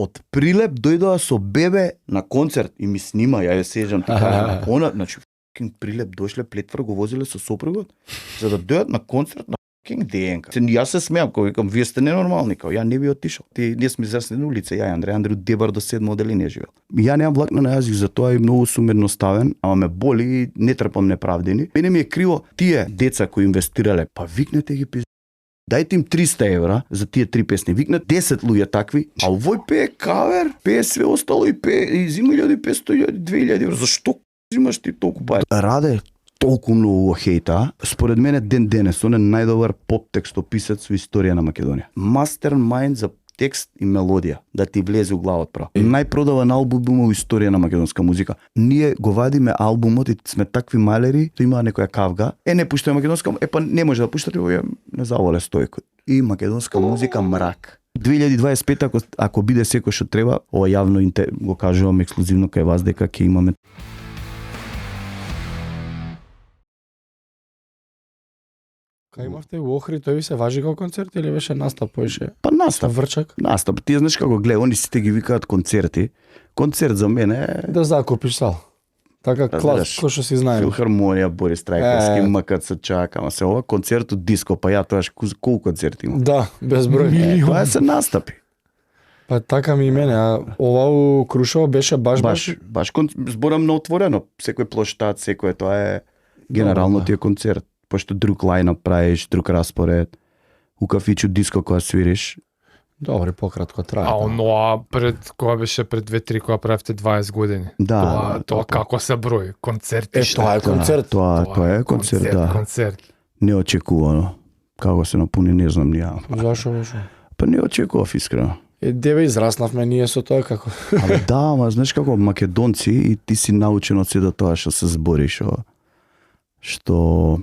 од Прилеп дојдоа со бебе на концерт и ми снима, ја сежам така. Она, значи, Прилеп дошле плетвар го возиле со сопругот за да дојдат на концерт на ДНК. Јас се смеам, кога викам, вие сте ненормални, кога ја не би отишол. Ние сме израсли на улица, ја и Андрю Дебар до 7 оделение живеел. Ја немам влакна на јазик, затоа и многу сум едноставен, ама ме боли и не трпам неправдени. Мене ми е криво тие деца кои инвестирале, па викнете ги дајте им 300 евра за тие 3 песни. Викнат 10 луѓе такви, а овој пее кавер, пее све остало и пее и зима 1500, 2000 евра. Зашто зимаш ти толку пари? Раде толку многу хејта. Според мене ден денес он е најдобар поп текстописец во историја на Македонија. Мастермајнд за текст и мелодија да ти влезе у главот право. Најпродаван албум во историја на македонска музика. Ние го вадиме албумот и сме такви малери, тоа има некоја кавга. Не пуштаме македонска, па не може да пуштате, овие не заволе стојко. И македонска музика мрак. 2025 ако биде секој што треба, ова јавно го кажувам ексклузивно кај вас дека ќе имаме. Кај имавте во Охрид, тој ви се важи како концерт или беше настап поише? Па настап. Врчак? Настап. Ти знаеш како гледа, они сите ги викаат концерти. Концерт за мене е да закупиш сал. Така клас, кој што си знае. Филхармонија, Борис Трајковски, МКЦ чака, ама се ова концерт од диско, па ја тоаш колку концерти има? Да, безброј. Тоа се настапи. Па така ми и мене, а ова у Крушево беше баш зборам на отворено, секој плоштад, секој тоа е генерално тие концерт. Пошто друг лајнап правиш, друг распоред, у кафичу диско кога свириш. Добре, пократко трае. А оноа кога беше пред 2-3 кога правевте 20 години. Да, тоа како се брои, концерти. Тоа е концерт. Тоа е концерт, да. Концерт. Неочекувано. Како се напуни, не знам ни ја. Зашо? Па не очекував искрено. Деве израснавме ние со тоа како. Да, ама знаеш како македонци и ти си научен од сето тоа што се збориш, што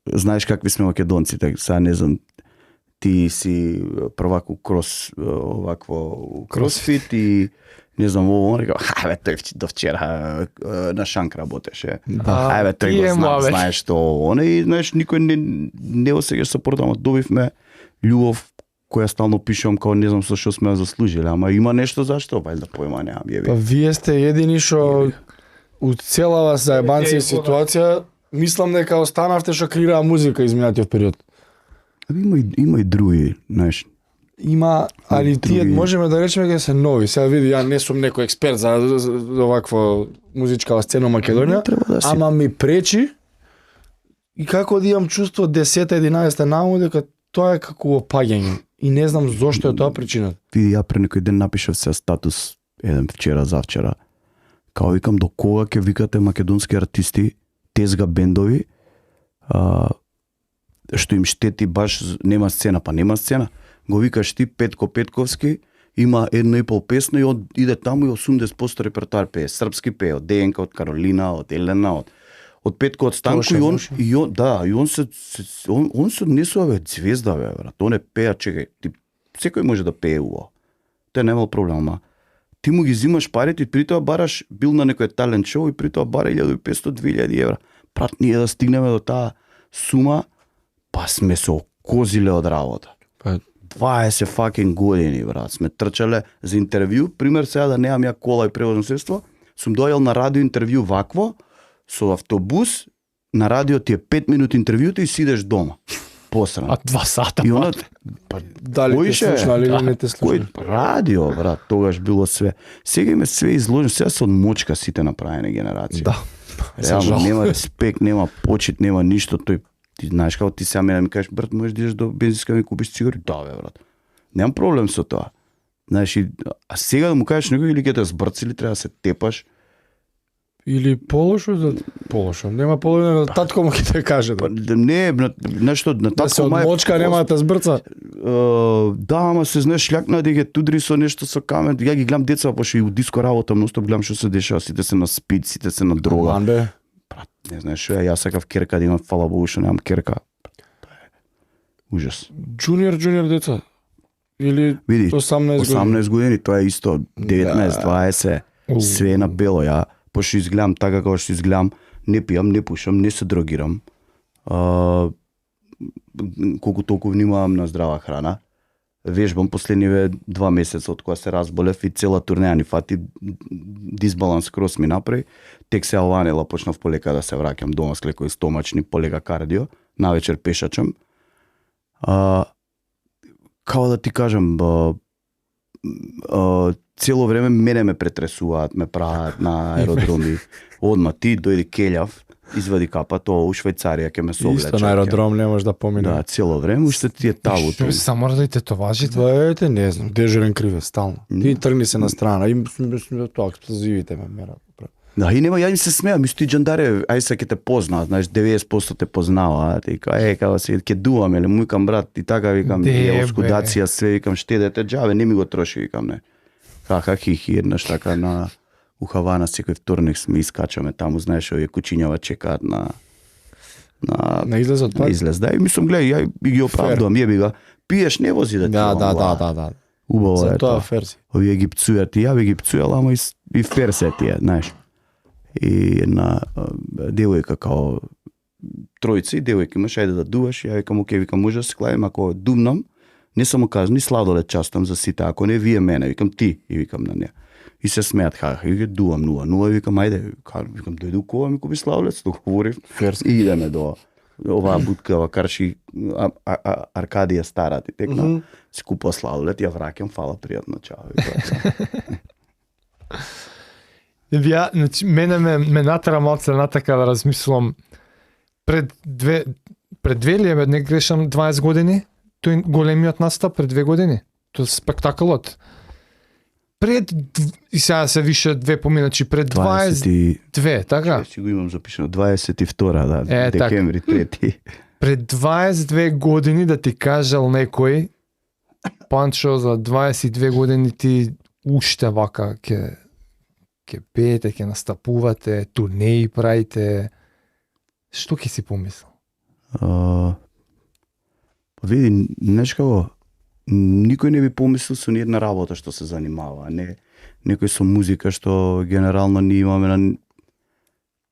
знаеш какви сме македонци, така сега не знам, ти си првак у кросфит и не знам, он река, хајбе, тој до вчера на шанк работеше. Хајбе, тој го знам, знаеш што, и знаеш, никој не осеќаш сапорт, ама добивме љубов која стално пишувам како не знам со што сме заслужили, ама има нешто зашто, вајда појма немам, јеби. Па вие сте едини што у целава заебанција ситуација мислам дека останавте што креира музика изминатиот период. Има и други, знаеш. Има, али тие можеме да речеме дека се нови. Сега види, ја не сум некој експерт за оваква музичка сцена во Македонија, ама ми пречи и како да имам чувство 10-11 наум дека тоа е како опаѓање и не знам зошто е тоа причината. Види, ја пред некој ден напишав се статус еден вчера завчера. Као викам, до кога ќе викате македонски артисти, тезга бендови, што им штети баш нема сцена, па нема сцена. Го викаш ти Петко Петковски, има 1,5 песна и иде таму и 80% репертоар пее. Српски пее, од ДНК, од Каролина, од Елена, од Петко, од Станко и он се однесува бе звезда бе, брат. Он е пеа, чекај, секој може да пее уво. Тоа немал проблем, ама ти му ги зимаш парите и при тоа бараш, бил на некој талент шоу и при тоа бара 1500-2000 евра. Брат, ние да стигнеме до таа сума, па сме се окозиле од работа. 20 fucking години, брат, сме трчале за интервју. Пример, сега да немам ја кола и превозно средство, сум дојал на радио интервју вакво, со автобус, на радио ти е 5 минути интервјуто и сидеш дома. Посрано. А 2 сата. И она, дали те слушнали или не те слушнали? Радио, брат, тогаш било све. Сега име све изложено, сега се од мочка сите направени генерации. Да. Реално нема респект, нема почит, нема ништо. Тој, ти знаеш како ти сега мене ми кажеш, брат, можеш да идеш до бензинска да ми купиш цигари? Да, бе, брат. Немам проблем со тоа. Знаеш, а сега да му кажеш некој или ќе те збрци или треба да се тепаш. Или полошо, нема полошо, татко му ќе те каже. Не, нешто на татко да се од мочка нема да те збрца. Да, ама се знаеш лјакна дека тудри со нешто со камен. Ја ги гледам деца, пошто и у диско работам, ностоп гледам што се дешава, сите се на спид, сите се на дрога. Брат, не знаеш што ја сакав керка да имам, фала Богу што немам керка. Ужас. Джуниор деца. Или види, 18 години, тоа е исто 19-20, све на бело. Ја пошто изгледам така како што изгледам, не пијам, не пушам, не се дрогирам. Колку толку внимавам на здрава храна. вежбам последниве 2 месеца од кога се разболев и цела турнеја ни фати, дисбаланс крос ми направи, тек се аланела почнав полека да се враќам дома с лекои стомачни, полека кардио, навечер пешачам. Како да ти кажам, цело време мене ме претресуваат, ме прават на аеродроми. Одма ти дојди келјав, извади капа, тоа у Швајцарија ќе ме соблече. Исто на аеродром не може да помине. Да, цело време уште ти е талото. Само да тетоважите. Дваете, не знам, дежурен криве стално. Ти тргни се на страна, и тоа експлозивите ме мерат. Да, и нема, ја им се смеам, мисто и джандаре, ај се ќе те познаат, знаеш, 90% те познаваат, и како се ќе дуваме, ле мујкам брат, и така викам, оскудација се, викам, штедете џаве, не ми го троши, викам, не. Хаха, хихи, еднаш така на у Хавана секој вторник сме искачаме таму, знаеш, овие кучињава чекаат на излез од на излез. Да, и мислам, гледај, ја ги оправдувам, јеби го. Пиеш, не вози да ти. Да. Убаво е тоа тоа. ферси. Овие ги пцујат, и ја би ги пцујал, ама и ферсе тие, знаеш. И една девојка као тројци, девојки имаш, ајде да дуваш, ја викам, оке, викам, може да се клавим, ако думнам, не само кажам, ни сладолед частам за сите, ако не вие мене, викам ти, и викам на неа. И се смеат, хаха, и дувам 0-0, и викам, ајде, викам, дојду кова, ми купи сладолед, договорив, и идеме до оваа будка, карши Аркадија стара ти текна, си купува сладолед, ја враќам, фала, пријатно, чао. Ја, значи, мене ме натера малце натака да размислам пред две или не грешам 20 години, тој големиот настап пред 2 години, тој спектаколот. И сега се више 2 поминачи, пред 22, така? Си го имам запишано, 22, да, декември 3. Пред 22 години да ти кажал некој, Панчо, за 22 години ти уште вака ќе пеете, ќе настапувате, турнеи правите. Што ќе си помислил? Види, знаеш како, никој не би помислил со ниједна работа што се занимава, не некој со музика што генерално ние имаме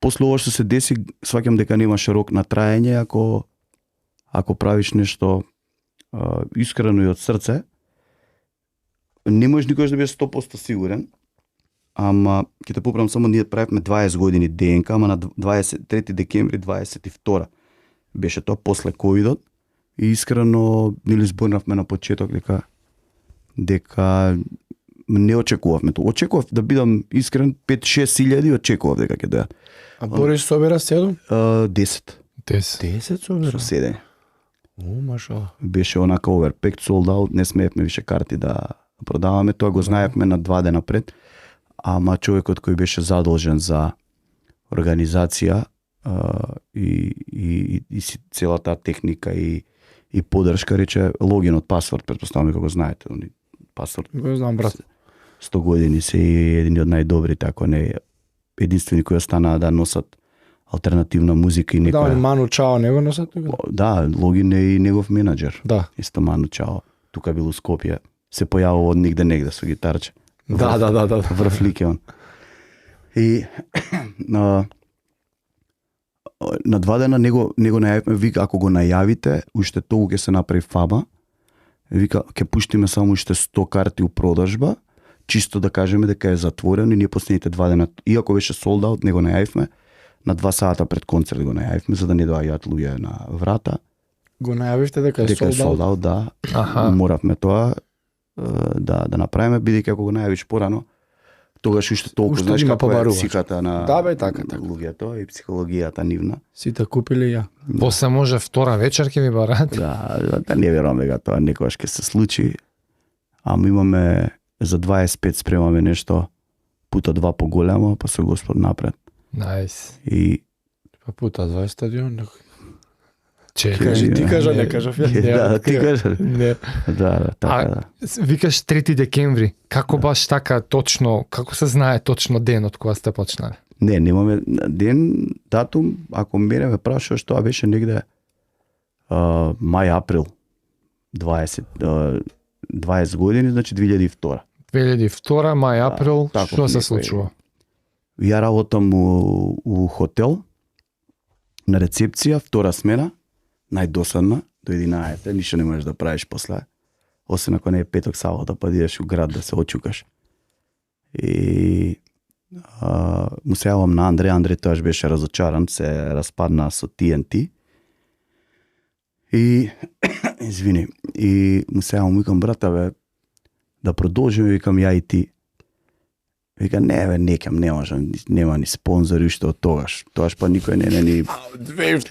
после ова што се деси, сваќам дека немаш рок на траење ако правиш нешто искрено и од срце. Не можеш никогаш да бидеш 100% сигурен. Ама ќе те поправам, само ние правевме 20 години ДНК, ама на 23 декември 22 беше тоа после ковидот и искрено нели зборнавме на почеток дека не очекувавме тоа. Очекував, да бидам искрен, 5-6 илјади очекував дека ќе дојат. А Борис собера 7? 10. 10 собера? Со 7. Машала. Беше онака оверпект, sold out, не смеевме више карти да продаваме, тоа го знаевме на 2 дена пред. Ама човекот кој беше задолжен за организација и целата техника и поддршка рече логин од Пасворд, претпоставам како знаете, Пасворд. Го знам, брат. 100 години се едни од најдобрите, ако не единствени кои останаа да носат алтернативна музика и некоја. Да, Ману Чао не го носат тука? Да, Логин е и негов менаџер. Да. Исто Ману Чао. Тука бил у Скопје. Се појавува од негде со гитарче. Да. Врв лике он. И на 2 дена него најавивме, вика, ако го најавите, уште толку ќе се направи фаба. Вика, ќе пуштиме само уште 100 карти у продажба, чисто да кажеме дека е затворено и ние последните 2 дена, иако беше sold out, него најавивме, на 2 сата пред концерт го најавивме, за да не доаѓаат луѓе на врата. Го најавивте дека е sold out, да. Моравме тоа да направиме, бидејќи ако го најавиш порано, тогаш уште толку знаеш каква е психата на луѓето и психологијата нивна. Сите купили ја. После може втора вечер ќе ви барат. Да, не верувам дека тоа некогаш ќе се случи. Ама имаме за 25 спремаме нешто пута 2 поголемо, па со Господ напред. Најс. И па пута 20 стадион. Ти кажа, не кажав ја. Да, ти кажа. Не. Да, така да. Викаш 3 декември. Како баш така точно, како се знае точно денот кога сте почнале? Не, немаме ден, датум, ако мене ме прашуваш, тоа беше негде мај-април 20 години, значи 2002. 2002, мај-април, што се случува? Ја работам у хотел, на рецепција, втора смена, најдосадна, до 11, ништо не можеш да правиш после. освен ако не е петок сабота, па идеш у град да се очукаш. И му се јавам на Андре тоаш беше разочаран, се распадна со TNT. И извини, и му се јавам, викам брата бе, да продолжиме, викам ја и ти. Вика, не бе, некам, не може, нема ни спонзори уште од тогаш. Тогаш па никој не ни...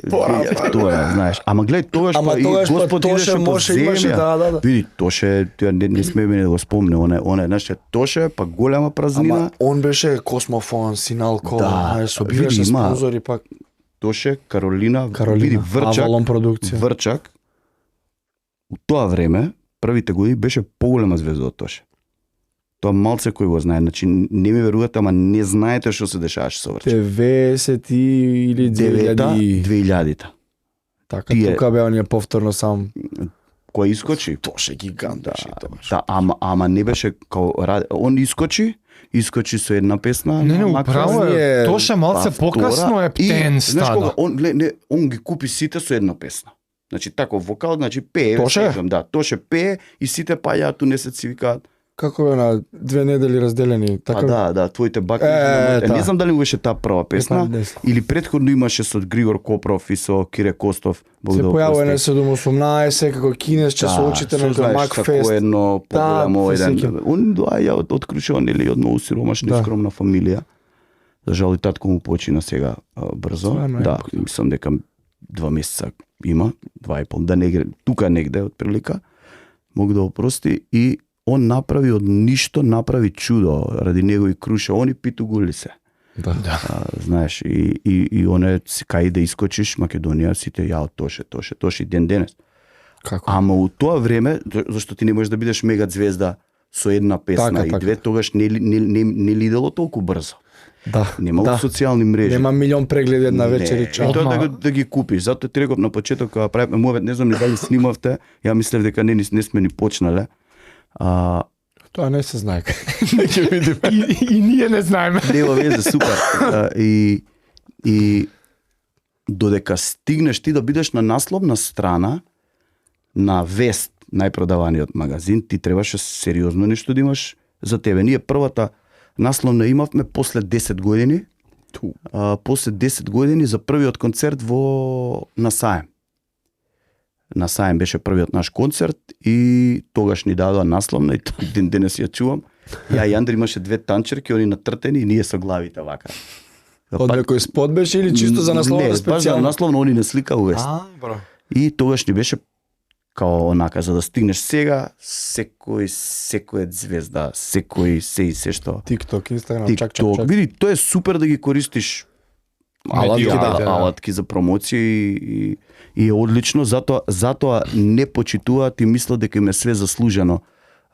Тоа, знаеш. Ама гледај, тогаш па и Господ идеше по земја. Види, Тоше, не смеме да го спомне, оне, знаеш, Тоше, па голема празнина. Ама он беше Космофон, Синалко, знаеш, собираше види, има спонзори пак. Тоше, Каролина, види, Авалон продукција. Врчак, у тоа време, првите години беше поголема звезда од Тоше. Тоа малце кој го знае, значи не ми верувате, ама не знаете што се дешаваше со Врчак. 90 или 2000. 2000-та. Така, тука беа ние повторно сам. Кој искочи? Тоше гигант беше тогаш. Да, ама не беше као он искочи со една песна. Не, управо е. Тоше малце покасно е птен стана. Он ги купи сите со една песна. Значи тако вокал, значи пее. Тоше? Да, Тоше пее и сите паѓаат ту месеци викаат. Како бе на 2 недели разделени? Така... Да, твоите баки. Не знам дали беше таа прва песна или претходно имаше со Григор Копров и со Кире Костов. Се појавува на 7-18 како кинесче со очите на Гамак Фест. Како едно поголемо еден. Он доаѓа од Крушеван или од многу сиромашна и скромна фамилија. За жал и татко му почина сега брзо. Да, мислам дека 2 месеца има, 2,5, да негде, тука негде од прилика. Мога да опрости и он направи од ништо, направи чудо ради него и Круша, они питугули се. Да. Знаеш, и оне кај да искочиш Македонија, сите јао Тоше ден денес. Како? Ама у тоа време, зашто ти не можеш да бидеш мега звезда со една песна и две, тогаш не лидело толку брзо. Да. Немало социјални мрежи. Нема милион прегледи една вечер и чао. И тоа да ги купиш. Затоа ти реков на почеток кога правиме мовет, не знам ни дали снимавте, ја мислев дека не сме ни почнале. Тоа не се знае. Не ќе видиме. И ние не знаеме. Нема везе, супер. И додека стигнеш ти да бидеш на насловна страна на Вест, најпродаваниот магазин, ти требаше сериозно нешто да имаш за тебе. Ние првата насловна имавме после 10 години. После 10 години за првиот концерт на Саем. На Саем беше првиот наш концерт и тогаш ни дадоа насловна и ден денес ја чувам. Ја и Андри имаше 2 танчерки, они натртени и ние со главите вака. Од некој спот беше или чисто за насловна специјално? Не, баш за насловна они не слика у Вест. И тогаш ни беше као онака, за да стигнеш сега, секој звезда, секој се што. TikTok, Instagram, чак. Види, тоа е супер да ги користиш алатки за промоција и е одлично, затоа не почитуваат и мислат дека им е све заслужено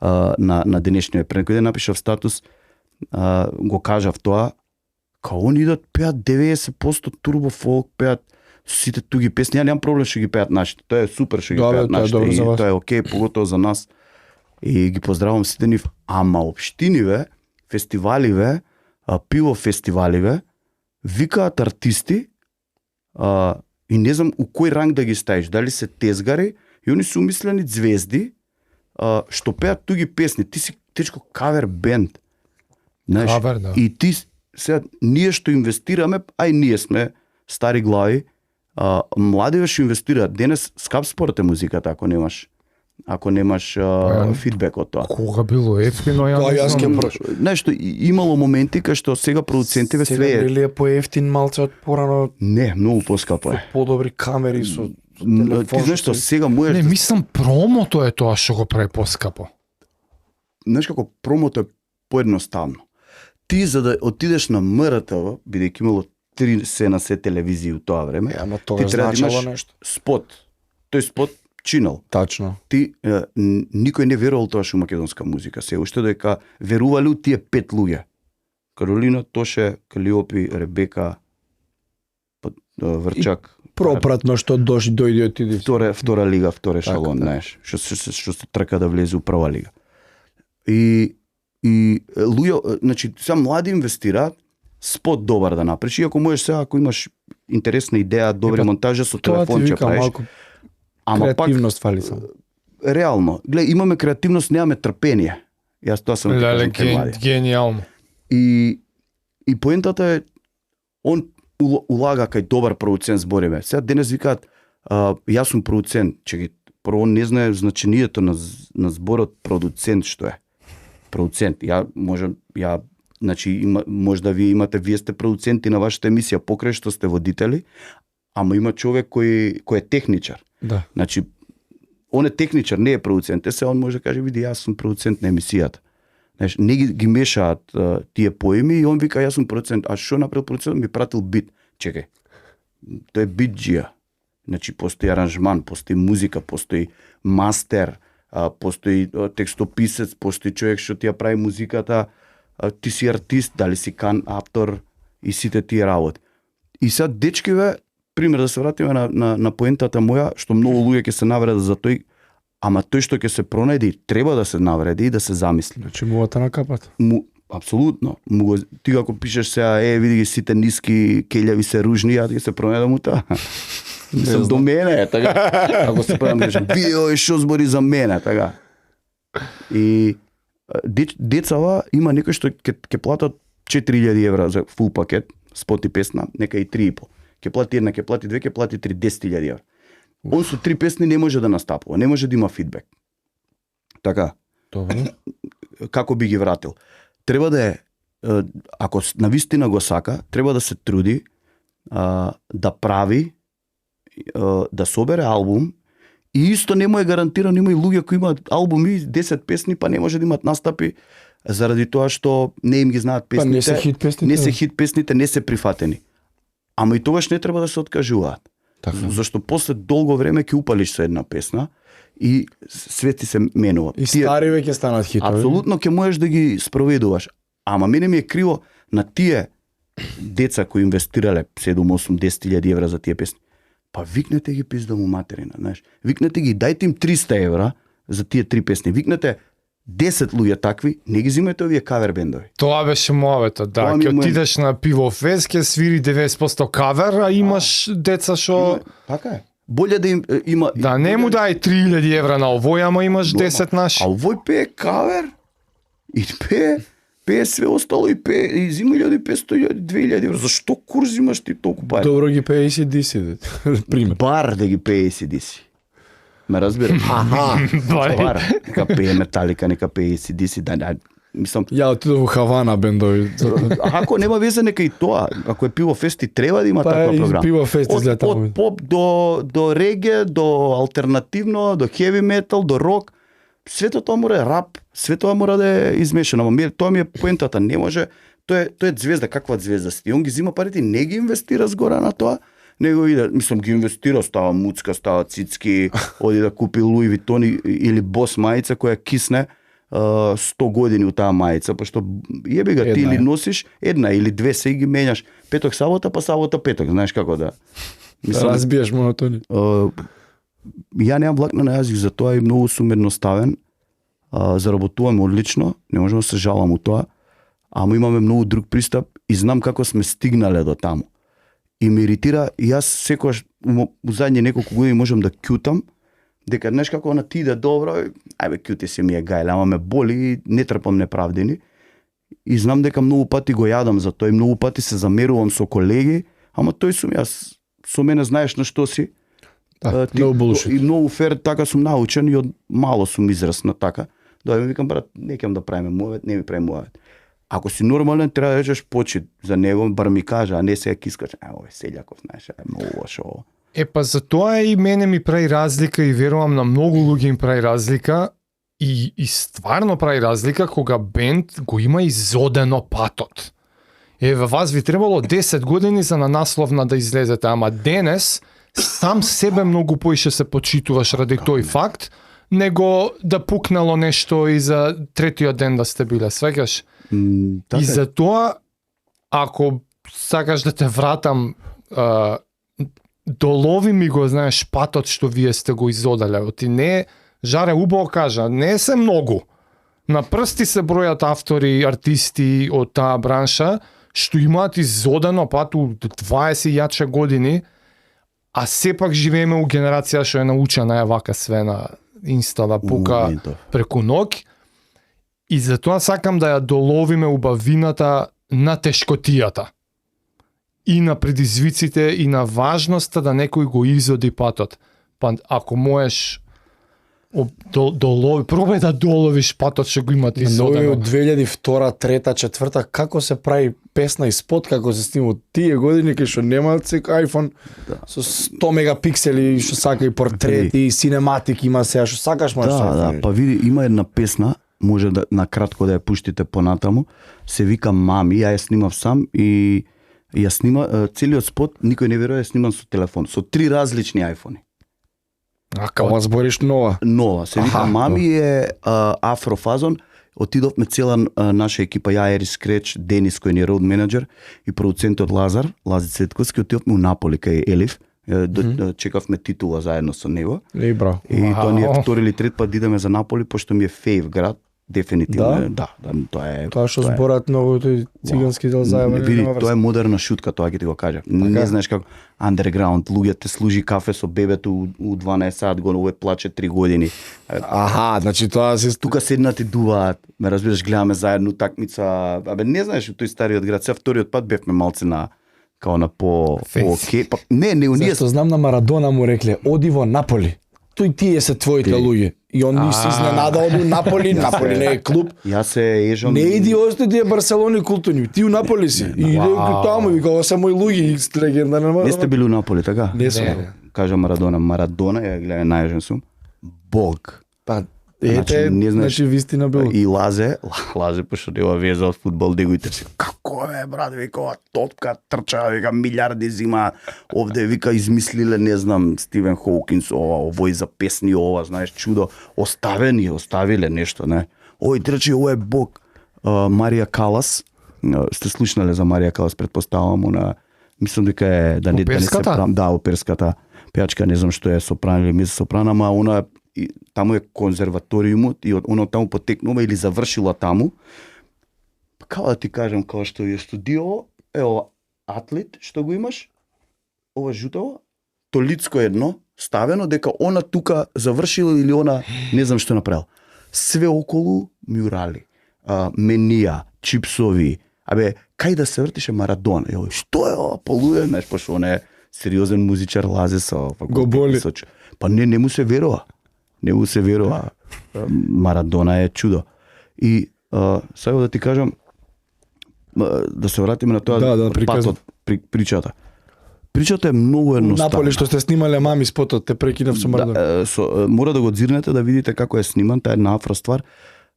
на денешниот пред. Кога напишав статус, го кажав тоа, као они идат пеат 90% турбо фолк, пеат сите туги песни, ја немам проблем што ги пеат нашите. Тоа е супер што ги пеат нашите и тоа е окей, поготово за нас. И ги поздравувам сите нив, ама општиниве, фестиваливе, пиво фестиваливе, викаат артисти и не знам у кој ранг да ги ставиш, дали се тезгари и они се умислени звезди што пеат туги песни. Ти си течко кавер бенд. Знаеш, кавер, да. И ти сега ние што инвестираме, ај ние сме стари глави, младиве што инвестираат. Денес скап спорт е музиката ако немаш фидбек од тоа. Кога било ефтино, ја не знам. Нешто имало моменти кај што сега продуцентиве све е. Сега били е поевтин малце од порано. Не, многу поскапо е. Подобри камери со телефон. Ти знаеш што сега можеш. Не, мислам промото е тоа што го прави поскапо. Знаеш како промото е поедноставно. Ти за да отидеш на МРТВ, бидејќи имало 3 се телевизии у тоа време, ама ти тоа треба да имаш нешто. спот. Тој спот чинал. Тачно. Ти никој не верувал тоа што македонска музика. Се уште дека верувале тие 5 луѓе. Каролина, Тоше, Калиопи, Ребека, Врчак. Пропратно што дојде отиди. Втора лига, втора ешалон, знаеш. Што се трка да влезе у прва лига. И луѓе, значи, сега млади инвестираат, спот добар да направиш, иако можеш сега, ако имаш интересна идеја, добра монтажа со телефон ќе правиш. Ама креативност фали само. реално, гледај, имаме креативност, немаме трпение. Јас тоа сам ти кажам кај млади. Гениално. И поентата е, он улага кај добар продуцент збориме. Сега денес викаат, јас сум продуцент, чеки, прво не знае значението на зборот продуцент што е. Продуцент, значи можда вие сте продуценти на вашата емисија покрај што сте водители, ама има човек кој е техничар. Да. Значи он е техничар, не е продуцент. Се он може да каже, види, јас сум продуцент на емисијата. Знаеш, не ги мешаат тие поими и он вика, јас сум продуцент. А што направил продуцент? Ми пратил бит. Чекај. Тој е битџија. Значи постои аранжман, постои музика, постои мастер, постои текстописец, постои човек што ти ја прави музиката, ти си артист, дали си автор и сите тие работи. И сега дечкиве, пример да се вратиме на поентата моја, што многу луѓе ќе се навредат за тој, ама тој што ќе се пронајде треба да се навреди и да се замисли. Значи мувате на капат. Апсолутно. Ти ако пишеш сега, види ги сите ниски, келјави се ружни, ја ќе се пронајдам у тоа. Мислам, до мене е, така. Ако се кажам, видео и шо збори за мене, така. И децава има некој што ќе платат 4000 евра за фул пакет, спот и песна, нека и 3,5. Ќе плати една, ќе плати две, ќе плати 10.000 евра. Он со 3 песни не може да настапува, не може да има фидбек. Така. Добро. Како би ги вратил? Треба да е, ако навистина го сака, треба да се труди да прави, да собере албум и исто не му е гарантирано, има и луѓе кои имаат албуми, 10 песни, па не може да имат настапи заради тоа што не им ги знаат песните. Па не се хит песните. Не се хит песните, не се прифатени. Ама и тогаш не треба да се откажуваат. Така. Зашто после долго време ќе упалиш со една песна и свет ти се менува. И стари веќе станат хитови. Апсолутно ќе можеш да ги спроведуваш. Ама мене ми е криво на тие деца кои инвестирале 7, 8, 10.000 евра за тие песни. Па викнете ги пизда му материна, знаеш. Викнете ги, дајте им 300 евра за тие 3 песни. Викнете 10 луѓе такви, не ги зимете овие кавер бендови. Тоа беше моето, да. Тоа ми Ќе е отидеш на пивофест, ќе свири 90% кавер, а имаш деца што... Така е. Боле да им има... Да, не му дај 3000 евра на овој, ама имаш 10 наши. А овој пее кавер и пее све остало и пее и зима 1500, 2000 евра. Зашто курс имаш ти толку пари? Добро ги пее AC/DC, пример. Бар да ги пее AC/DC. Ме разбира? Бар. Нека пее Металика, нека пее AC/DC. Да, мислам... Ја отидов во Хавана бендови. Ако нема везе, нека и тоа. Ако е пивофест, и треба да има Па таква програма. пивофест излета. Од поп до реге, до алтернативно, до хеви метал, до рок. Свето тоа мора е рап, свето тоа мора да е измешано. Ама тоа ми е поентата, не може. Тоа е звезда, каква звезда си? Он ги зима парите, не ги инвестира згора на тоа, него иде, мислам, ги инвестира, става муцка, става цицки, оди да купи Луи Витон или Бос мајца која кисне 100 години у таа мајца, пошто јеби га, ти или носиш една или две се ги менјаш. Петок сабота, па сабота петок, знаеш како да. Мислам, разбиеш монотони. Ја немам влакна на јазик, за тоа и многу сум едноставен. Заработуваме одлично, не можам да се жалам у тоа, ама имаме многу друг пристап и знам како сме стигнале до таму. И ме иритира, и јас секогаш у задње неколку години можам да кјутам, дека знаеш како на ти иде добро, ајбе кјути се ми е гајле, ама ме боли и не трпам неправдени. И знам дека многу пати го јадам за тоа и многу пати се замерувам со колеги, ама тој сум јас, со мене знаеш на што си. Да, многу булшит. И многу фер, така сум научен и од мало сум израс на така. Да, викам, брат, не ќе да правиме муавет, не ми прави муавет. Ако си нормален, треба да речеш почит за него, бар ми кажа, а не сега кискаш, овој селјаков, знаеш, многу лошо. Па за тоа и мене ми прави разлика и верувам на многу луѓе им прави разлика и стварно прави разлика кога бенд го има изодено патот. Вас ви требало 10 години за на насловна да излезете, ама денес сам себе многу поише се почитуваш ради тој факт, него да пукнало нешто и за третиот ден да сте биле, свегаш? И за тоа, ако сакаш да те вратам, долови ми го, знаеш, патот што вие сте го изоделе. Оти не, Жаре убаво кажа, не се многу. На прсти се бројат автори, артисти од таа бранша, што имаат изодено пату 20 јаче години, а сепак живееме у генерација што е научена вака све на инста да пука Моментов. преку ноќ. И затоа сакам да ја доловиме убавината на тешкотијата. И на предизвиците, и на важноста да некој го изоди патот. Па ако можеш долови, пробај да доловиш патот што го има ти Нови изодено. од 2002, 3, 4, како се прави песна и спот, како се снима од тие години кај што нема секој iPhone со 100 мегапиксели што сака и портрети и синематик има сега што сакаш можеш Да, да, па види, има една песна, може да на кратко да ја пуштите понатаму, се вика Мами, ја ја снимав сам и ја снима целиот спот, никој не верува, ја снимам со телефон, со 3 различни iPhone-и. А кога збориш нова? Нова, се вика Аха, Мами е афрофазон. Отидовме цела наша екипа, ја Ерис Креч, Денис кој ни е роуд менеджер и продуцентот Лазар Цветковски, отидовме у Наполи кај Елиф. Чекавме титула заедно со него. Леј браво. И тоа ни е Вау. втори или трет пат да идеме за Наполи, пошто ми е фейв град. Дефинитивно. Да, тоа е. Тоа што зборат многу тој цигански дел заедно. Види, тоа е модерна шутка, тоа ќе ти го кажа. Не знаеш како underground, луѓето служи кафе со бебето у 12 сат, го овој плаче 3 години. Аха, значи тоа се Тука седнати дуваат, ме разбираш, гледаме заедно такмица. Абе не знаеш, тој стариот град, сега вториот пат бевме малце на као на по окей. Па не, ние Зашто знам на Марадона му рекле, оди во Наполи. Тој тие се твоите луѓе. И он ни се изненада оди у Наполи, Наполи не е клуб. Јас се ежам. Не иди още тие Барселони културни, ти у Наполи си. И иде таму, вика, ова се мои луѓе, легенда на Не сте били у Наполи, така? Не сум. Кажа Марадона, ја гледа најажен сум. Бог. Па, Значи, ете, не знаеш- значи вистина бил. И Лазе пошто нема веза од фудбал, де го и търси. Како е, брат, вика, ова топка трча, вика, милиарди зима, овде, вика, измислиле, не знам, Стивен Хоукинс, овој за песни, ова, знаеш, чудо, оставиле нешто, не. Ој трчи, ова е Бог. Марија Калас, сте слушнале за Марија Калас, предпоставам, она, мислам дека е, да не се Оперската? прам, да, оперската пејачка, не знам што е сопран или мис сопрана, ама она и таму е конзерваториумот и она таму потекнува или завршила таму. Па како да ти кажам, као што ја студио, ова атлет што го имаш, ова жутово, толицко едно, ставено, дека она тука завршила или она не знам што направил. Све околу мюрали, менија, чипсови, абе, кај да се вртише Марадона, што е ова, полуе, знаеш, пошто он е сериозен музичар, Лазе со Го боли. Па не му се верува. Не му се верува. Марадона е чудо. И сега да ти кажам, да се вратиме на тоа Да, приказно. патот, причата. Причата е многу едноставна. Наполи што сте снимале Мами спотот, те прекинав со Марадона. Мора да го дзирнете да видите како е сниман, таа е една афро ствар.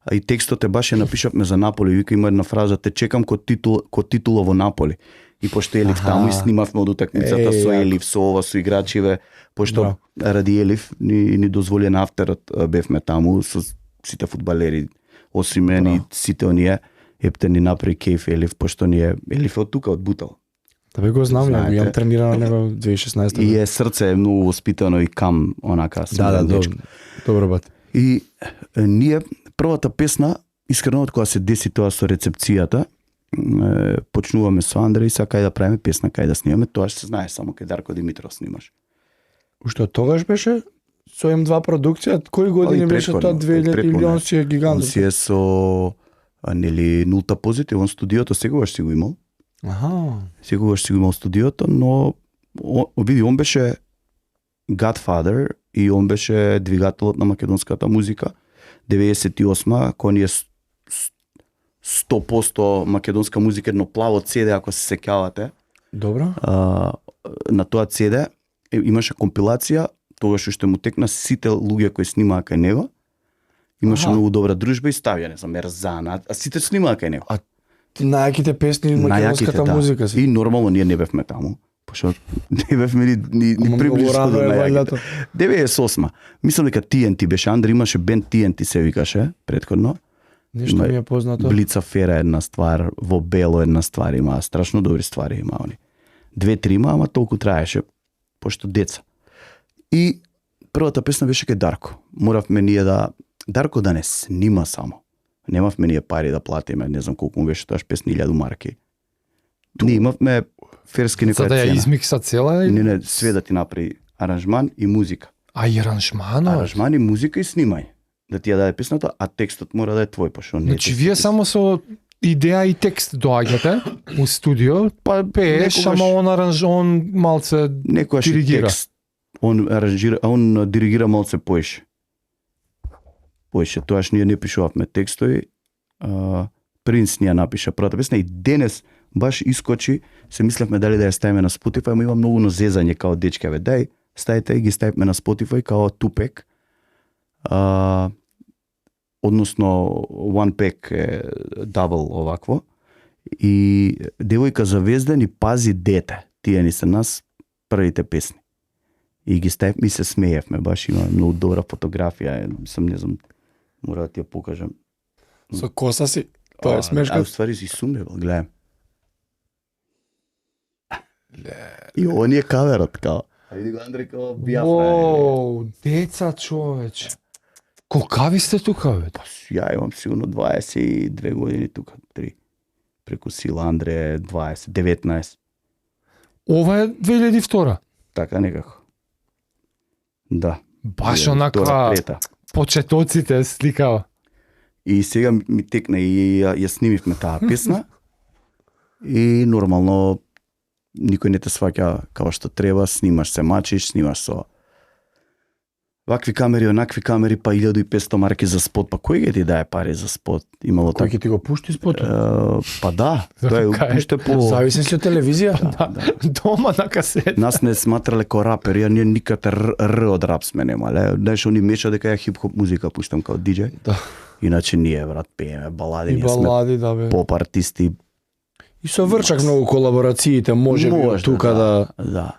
А и текстот е баш ја напишавме за Наполи, вика има една фраза, те чекам ко титула во Наполи. И пошто Елиф таму и снимавме од утакмицата со јако. Елиф, со ова, со играчиве, пошто ради Елиф ни дозволен авторот бевме таму со сите фудбалери, осим мен и сите оние, епте ни направи кеф Елиф, пошто Елиф е од тука, од Бутал. Да бе го знам, ја Знаете. имам тренирано него 2016. И е срце е многу воспитано и кам онака. смелен дечко. Добро бат. И ние првата песна, искрено од кога се деси тоа со рецепцијата, почнуваме со Андре и сака да правиме песна, кај да снимаме, тоа што се знае само кај Дарко Димитров снимаш. Уште од тогаш беше со М2 продукција, кои години беше тоа 2000 или он си е гигант? Он си е со нели нулта позитив, он студиото сегогаш си го имал. Аха. Сегогаш си го имал студиото, но види, он беше Godfather и он беше двигателот на македонската музика. 98-ма, кој ни е 100% македонска музика, едно плаво CD, ако се сеќавате. Добро. На тоа CD имаше компилација, тогаш уште му текна сите луѓе кои снимаа кај него. Имаше многу добра дружба и ставија, не знам, Ерзана, а сите снимаа кај него. Ти најаките песни македонската музика си. И нормално ние не бевме таму, пошто не бевме ни Ама приближно многу до рано е најаките. вајлето. 98-ма. Мислам дека TNT беше, Андре имаше бенд TNT се викаше предходно. Нешто Има ми е познато. Блиц афера една ствар, во бело една ствар има, страшно добри ствари има они. 2-3 има, ама толку траеше, пошто деца. И првата песна беше кај Дарко. Моравме ние Дарко да не снима само. Немавме ние пари да платиме, не знам колку му беше тоаш песни, 1000 марки. Ние имавме ферски За некоја да ја цена. измикса цела и Не, све да ти направи аранжман и музика. А и аранжманот? Аранжмани, музика и снимање. Да ти ја даде песната, а текстот мора да е твој, пошто не е Значи, текстот. вие само со идеја и текст доаѓате у студио, па пееш, некогаш- ама он малце Некојаш и диригира. текст. Он аранжира, он диригира малце поеше. Тоаш ние не пишувавме текстови. Принц ни ја напиша првата песна и денес баш искочи, се мислевме дали да ја ставиме на Spotify, ама има многу назезање као дечка, дај, ставите ги ставиме на Spotify као Tupac. Односно One Pack е double овакво. И Девојка за Везден и Пази дете. Тие ни се нас првите песни. И ги ставивме и се смеевме, баш има многу добра фотографија, сам не знам, мора да ти ја покажам. Со коса си. Тоа е смешка. А уствари си сумневал, гледам. И он е каверот, као. А види го Андре као Биафра. Воу, деца човече. Колкави сте тука, бе? Ја имам сигурно 22 години тука, 3. Преку сила Андре е 20, 19. Ова е 2002. Така некако. Да. Баш 2002 онаква трета. почетоците сликава. И сега ми текна и ја снимивме таа песна. И нормално никој не те сваќа како што треба, снимаш се мачиш, снимаш со вакви камери, онакви камери, па 1500 марки за спот, па кој ги ти дае пари за спот? Имало Кој така. ќе ти го пушти спотот? Па да, тоа Така е. е уште по Зависи си од телевизија. Дома на касета. Нас не сматрале ко рапери, а ние никад р од рап сме немале. Знаеш, они меша дека ја хип-хоп музика пуштам као диџеј. Да. Иначе ние, брат, пееме балади, И ние сме балади, да бе. поп артисти. И со Врчак многу колаборациите може би од тука да... Да.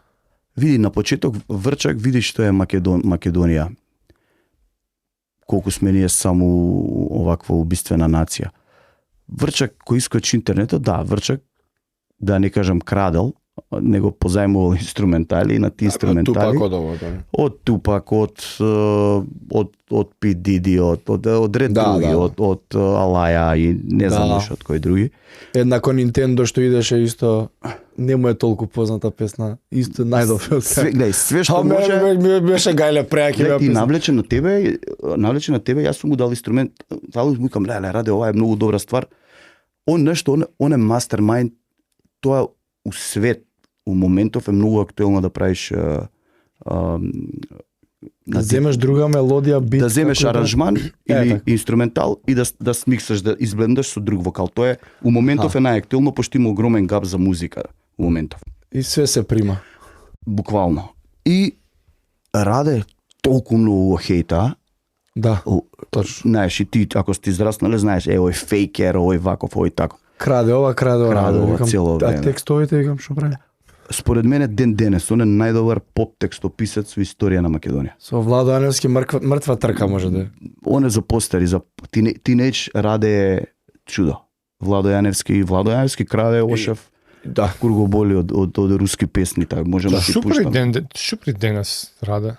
Види, на почеток Врчак, види што е Македонија. Колку сме ние само оваква убиствена нација. Врчак, кој искочи интернетот, да, Врчак, да не кажам крадел, него позајмувал инструментали и на тие инструментали. Тупак од ово, да. Од Тупак, од P. Diddy, од ред Да, други, да. од Алаја и не знам Да. уште од кои други. Еднако Nintendo што идеше исто, не му е толку позната песна, исто најдобро. Све, гледај, све што Ме може, беше гајле преаки гледај, ти песна. навлече на тебе, јас сум му дал инструмент, дали му викам, леле, раде, ова е многу добра ствар. Он нешто, он е мастермајнд, тоа у свет, у моментов е многу актуелно да правиш Да земеш друга мелодија, бит. да земеш како аранжман или така. инструментал и да смиксаш, да изблендаш со друг вокал. Тоа е у моментов е најактуелно, пошто има огромен гап за музика у моментов. И све се прима. Буквално. И Раде толку многу го хејта. Да, точно. Знаеш, и ти, ако сте израснале, знаеш, овој фейкер, овој ваков, овој тако. Краде ова, краде ова. Викам, цело време. А текстовите, викам, што прави? Според мене ден денес, он е најдобар поп текстописец во историја на Македонија. Со Владо Аневски мртва трка може да е. Он е за постари, за тинејдж Раде е чудо. Владо Јаневски краде Ошев, Да. курго боли од руски песни, така можам да ти Што пуштам. при денес раде?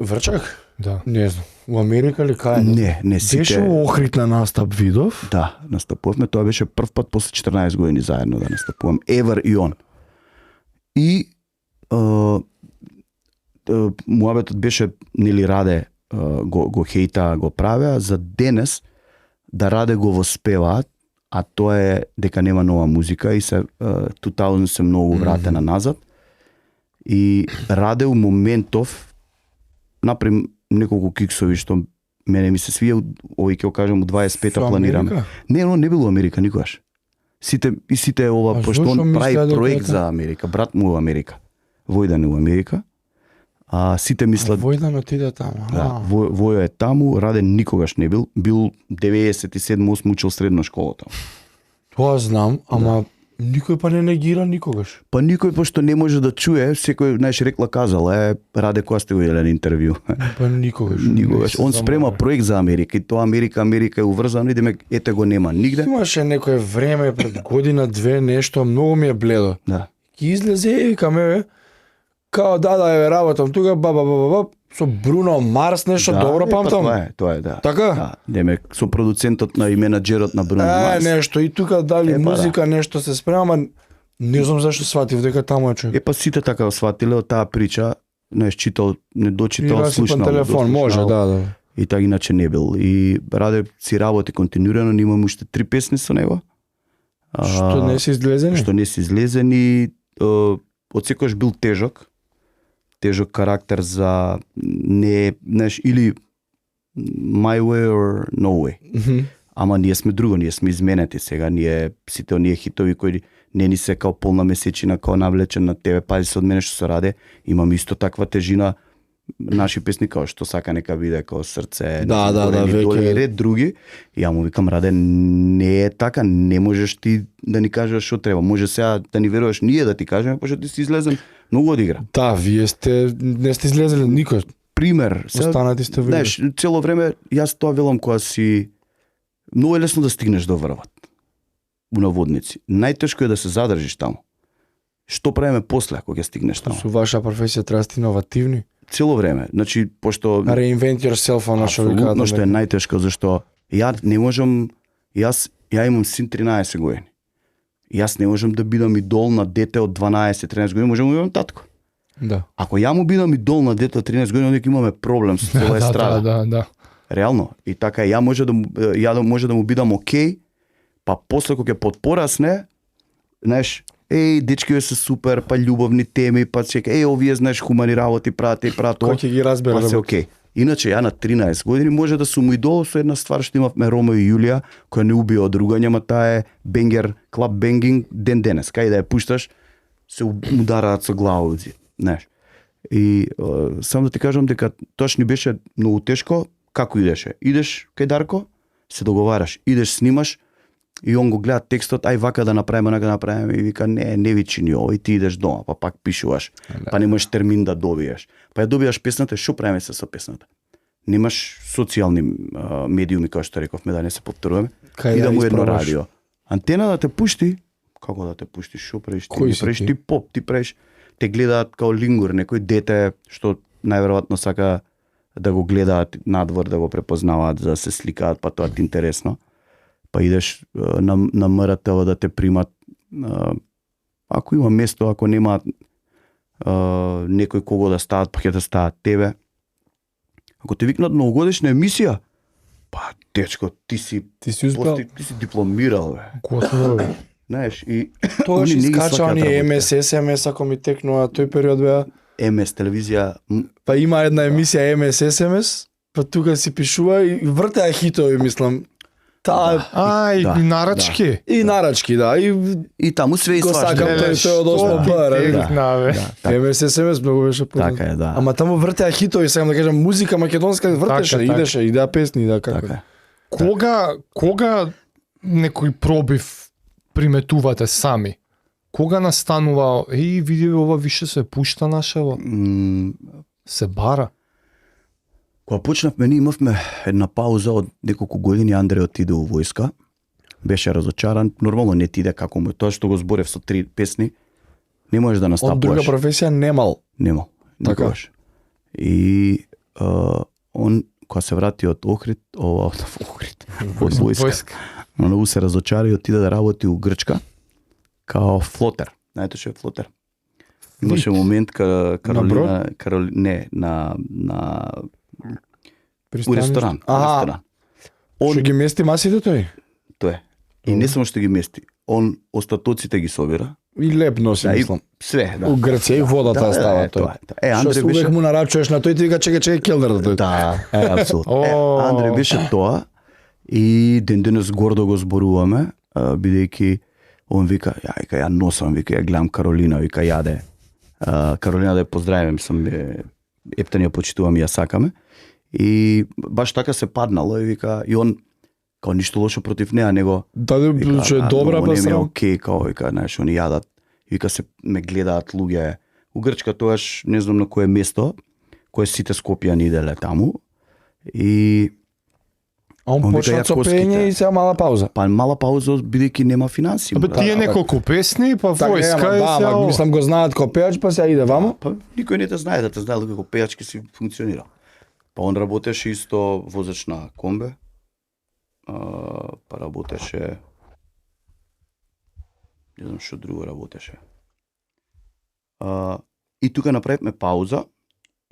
Врчак? Да. Не знам. У Америка или кај? Не, Беше сите. Охрид на настап видов. Да, настапувавме, тоа беше прв пат после 14 години заедно да настапувам. Евер и он. И муабетот беше, нели Раде го хејта, го правеа, за денес да Раде го воспеваат, а тоа е дека нема нова музика и се 2000 се многу вратена назад. И Раде у моментов напрем неколку киксови што мене ми се свија, овој ќе го кажам у 25-та Со планираме. Америка? Не, но не било Америка никогаш. Сите ова, А пошто зошто он прави мислеа дека проект е за Америка, брат му е у Америка. Војдан е у Америка. А сите мислат Војдан отиде таму. да, Војо е таму, Раде никогаш не бил 97-8 учил средна школа таму. Тоа знам, ама никој па не негира никогаш. Па никој пошто не може да чуе, секој знаеш рекла казал, Раде кога сте го виделе на интервју. Па никогаш. Никогаш. Он спрема проект за Америка и тоа Америка е уврзано и демек ете го нема нигде. Имаше некое време пред година, две, нешто, многу ми е бледо. Да. Ки излезе и викаме, као да, работам тука, ба, со Бруно Марс, нешто добро памтам. Тоа е, да. Така? Да, демек со продуцентот на и менаџерот на Бруно Марс. Нешто и тука дали Па музика, нешто се спрема, ама не знам зашто сватив дека таму е човек. Па сите така сватиле од таа прича, знаеш, читал, не И дочитал, расипан слушнал. телефон, може, да. И така иначе не бил. И Раде си работи континуирано, имам уште 3 песни со него. Што не се излезени? Што не се излезени, од секојаш бил тежок карактер за не, знаеш, или my way or no way. Ама ние сме друго, ние сме изменети сега, ние сите оние хитови кои не ни се као полна месечина, као навлечен на тебе, пази се од мене што се раде, имам исто таква тежина, наши песни као што сака нека биде као срце, Да, доле и ред други. И ја му викам, Раде, не е така, не можеш ти да ни кажеш што треба, може сега да ни веруваш ние да ти кажеме, пошто ти си излезен многу од игра. Да, вие не сте излезели никој. Пример, Останати сте вие. знаеш, цело време јас тоа велам кога си многу е лесно да стигнеш до врвот. У наводници. Најтешко е да се задржиш таму. Што правиме после кога ќе стигнеш таму? Со ваша професија треба да сте иновативни. Цело време. Значи, пошто Reinvent yourself, она што викаат. апсолутно што е најтешко, зашто ја не можам, ја имам син 13 години. Јас не можам да бидам идол на дете од 12-13 години, можам да имам татко. Да. Ако ја му бидам идол на дете од 13 години, onda имаме проблем со цела естрада. Да. Реално. И така ја може да му бидам окей, па после кога ќе подпорасне, знаеш, дечки се супер, па љубовни теми, па чека, овие знаеш хумани работи прават тоа. Кој ќе ги разбере? Па се окей. Иначе ја на 13 години може да сум идол со една ствар што имавме Рома и Јулија, која не убија од ругање, ама таа е бенгер, клаб бенгинг ден денес. Кај да ја пушташ, се удараат со глава од зид, знаеш. И само да ти кажам дека тоаш ни беше многу тешко. Како идеше? Идеш кај Дарко, се договараш, идеш снимаш и он го гледа текстот, ај вака да направиме, онака да направиме и вика не ви чини ово и ти идеш дома, па пак пишуваш, па немаш термин да добиеш. Па ја добиеш песната, што правиме се со песната? Немаш социјални медиуми, како што рековме, да не се повторуваме. Кај И да ја му едно испробаш? радио. Антена да те пушти, како да те пушти, што правиш ти? Кој Не си правиш ти? ти поп, ти правиш, те гледаат као лингур, некој дете што најверојатно сака да го гледаат надвор, да го препознаваат, за да се сликаат, па тоа ти интересно. Па идеш на МРТВ да те примат, ако има место, ако нема некој кого да стават, па ќе да стават тебе. Ако те викнат новогодишна емисија, па дечко, ти си успел? ти си дипломирал, бе. Готово. Знаеш, и Тогаш они не ги искача сваќаат оние работите. МС, СМС, ако ми текнува тој период беа. МС телевизија, Па има една емисија МС, СМС, па тука си пишува и вртеа хитови, мислам. Таа И Да, нарачки. и нарачки, да, и таму све го свашта. сакам тој од 8 Б, Да. МС, СМС многу беше познат. Така е, да. Ама таму вртеа хитови, сакам да кажам, музика македонска вртеше, Така, идеше, идеа песни, да, како. Така е. Кога некој пробив приметувате сами? Кога настанува, види ова више се пушта нашево, се бара? Кога почнавме, ние имавме една пауза од неколку години, Андреј отиде у војска, беше разочаран, нормално не ти иде како му, тоа што го зборев со 3 песни, не можеш да настапуваш. Од друга професија немал. Немал, Така. никогаш. И он, кога се врати од Охрид, од војска, многу се разочари и отиде да работи у Грчка, као флотер. Знаете што е флотер? Имаше момент Каролина, не, на у ресторан. Аха. Што ги мести масите тој? Тоа е. И не само што ги мести, он остатоците ги собира. И леп носи, Да, и мислам. све, да. У Грција и водата става тој. тоа. Што Што Андре беше увек му нарачуваш на тој, ти вика чекај келнер да тој. Да, апсолутно. О. Андре беше тоа и ден денес гордо го зборуваме, бидејќи он вика, ја носам, вика, ја гледам Каролина, вика, јаде. Каролина да ја поздравим, ептен ја почитувам и ја сакаме. И баш така се паднало и вика, и он као ништо лошо против неа, него Да, што е добра, па па не ми е срам. окей, као вика, знаеш, они јадат. Вика се ме гледаат луѓе. У Грчка тоаш не знам на кое место, кое сите Скопјани иделе таму. И Он Он вика, почна ја со коските. пење и сега мала пауза. па мала пауза бидејќи нема финансии. Абе брат. тие неколку песни, па Така, војска и да, се ама ова. мислам го знаат ко пеач, па сега иде вамо. Па никој не те знае, да те знае како пејачки си функционира. Па он работеше исто возач на комбе. Па работеше не знам што друго работеше. И тука направивме пауза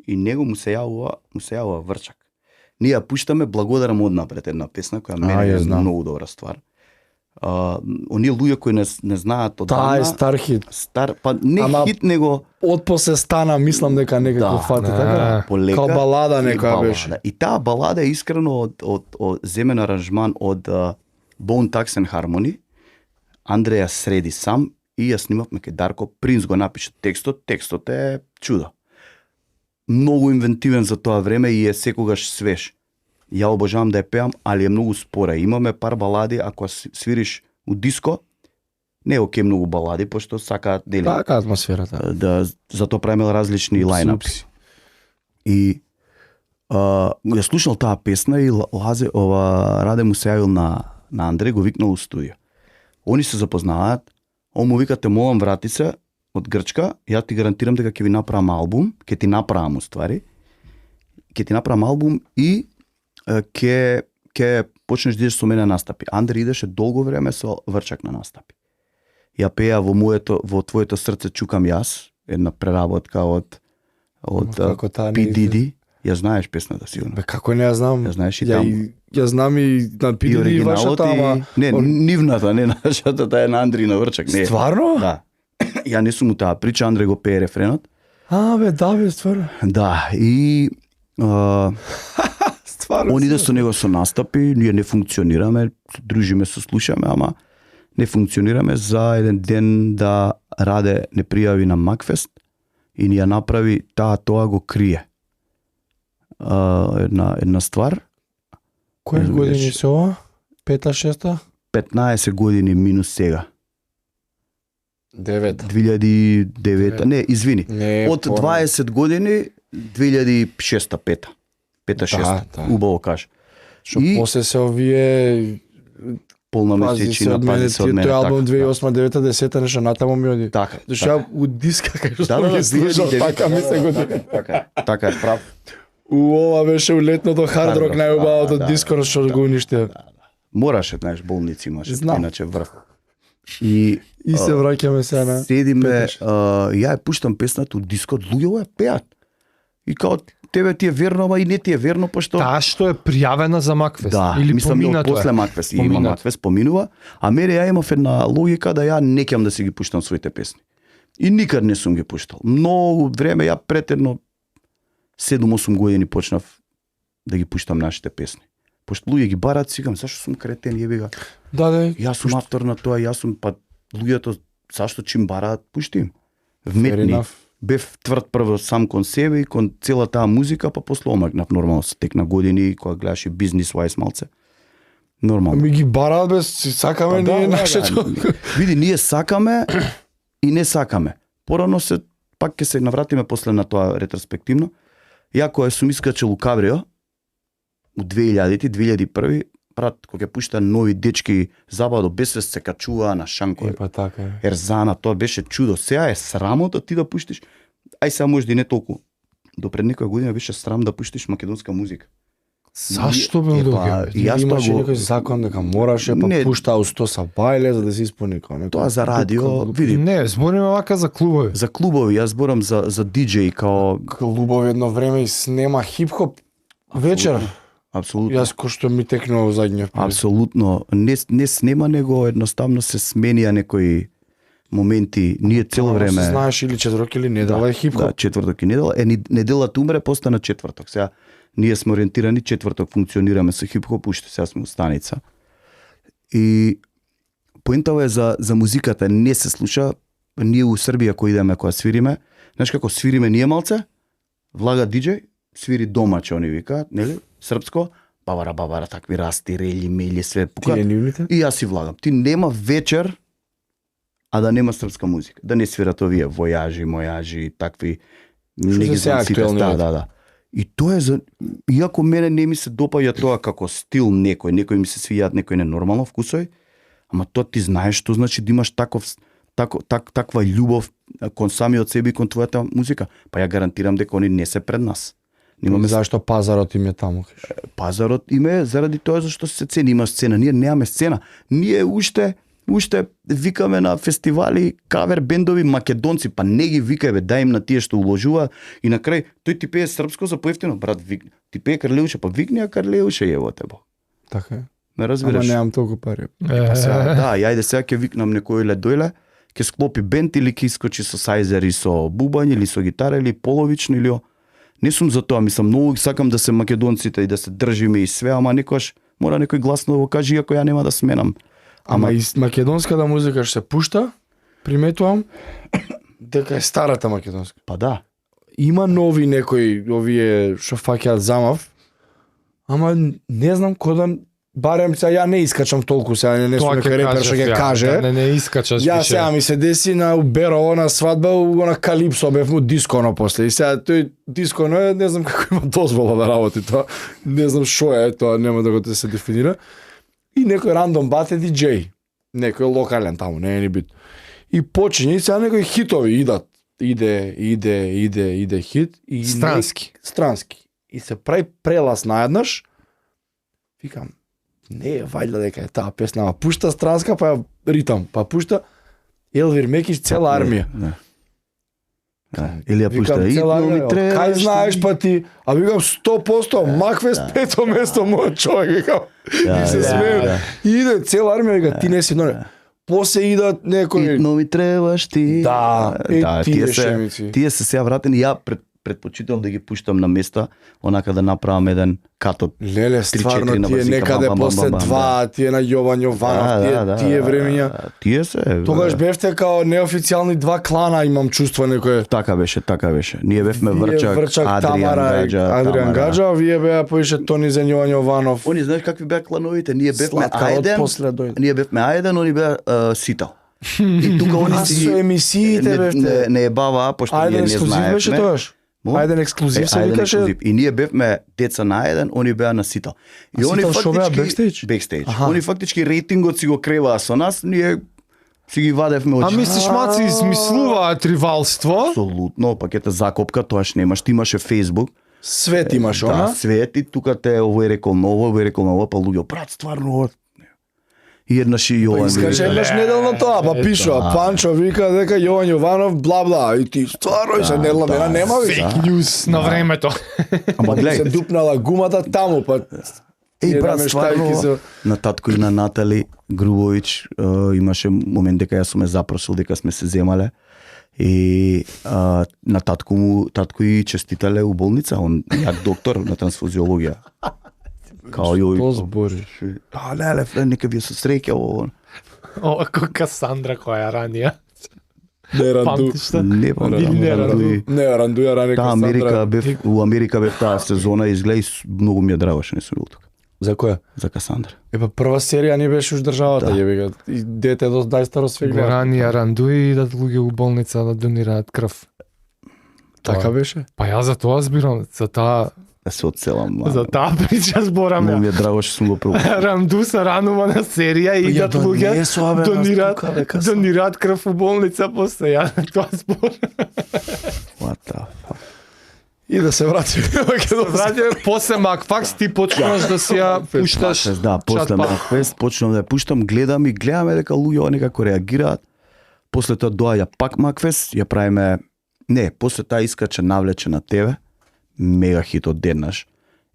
и него му се јавува Врчак. Ние ја пуштаме, благодарам однапред една песна која мене ја е знам. многу добра ствар. Оние луѓе кои не знаат од Таа е стар хит. па не Ама хит него Отпосле стана, мислам дека некако фати така. полека. Као балада и некоја балада. беше. И таа балада е искрено од земен аранжман од Bone Thugs and Harmony. Андреја среди сам и ја снимавме кај Дарко Принц го напише текстот. Текстот е чудо. Многу инвентивен за тоа време и е секогаш свеж. Ја обожавам да ја пеам, али е многу спора. Имаме пар балади, ако свириш у диско, не е окей многу балади, пошто сакаат дели. Така атмосферата. Да, затоа правиме различни лајнапи. И ја слушнал таа песна и Раде му се јавил на Андре, го викнал у студио. Они се запознаат, он му вика, те молам врати се од Грчка, ја ти гарантирам дека ќе ви направам албум, ќе ти направам уствари, ќе ти направам албум и ќе почнеш да идеш со мене настапи. Андре идеше долго време со Врчак на настапи. Ја пеа во твоето срце чукам јас, една преработка од P. Diddy. Ја знаеш песната сигурно. Бе, како не ја знам? Ја знаеш и таму. Ја знам и на P. И Diddy и вашата, ама... Не, нивната, не нашата, таа е на Андри на Врчак. Не. Стварно? Да. Ја не сум му таа прича, Андре го пее рефренот. Бе, да, бе, стварно. Да, и Стварно. он иде со него со настапи, ние не функционираме, дружиме се слушаме, ама не функционираме за еден ден да Раде не пријави на Макфест и ни ја направи тоа го крие. Една ствар. Кој години се ова? 5-6? 15 години минус сега. 9. 2009, не, извини. Не, Од 20 години 2006-5. 5-6. Да. Убаво кажа. Што И- после се овие Полна месечина, пази се од мене. тој албум така, 2008-2010 нешто натаму ми оди. Така. Зашто ја у диска кај што Да, да, ги слушал, 2009. така ми се години. Така е прав. У ова беше у летното хард рок Hard rock, најубавото да, диско што го уништи. Мораше, знаеш, болници имаше, Знам. иначе врв. И И се враќаме сега на седиме, Петеш. ја ја пуштам песната од дискот, луѓе ја пеат. И као тебе ти е верно, ама и не ти е верно, пошто Таа што е пријавена за Макфест да, или мислам да поминато после е. Макфест има Поминато. Макфест поминува, а мене ја имав една логика да ја не ќам да си ги пуштам своите песни. И никад не сум ги пуштал. Многу време ја претерно 7-8 години почнав да ги пуштам нашите песни. Пошто луѓе ги барат, сигам, зашто сум кретен, јеби га. Да, да. Јас сум автор на тоа, јас сум, па луѓето зашто чим бараат, пушти им. Fair Вметни. enough. Бев тврд прво сам кон себе и кон цела таа музика, па после омакнав нормално со тек на години, кога гледаш и бизнес вајс малце. Нормално. Ми ги бараат без сакаме ние нашето. Види, ние сакаме и не сакаме. Порано се, пак ќе се навратиме после на тоа ретроспективно. Ја кога сум искачел у Кабрио, у 2000-ти, 2001 брат, кога ќе пушта нови дечки забава до безвест се качува на Шанко. Па така е. Ерзана, тоа беше чудо. Сега е срамота ти да пуштиш. Ај сега може и не толку. До пред некоја година беше срам да пуштиш македонска музика. Зашто бе Епа, луѓе? и јас Имаше тоа го... некој закон дека мораше па Не. пушта у 100 са бајле за да се исполни како некој. Тоа за радио, види, Не, збориме вака за клубови. за клубови, јас зборам за диџеј као Клубови едно време и снема хип-хоп вечер. апсолутно. Јас кој што ми текнува задњев. Апсолутно. Не снема него, едноставно се сменија некои моменти. Ние цело време... Знаеш или четврок или недела е хип-хоп. Да, четврток и недела. Неделата умре, постана четврток. Сега ние сме ориентирани, четврток функционираме со хип-хоп, уште сега сме у станица. И поентава е за музиката, не се слуша. Ние у Србија кој идеме, кога свириме, знаеш како свириме ние малце, влага диџеј, свири домаче, они викаат, нели? Српско, бабара, такви расти, рели, мели, све пука. Тие нивните? И јас си влагам. Ти нема вечер, а да нема српска музика. Да не свират овие војажи, мојажи, такви... Не ги се знам сите, актуелни, да. И тоа е за... Иако мене не ми се допаѓа тоа како стил некој ми се свијаат, некој не нормално вкусој, ама тоа ти знаеш што значи да имаш таква љубов кон самиот себе и кон твојата музика. Па ја гарантирам дека они не се пред нас. Немаме Зашто пазарот им е таму? пазарот име заради тоа зашто се цени, има сцена. Ние немаме сцена. Ние уште уште викаме на фестивали кавер бендови македонци, па не ги викај бе, дај им на тие што уложува и на крај тој ти пее српско за поевтино, брат, ти пее Карлеуше, па викни ја Карлеуше јebote бо. Така е. Ме разбираш? Ама немам толку пари. Па сега, да, јајде сега ќе викнам некој ле дојле, ќе склопи бенд или ќе искочи со сајзер и со бубањ или со гитара или половично или не сум за тоа, мислам многу сакам да се македонците и да се држиме и све, ама некојаш мора некој гласно да го каже иако ја нема да сменам. Ама и македонската музика што се пушта, приметувам дека е старата македонска. Па да. Има нови некои овие што фаќаат замав, ама не знам кода барем сега ја не искачам толку сега не сум некој репер што ќе каже. Да, не искачаш Ја више. сега ми се деси на Берово на свадба, на Калипсо бев му дисконо после. И сега тој дисконо е, не знам како има дозвола да работи тоа. Не знам што е тоа, нема да го се дефинира. И некој рандом бате диџеј. Некој локален таму, не е ни бит. И почиње и сега некои хитови идат. Иде хит и странски. И се прави прелаз наеднаш. Викам, не е вајда дека е таа песна, ама пушта странска, па ја ритам, па пушта Елвир Мекиш цела армија. Или ја пушта Викам и цела армија, треба. кај знаеш па ти, а викам 100% Макфест пето место мојот човек, викам. И се смеја. И иде цела армија, вика ти не си ноне. После идат некои Но ми требаш ти. Да, тие тие се шемици. тие се сега вратени, ја предпочитувам да ги пуштам на места, онака да направам еден катот. Леле, 3-4 стварно, на тие базика, некаде бам, бам, после бам, бам, два, тие на Јован Јованов, тие времења. Тие се. Тогаш бевте као неофицијални два клана, имам чувство некое. Така беше. Ние бевме Врчак, Адриан Тамара, Гаджа, Адриан Тамара. Гаджа, вие беа поише Тони Зен Јован Јованов. Они знаеш какви беа клановите? Ние бевме Сладка од Ајден, после дојде. ние бевме Ајден, они беа Ситал. И тука они А си со емисиите бевте. не ебаваа, пошто ние Ајден не ексклузив беше знаевме. тогаш. Ајден ексклузив се викаше. И ние бевме деца на Ајден, они беа на Ситал. И А они Ситал шо беа, бекстејдж? Бекстејдж. Аха. Они фактички рейтингот си го креваа со нас, ние си ги вадевме А очи. мислиш маци измислуваат ривалство? Апсолутно, па ќе те закопка, тоаш немаш, ти имаше Facebook. Свет имаш, Да, она? свет и тука те овој рекол ново, овој рекол ново, па луѓе, брат, стварно ова. И еднаш и Јован. Искаше еднаш неделно тоа, па пишува, Панчо вика дека Јован Јованов бла бла и ти стварно и се неделно нема вика. Фейк ньюс на времето. Ама Се гледај, дупнала гумата таму, па еј брат, намештајки стварно, се- на татко и на Натали Грубович имаше момент дека јас сум ме запрошил дека сме се земале и на татко и честитале у болница, он јак доктор на трансфузиологија. Као јој. Што збориш? Леле, френ, нека ви се среќа ово. Ова ко Касандра која ранија. Не ранду. Памтиш што? Не памтам. Или не Ранду. Не, рандуја ране Таа Касандра. Америка бев, у Америка бев таа сезона, изгледа и многу ми ја драго што не сум бил тука. За која? За Касандра. Епа прва серија не беше уж државата, Да. јеби го. И дете до дајстаро све Го гледа. ранија рандуи и идат луѓе у болница да донираат крв. Така беше? Па ја за тоа збирам, за таа Да се одселам. за таа прича зборам Многу ја. ми ја драго што сум го пробувал. Ранду се ранува на серија и идат луѓе донираат крв у болница после ја тоа збор. What the fuck? И да се врати. Враќаме после Макфакс ти почнаш да си ја пушташ. Да, после чат пат. Макфест почнам да ја пуштам, гледам и гледаме дека луѓе некако реагираат. После тоа доаѓа пак Макфест, ја правиме не, после таа искача навлече на тебе. Мега хит одеднаш.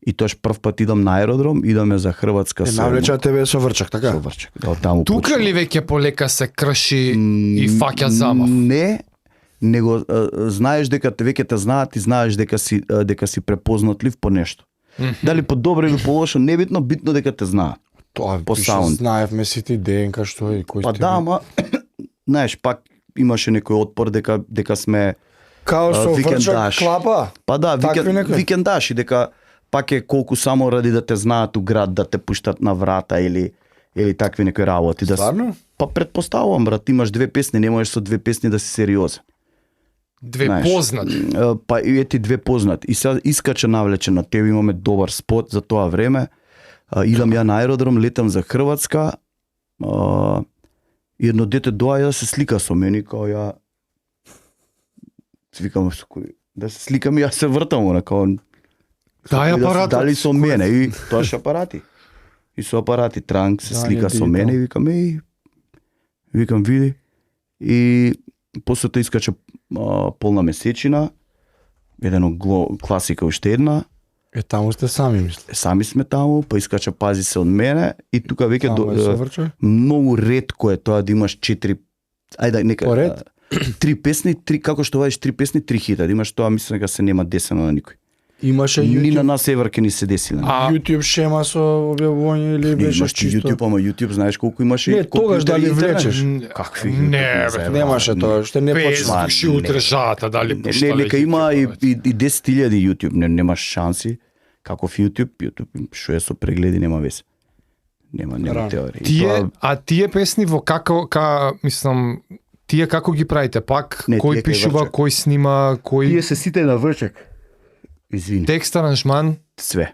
И тоаш прв пат идам на аеродром, идаме за Хрватска со Навлеча тебе со Врчак, така? со Врчак. Да, таму Тука почнам. ли веќе полека се крши и фаќа замав? Не, него знаеш дека веќе те знаат и знаеш дека си препознатлив по нешто. Дали по добро или по лошо, небитно, битно дека те знаат. Тоа По пише, саунд. знаевме сите ДНК што е и кој Па сте да, ви. ама знаеш, пак имаше некој отпор дека сме Као со Врчак викендаш. клапа. па да, Такви некои? викендаш и дека пак е колку само ради да те знаат у град, да те пуштат на врата или такви некои работи. Стварно? Па предпоставувам, брат, имаш две песни, не можеш со две песни да си сериозен. Две знаеш. познати. Па и ети две познати. И сега искача навлече на тебе, имаме добар спот за тоа време. Идам ја на аеродром, летам за Хрватска. И едно дете доаѓа да се слика со мене, као ја викам со кој да се сликам и јас се вртам, она као Дај апаратот. дали со мене и тоа ше апарати. И со апарати Транк се Да, слика не со дигитал. мене и викам Викам види. И после тоа искача полна месечина, еден класика уште една. Таму сте сами, мисли. Сами сме таму, па искача пази се од мене и тука веќе Таму е соврче. многу ретко е тоа да имаш 4 ајде нека Поред? 3 песни, 3 како што вадиш 3 песни, 3 хита, да имаш тоа мислам дека се нема десено на никој. Имаше Ни на YouTube, нас евар ке ни се деси. YouTube шема со објавување или беше Имаш чисто? YouTube, ама YouTube знаеш колку имаше. Не, тогаш компјутери дали и интернет. влечеш? Какви? Не, бе, Немаше тоа, што не Без почна. души утрежата, дали Не, пуштале нека хитови, има и бе. 10.000 YouTube, немаш шанси. Каков YouTube што е со прегледи нема везе. Нема Рано. теорија. И Тие, а тие песни во мислам, тие како ги правите? Пак Не, кој тие кај пишува, Врчак. кој снима, кој се сите на Врчак. Извини. текст, аранжман? Све.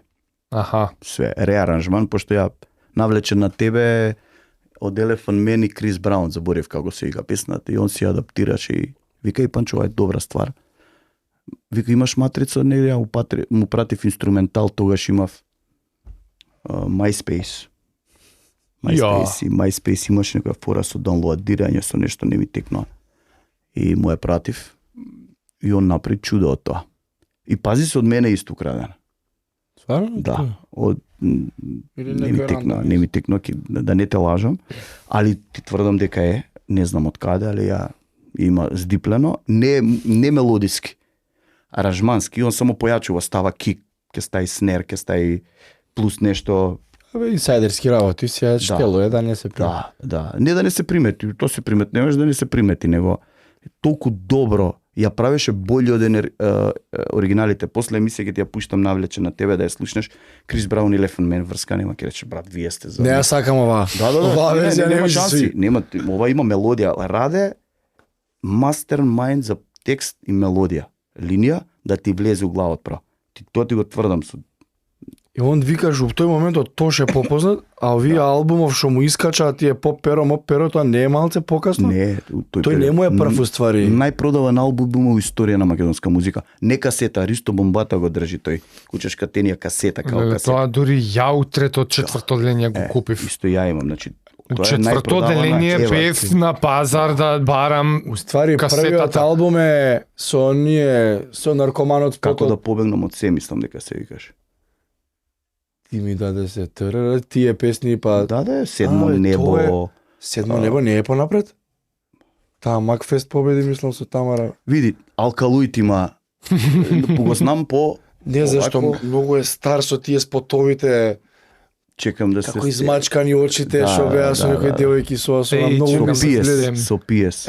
Аха. Све. Реаранжман, пошто ја навлечен на тебе од Elephant Man и Крис Браун, заборев како се вика песната, и он си адаптираше и вика и Панчо, ова е добра ствар. Вика имаш матрица, не ја му пратив инструментал, тогаш имав MySpace. И MySpace имаше некоја фора со доwnloadирање, со нешто не ми текнува. И му ја пратив и он направи чудо од тоа. И пази се од мене исто украден. Стварно? Да, од Или не ми некој текна, рандом? не ми текна, да не те лажам, али ти тврдам дека е, не знам од каде, али ја има здиплено, не мелодиски, аранжмански, он само појачува, става кик, ке стаи снер, ке стаи плюс нешто, Абе, инсайдерски работи, сега штело е да не се прима. да, не да не се примети, то се примети, не може да не се примети, него толку добро ја правеше боље од оригиналите. После емисија ќе ти ја пуштам навлече на тебе да ја слушнеш. Крис Браун и Elephant Man врска нема, ќе рече брат, вие сте за. Не ја сакам ова. Да, Оваа верзија нема може шанси. сви. Нема, ова има мелодија. Раде мастермајнд за текст и мелодија. Линија да ти влезе у главот право. Тоа ти го тврдам со. И он викаш во тој момент од Тоше попознат, а овие албумов што му искача, тие поп перо, тоа не е малце покасно? Не, Тој не му е прв уствари. Најпродаван албум во историја на македонска музика. Не касета, Ристо Бомбата го држи тој. Кучешка тенија касета као Леле, касета. тоа дури ја утрето од четврто одделение го купив. Исто ја имам, значи. тоа е Четврто најпродавана одделение ева. бев на пазар да барам Уствари касетата. првиот албум е со оние со наркоманот Како фото. да побегнам од се, мислам дека се викаш. Ти ми даде се трр, тие песни па Да, седмо Абе, небо. тоа Седмо небо не е понапред? Таа Макфест победи мислам со Тамара. Види, Алкалуит има го знам по Не зашто Овако- многу е стар со тие спотовите, чекам да се како измачкани очите Да, што беа со да, некои да. девојки со Еј, многу чекам со да PS, следем. со PS.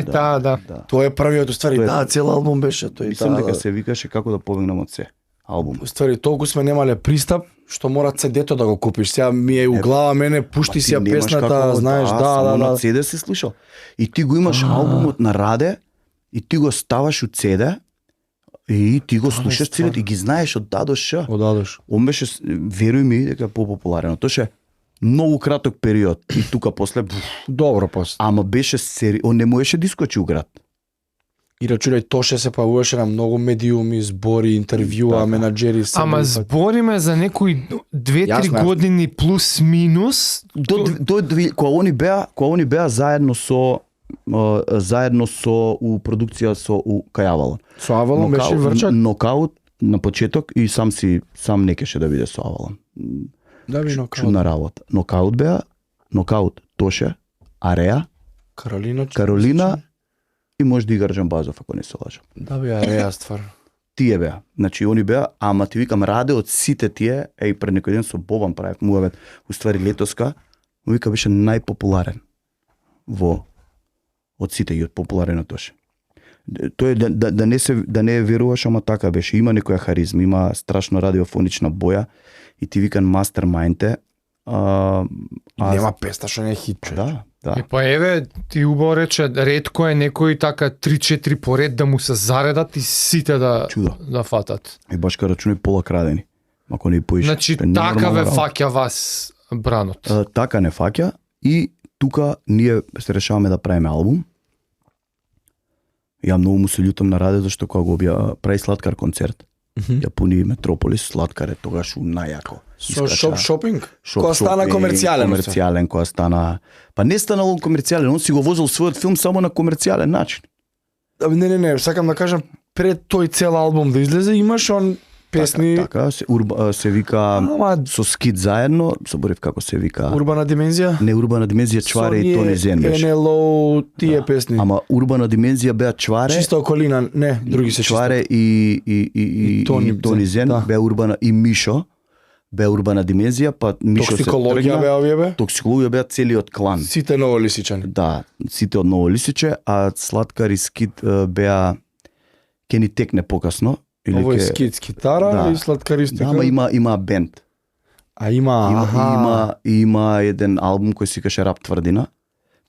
Да. Тоа е првиот уствари, Тоа е- да, цел албум беше тој. Мислам да, дека да. се викаше како да побегнам од се. Албум. Уствари толку сме немале пристап што мора CD-то да го купиш. Сега ми е у глава мене пушти си ја песната, знаеш, само на да. CD си слушал. И ти го имаш албумот на Раде и ти го ставаш у CD и ти го слушаш стварно. целиот и ги знаеш од А до Ш. Одадош. Он беше, веруј ми, дека е попопуларен. Тоа ше многу краток период и тука после Добро после. ама беше он не можеше да искочи у град. И рачунај Тоше се појавуваше на многу медиуми, збори, интервјуа, Така. менаџери се. Ама збориме за некои 2-3 Јасно е. години плюс минус. Кога они беа заедно со у продукција со у Кајавалон. со Авалон беше Врчак. Нокаут на почеток и сам не кеше да биде со Авалон. Да би нокаут. Чудна работа. Нокаут Тоше, Ареа, Каролина и може да игра Джамбазов, ако не се лажам. Да би Ареа ствар. Тие беа. Значи они беа, ама ти викам Раде од сите тие, пред некој ден со Бобан правев муавет, уствари летоска, му вика беше најпопуларен од сите и од популарен Тоше. Тој да не веруваш, ама така беше. Има некоја харизма, има страшно радиофонична боја и ти викан мастермајнте. Нема песна што не е хит. Да. И па еве, ти убаво рече, ретко е некој така 3-4 поред да му се заредат и сите Чудо. да фатат. И баш ка рачунај пола крадени. Ако не поиш. Значи, така ве фаќа вас бранот. Така не фаќа и тука ние се решаваме да правиме албум. Ја многу му се љутам на Раде зашто кога го прави Сладкар концерт. Ја пуни Метрополис, Слаткар е тогаш најако. Со шопинг? Шоп Која стана шопинг, комерцијален. Комерцијален, која стана... Па не станал он комерцијален, он си го возил својот филм само на комерцијален начин. Не, сакам да кажам, пред тој цел албум да излезе, имаш он песни... Така, се вика Ама со скит заедно, заборев како се вика. Урбана димензија? Не Урбана димензија, Чваре и Тони Зен беше. НЛО, тие песни. Ама Урбана димензија беа Чваре, Чиста околина, не, други се Чваре и Тони Зен, да. беа Урбана и Мишо, беа Урбана димензија, па Мишо се Токсикологија тргна. беа овие бе? Токсикологија беа целиот клан. Сите новолисичани. Да, сите од Новолисиче, а Слаткар и Скит беа ќе ни текне покасно. Ово е скит с китара Да. и сладкаристика. Да, ама има бенд. А има, Има еден албум кој се каше Рап Тврдина,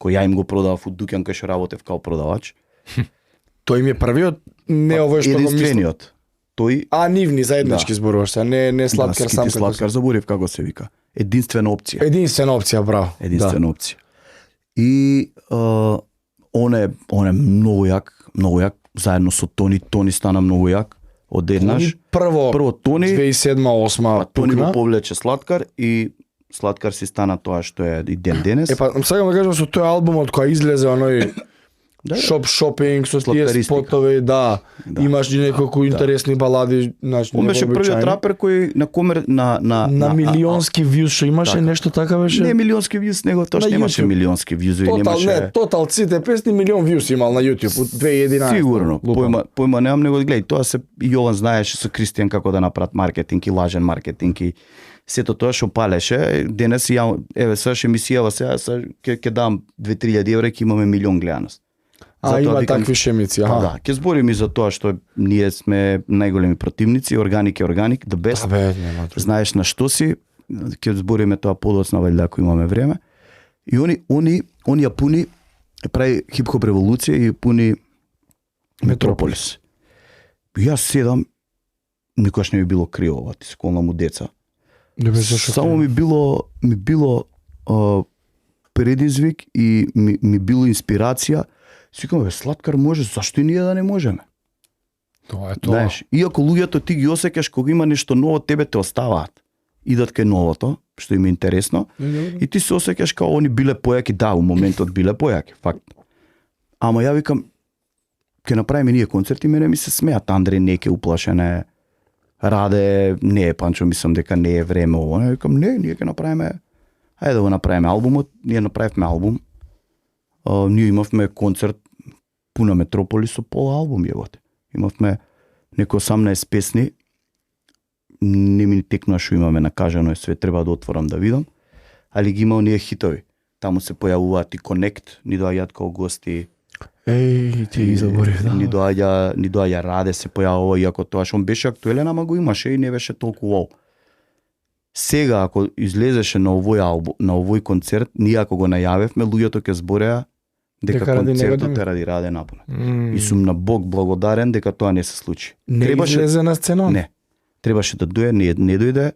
кој ја им го продавав од дуќан кај што работев као продавач. Тој ми е првиот, не овој што го мислам. Единствениот. Тој А нивни заеднички Да. зборуваш, не сладкар Скит сам и како Слаткар, заборев како се вика. Единствена опција. Единствена опција, браво. Единствена опција. И он е многу јак, заедно со Тони стана многу јак. Одеднаш. Прво Тони, 2007-2008 па Тони го пукна. повлече Слаткар и Слаткар си стана тоа што е и ден денес. Па сакам да кажам со тој албумот кој излезе оној шопинг со тие Слаткаристика. спотови, да. Имаш неколку интересни балади, значи Он беше првиот рапер кој на милионски вјуз што имаше така. нешто така беше. Не милионски вјуз, него тоа На што немаше YouTube. милионски вјузови, немаше. Тотал сите песни милион вјуз имал на YouTube од 2011. Сигурно, Лупам. појма немам, него гледај, тоа се и Јован знаеше со Кристијан како да направат маркетинг и лажен маркетинг и сето тоа што палеше. Денес ја еве сега ќе ми сијава сега ќе дам 2-3 евра ќе имаме милион гледаност. А има такви шемици, Па да, ќе зборим и за тоа што ние сме најголеми противници, органик е органик, the best. Абе, нема друго. Знаеш на што си, ќе збориме тоа подоцна валјда ако имаме време. И они ја пуни, прави хип-хоп револуција и пуни Метрополис. И јас седам, никогаш не ми било криво, ти сколна му деца. Само ми било предизвик и ми било инспирација. Сикам, бе, Слаткар може, зашто и ние да не можеме? Тоа е тоа. Знаеш, иако луѓето ти ги осеќаш кога има нешто ново, тебе те оставаат. Идат кај новото, што им е интересно, и ти се осеќаш као они биле појаки, да, у моментот биле појаки, факт. Ама ја викам, ќе направиме ние концерти, мене ми се смеат, Андреј неке уплашене, Раде, не, Панчо, мислам дека не е време ово. Не, викам, не, ние ќе направиме, ајде да го направиме албумот, ние направивме албум, ние имавме концерт пуна Метрополис со пола албум јевоте. Имавме некои 18 песни, не ми текнува што имаме накажано, све треба да отворам да видам, али ги има оние хитови. Таму се појавуваат и Connect, ни доаѓаат као гости. Еј, ти заборив, да. Ни доаѓа Раде се појавува, иако тоа што он беше актуелен, ама го имаше и не беше толку вау. Сега ако излезеше на овој албум, на овој концерт, ние ако го најавевме, луѓето ќе збореа дека концертот е ради Раде напунет. И сум на Бог благодарен дека тоа не се случи. Не излезе на сцена? Не. Требаше да дојде, не дојде,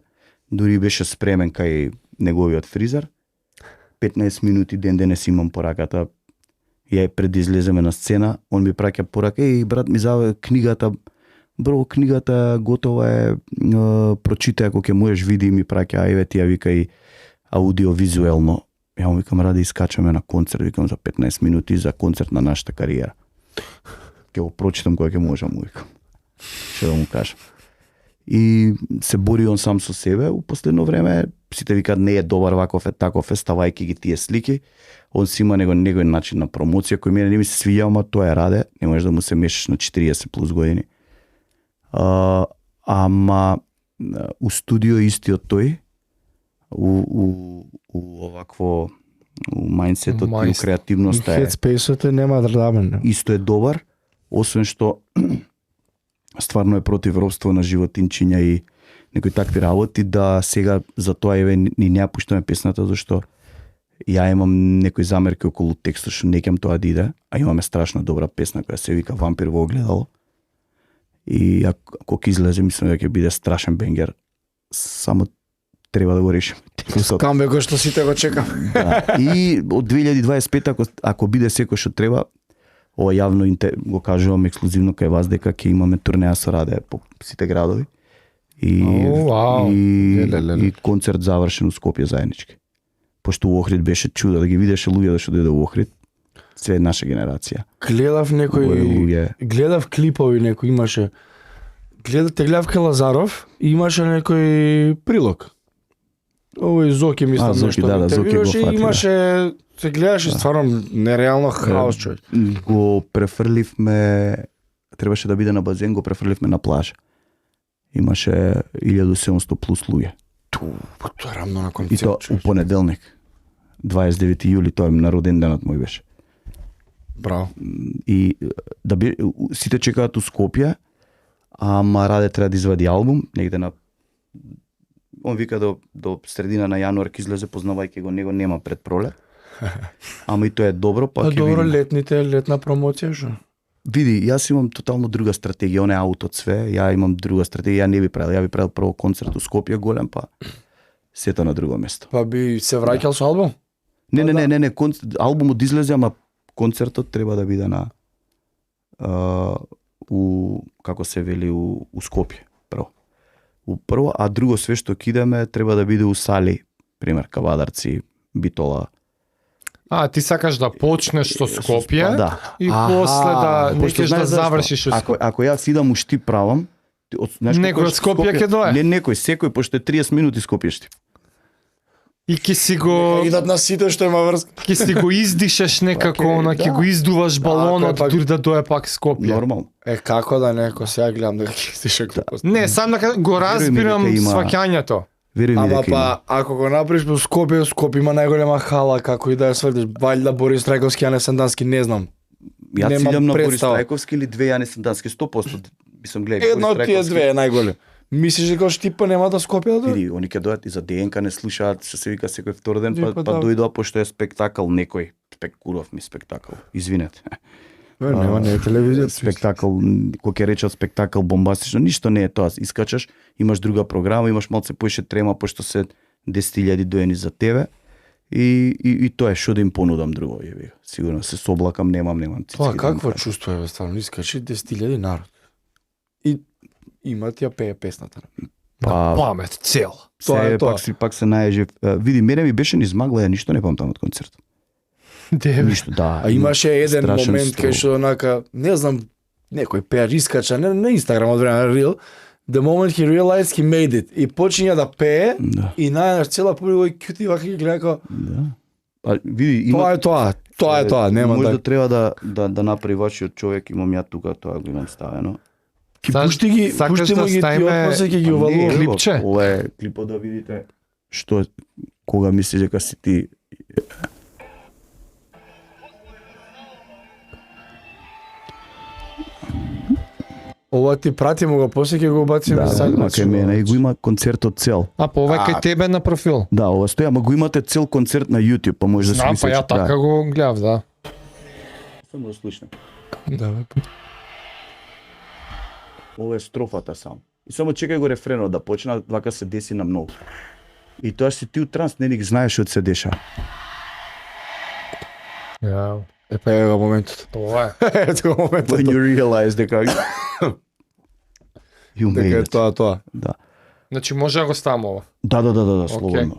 дури беше спремен кај неговиот фризер. 15 минути ден денес имам пораката. Ја пред да излеземе на сцена, он ми праќа порака, брат ми заве книгата, бро, книгата готова е, прочитај ако ќе можеш, види, ми праќа, еве ти ја вика и аудиовизуелно. Ја му викам, раде искачаме на концерт, викам за 15 минути за концерт на нашата кариера. Ќе го прочитам кога ќе можам, му викам. Што да му кажам. И се бори он сам со себе, у последно време сите викаат не е добар ваков е таков е, ставајќи ги тие слики. Он си има негој начин на промоција кој мене не ми се свиѓа, ама тоа е Раде, не можеш да му се мешаш на 40 плюс години. Ама у студио истиот тој, у овакво у мајндсетот и у креативноста е. Headspace-от нема драдабен. Исто е добар, освен што стварно е против робство на животинчиња и некои такви работи, да сега за тоа еве ни не ја пуштаме песната зашто ја имам некои замерки околу текстот што не ќам тоа да иде, а имаме страшно добра песна која се вика Вампир во огледало. И ако ќе излезе, мислам дека ќе биде страшен бенгер. Само треба да го решиме. Камбекот што сите го чекам. Да. И од 2025 ако биде секој што треба, ова јавно го кажувам ексклузивно кај вас дека ќе имаме турнеја со Раде по сите градови. И и концерт завршен у Скопје заеднички. Пошто у Охрид беше чудо да ги видеше луѓе што дојде у Охрид. Све наша генерација. Гледав гледав клипови некој имаше. Гледав кај Лазаров и имаше некој прилог. Овој Зоки мислам Зоки, нешто. Зоки го фати, имаше се гледаше стварно нереално хаос човек. Го префрливме, требаше да биде на базен, го префрливме на плажа. Имаше 1700 плюс луѓе. Тоа е рамно на И концерт. тоа у понеделник. 29 јули, тоа е на роден денот мој беше. Браво. И да би сите чекаат у Скопје, ама Раде треба да извади албум, негде на он вика до средина на јануар ќе излезе, познавајќи го него нема пред пролет. Ама и тоа е добро, па ќе добро видиме. летна промоција што? Види, јас имам тотално друга стратегија, он е аут од све, ја имам друга стратегија, ја не би правил, ја би правил прво концерт у Скопје голем, па сета на друго место. Па би се враќал со албум? Не, албумот излезе, ама концертот треба да биде на у како се вели у Скопје прво. Прво, а друго све што кидаме треба да биде у сали, пример Кавадарци, Битола. Ти сакаш да почнеш со Скопје Да. и после да некаш да завршиш у Скопје. Ако јас идам у Штип правам, Некој од Скопје ќе дое? Не некој, секој, пошто е 30 минути Скопје Штип. И ќе си го Идат на сите што има врска. ќе си го издишеш некако, ќе го издуваш балонот дури да дое пак Скопје. Нормално. Како да некој сега гледам дека ќе стише глупост. Не, сам го разбирам дека има- сваќањето. Веруј ми Ама дека има. ако го направиш по Скопје има најголема хала, како и да ја сведеш, валјда Борис Трајковски, а не Сандански, не знам. Јас немам идам на Борис представа. Трајковски или две Јане Сандански, 100% би сум гледал. Едно од тие две е најголем. Мислиш дека Штипа нема да Скопје да дојде? Види, они ќе дојдат и за ДНК не слушаат, што се вика секој втор ден, Па па да. дојдоа пошто е спектакл некој. Спекуров ми спектакл. Извинете. Нема, не е телевизија. Спектакл, кој ќе речат спектакл бомбастично, ништо не е тоа. Искачаш, имаш друга програма, имаш малце поише трема пошто се 10.000 доени за тебе. И тоа е што да им понудам друго, јеби. Сигурно се соблакам, немам цицки. Тоа да какво им кажам. чувство е, стварно, искачи 10.000 народ. И има ти ја пее песната. Памет цел. Тоа е тоа. Пак се најежив. Види, мене ми беше низ магла, ја ништо не памтам од концерт. Ништо, да. А имаше еден страшен момент струм. кај што онака, не знам, некој пеар искача на Инстаграм од време на Reel, the moment he realized he made it. И почиња да пее, Да. и најнаш цела публика и кјути вака ги гледа како, Да. А види, има тоа е тоа, нема Може да. да треба да направи вашиот човек, имам ја тука, тоа го имам ставено. Пушти ги, Сакаш пушти да му ги ти ставиме- отпосле ќе ги Не, увалува. ево, клипче? Ова е клипот да видите што кога мислиш дека си ти. Ова ти прати му го, после ќе го убациме Да, сајд кај мене и го има концертот цел. Па ова е кај тебе на профил. Да, ова стои, ама го имате цел концерт на YouTube, па може да се Знам, па ја така го гледав, да. Само да слушнем. Да, бе. Ова е строфата само. И само чекај го рефренот да почне, вака се деси на многу. И тоа си ти у транс, не знаеш што се деша. Ја, Епа е го моментот. тоа е. Ето го моментот. When you realize дека you made Дека е it. тоа. Да. Значи може да го ставам ова. Да,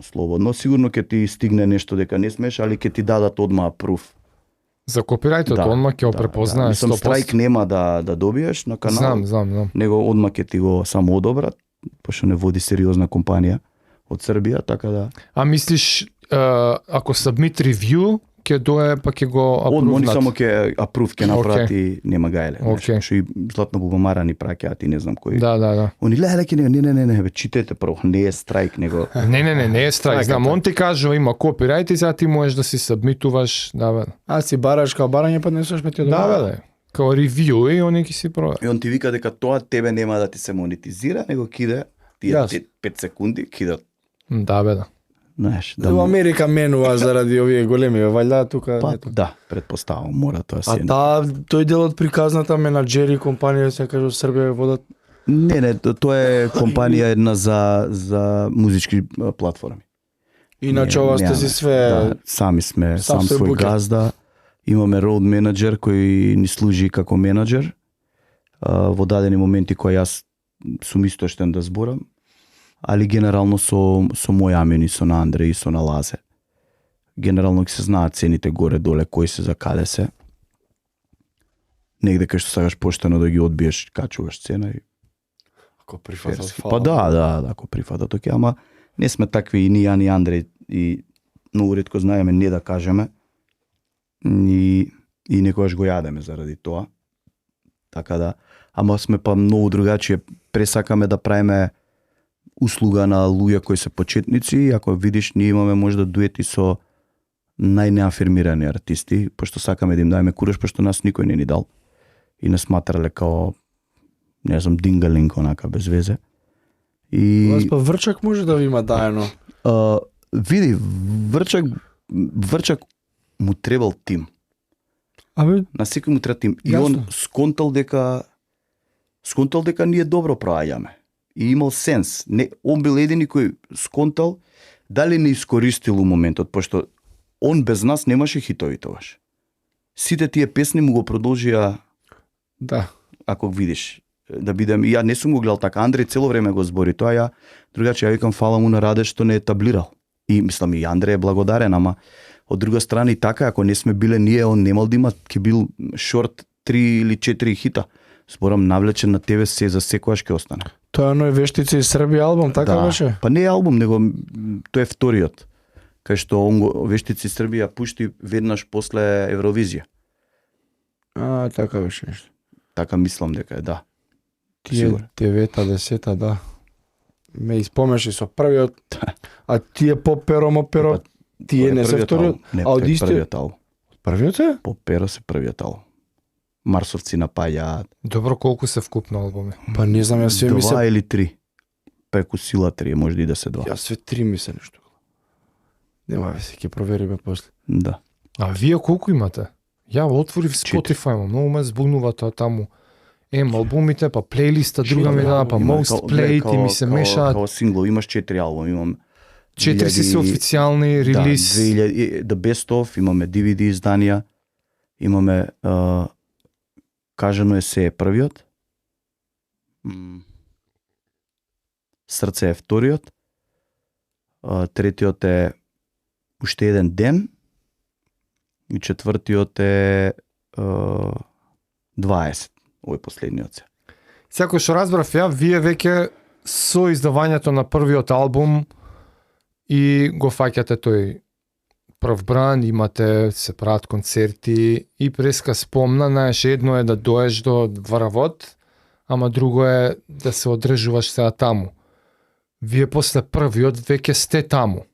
слободно. Сигурно ќе ти стигне нешто дека не смеш, али ќе ти дадат одма пруф. За копирајтот одма ќе го препознае Мислам, 100%. страйк нема да добиеш на канал. Знам. Него одма ќе ти го само одобрат, пошто не води сериозна компанија од Србија, така да А мислиш, ако submit review, ќе дое па ќе го одма они апрувнат? само ќе апрув ќе направат и нема гајле. Окей. Што и Златна Бубамара ни праќаат и не знам кој. Да. Они леле не, бе, читете прво, не е страйк, него Не е страйк. Знам, он ти кажува има копирајт и сега ти можеш да си сабмитуваш, да бе. А си бараш као барање, па не сеш ме ти Да бе. Као ревју и они ќе си проверат. И он ти вика дека тоа тебе нема да ти се монетизира, него киде тие Јас. 5 секунди кидат. Да бе. Знаеш, Во Америка менува заради овие големи, валјда тука. па, ето. да, предпоставам, мора тоа А се. тој дел од приказната менаџери компанија се кажа Србија водат. Не, тоа е компанија една за музички платформи. Иначе ова сте си све Да, сами сме, сам сам свој свој букер. газда. Имаме роуд менеджер кој ни служи како менеджер. Во дадени моменти кои јас сум истоштен да зборам, али генерално со мој амени, со на Андре и со на Лазе. Генерално ќе се знаат цените горе-доле, кои се за каде се. Негде кај што сакаш поштено да ги одбиеш, качуваш цена и Ако прифатат, па да, ако прифатат, окей, ама не сме такви и ни ја ни Андре и многу ретко знаеме не да кажеме и некогаш го јадеме заради тоа. Така да, ама сме па многу другачие, пресакаме да правиме услуга на луѓе кои се почетници, и ако видиш ние имаме можда дуети со најнеафирмирани артисти, пошто сакаме да им дајме кураж, пошто нас никој не ни дал и не сматрале као не знам дингалинг онака без везе. И Вас па Врчак може да ви има дајано. види, Врчак му требал тим. Абе, На секој му треба тим. И Јасно. он сконтал дека ние добро проаѓаме. И имал сенс. Не, он бил едини кој сконтал дали не искористил у моментот, пошто он без нас немаше хитови тогаш. Сите тие песни му го продолжија, да. ако видиш, да бидем, и ја не сум го гледал така, Андреј цело време го збори тоа, ја другаче ја викам фала му на Раде што не е таблирал. И мислам и Андреј е благодарен, ама од друга страна и така, ако не сме биле ние, он немал да има, ќе бил шорт 3 или 4 хита. Зборам навлечен на тебе се за секојаш ќе остане. Тоа е оној Вештици из Србија албум, така беше? Па не е албум, него тој е вториот. Кај што он го Вештици Србија пушти веднаш после Евровизија. Така беше нешто. Така мислам дека е, да. Тие Сигурен. 9-та, 10-та, да. Ме испомнеше со првиот, а тие по перо, тие не се Првиот вториот. албум. Не, А тој од е истиот? првиот албум. Првиот е? По перо се првиот албум. Марсовци напаѓаат. Добро, колку се вкупно албуми? Па не знам, јас све ми се... 2 или 3. Преку сила 3, може и да се 2. Јас све 3 ми се нешто. Нема веќе, ќе провериме после. Да. А вие колку имате? Ја отворив Четири. Spotify, многу ме збунува тоа таму. Албумите, па плейлиста, друга ми дава, па Има most као- played и ми се као- мешаат. Као сингло, имаш 4 албуми, имам 4 си 2000 официјални релиз. Да, 2000, The Best Of, имаме DVD изданија, имаме Кажано е се е првиот, Срце е вториот, третиот е Уште еден ден и четвртиот е 20, овој последниот се. Секој што разбрав ја, вие веќе со издавањето на првиот албум и го фаќате тој прв бранд, имате, се прават концерти и преска спомна, знаеш, едно е да доеш до врвот, ама друго е да се одржуваш сега таму. Вие после првиот веќе сте таму.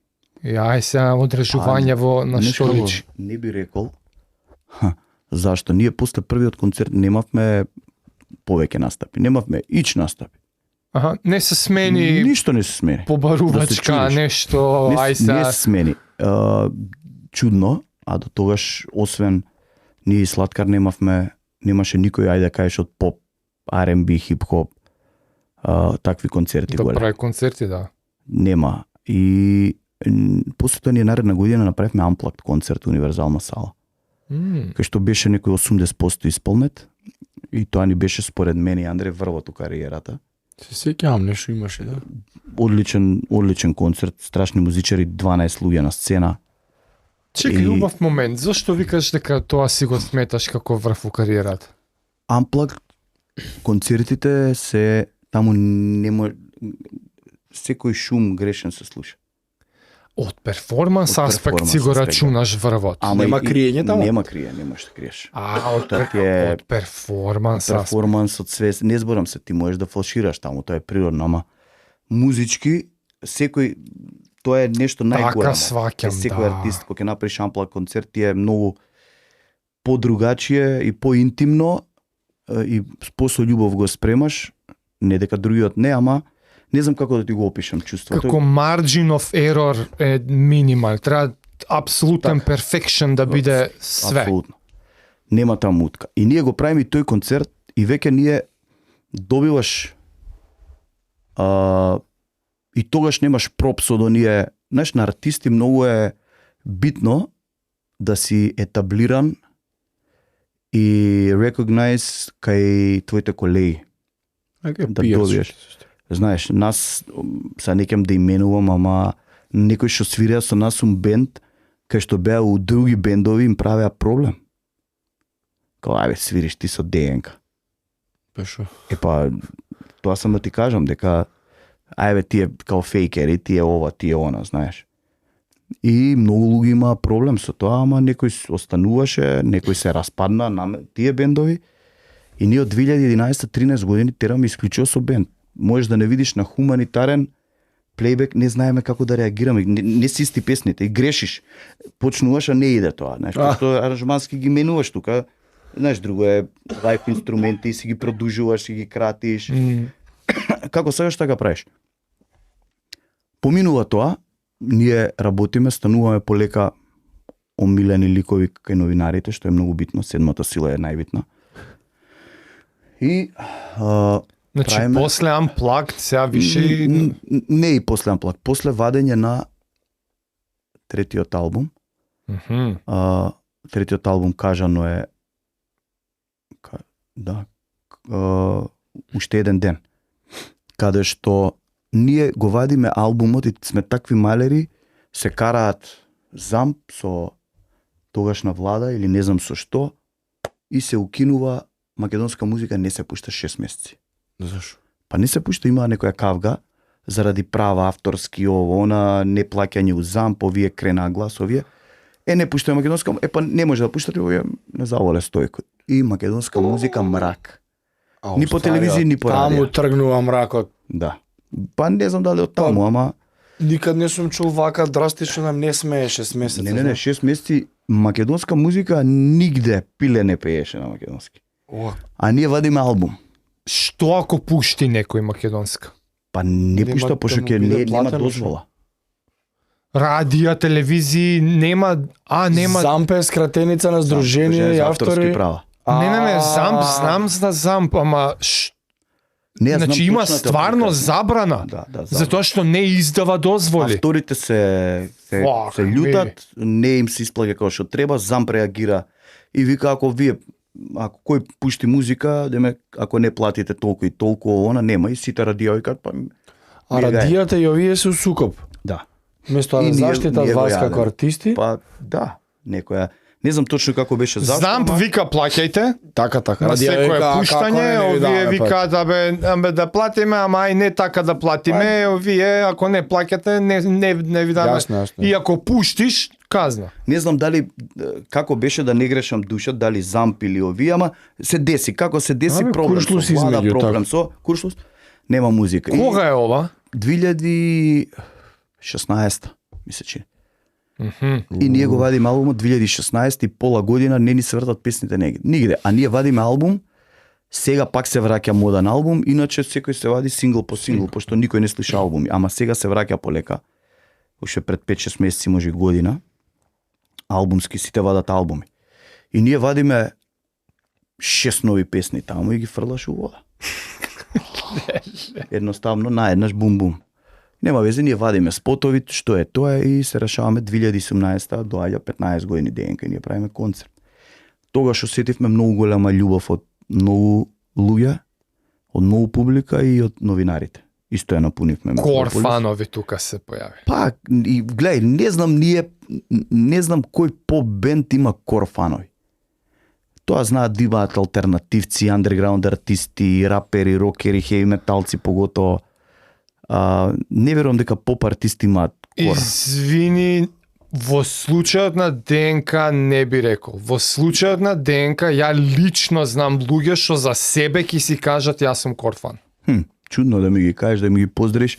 И ај сега одржување во на што Нешто личи. Не би рекол. Зашто? Ние после првиот концерт немавме повеќе настапи. Немавме ич настапи. Аха, не се смени Ништо не се смени. побарувачка, Да се чудиш. нешто, ај Не сега. се смени. Чудно, а до тогаш, освен ние и Сладкар немаше никој, ајде да кажеш, од поп, R&B, хип-хоп, такви концерти Да големи. прави концерти, да. Нема. И после тоа ние наредна година направивме Unplugged концерт Универзална сала. Кај што беше некој 80% исполнет и тоа ни беше според мене и Андре врвот у кариерата. Се сеќавам, нешто имаше, да. Одличен концерт, страшни музичари, 12 луѓе на сцена. Чекај, И- убав момент. Зошто викаш дека тоа си го сметаш како врв у кариерата? Unplugged концертите се таму нема секој шум грешен се слуша. Од перформанс Од аспект перформанс си го аспект, рачунаш врвот. Нема криење таму? Нема криење, немаш да криеш. Од Тоа ти е од перформанс аспект. перформансот све, не зборам се, ти можеш да фалшираш таму, тоа е природно, ама музички секој тоа е нешто најголемо. Така сваќам, Секој да. артист кога ќе направиш Unplugged концерт ти е многу подругачие и поинтимно и со љубов го спремаш, не дека другиот не, ама не знам како да ти го опишам чувството. Како margin of error е минимал. Треба апсолутен perfection да биде све. Апсолутно. Нема таму утка. И ние го правиме и тој концерт и веќе ние добиваш и тогаш немаш пропс од оние, знаеш, на артисти многу е битно да си етаблиран и recognize кај твоите колеги. Да добиеш. Знаеш, нас, са некам да именувам, ама некои што свирија со нас бенд, кај што беа у други бендови им правеа проблем. Као, ајбе, свириш ти со ДНК. Пешо. Епа, тоа сам да ти кажам, дека ајбе, тие као фейкери, тие ова, тие она, знаеш. И многу луѓе има проблем со тоа, ама некој остануваше, некој се распадна на тие бендови. И ние од 2011-13 години тераме исклучиво со бенд. Можеш да не видиш на хуманитарен плейбек, не знаеме како да реагираме, не си исти песните, и грешиш. Почнуваш, а не иде тоа, знаеш, што аранжмански ги менуваш тука. Знаеш, друго е лайф инструменти, си ги продужуваш, си ги кратиш. Како сакаш така правиш. Поминува тоа, ние работиме, стануваме полека омилени ликови кај новинарите, што е многу битно, седмата сила е најбитна. И Значи, правиме... после Unplugged, сега више... Не и после Unplugged, после вадење на третиот албум. Третиот албум кажано е уште еден ден. Каде што ние го вадиме албумот и сме такви малери, се караат замп со тогашна влада или не знам со што и се укинува македонска музика, не се пушта 6 месеци. Зашо? Па не се пушта, има некоја кавга заради права авторски ово, она не плаќање у замп, овие крена глас, овие. Не пуштаме македонска, па не може да пуштате, овие не заволе стојко. И македонска музика мрак. Ни по телевизија, ни по радио. Таму тргнува мракот. Да. Па не знам дали од таму, ама... Никад не сум чул вака драстично нам не смее 6 месеци. Не, 6 месеци македонска музика нигде пиле не пееше на македонски. А ние вадиме албум. Што ако пушти некој македонска? Па не пушта, пошто ќе нема дозвола. Радија, телевизии, нема... нема... Замп е скратеница на Сдружение и автори. Права. Не, Замп, знам за Замп, ама... Не, значи има стварно забрана, забрана. Затоа што не издава дозволи. Авторите се љутат, не им се исплаќа како што треба, Замп реагира и вика ако кој пушти музика, ако не платите толку и толку, она нема и сите радио викаат па. А радијата и овие се у сукоп. Да. Место да заштита вас како артисти? Па да, некоја. Не знам точно како беше зашто. Замп вика плаќајте. Така. На секое пуштање, овие викаат да платиме, ама ај не така да платиме, овие ако не плаќате не ви даме. И ако пуштиш, казна. Не знам дали како беше да не грешам душа, дали Замп или овие, ама се деси, како се деси проблем со влада, проблем со Куршлус, нема музика. Кога е ова? 2016, мисля че. И ние го вадиме албумот 2016 и пола година не ни се вртат песните нигде. А ние вадиме албум, сега пак се враќа моден албум, иначе секој се вади сингл по сингл, пошто никој не слуша албуми. Ама сега се враќа полека, уште пред 5-6 месеци, може и година, албумски, сите вадат албуми. И ние вадиме 6 нови песни таму и ги фрлаш у вода. Едноставно, наеднаш бум-бум. Нема везе, ние вадиме спотови, што е тоа и се решаваме 2017 доаѓа 15 години ДНК и ние правиме концерт. Тогаш осетивме многу голема љубов од многу луѓе, од многу публика и од новинарите. Исто ја напунивме. Кор фанови тука се појави. Па, и гледај, не знам кој поп-бенд има кор фанови. Тоа знаат да имаат алтернативци, андерграунд артисти, рапери, рокери, хеви металци поготово. Не верувам дека поп артисти имаат кор. Извини, во случајот на ДНК не би рекол. Во случајот на ДНК ја лично знам луѓе што за себе ќе си кажат јас сум кор фан. Чудно да ми ги кажеш, да ми ги поздравиш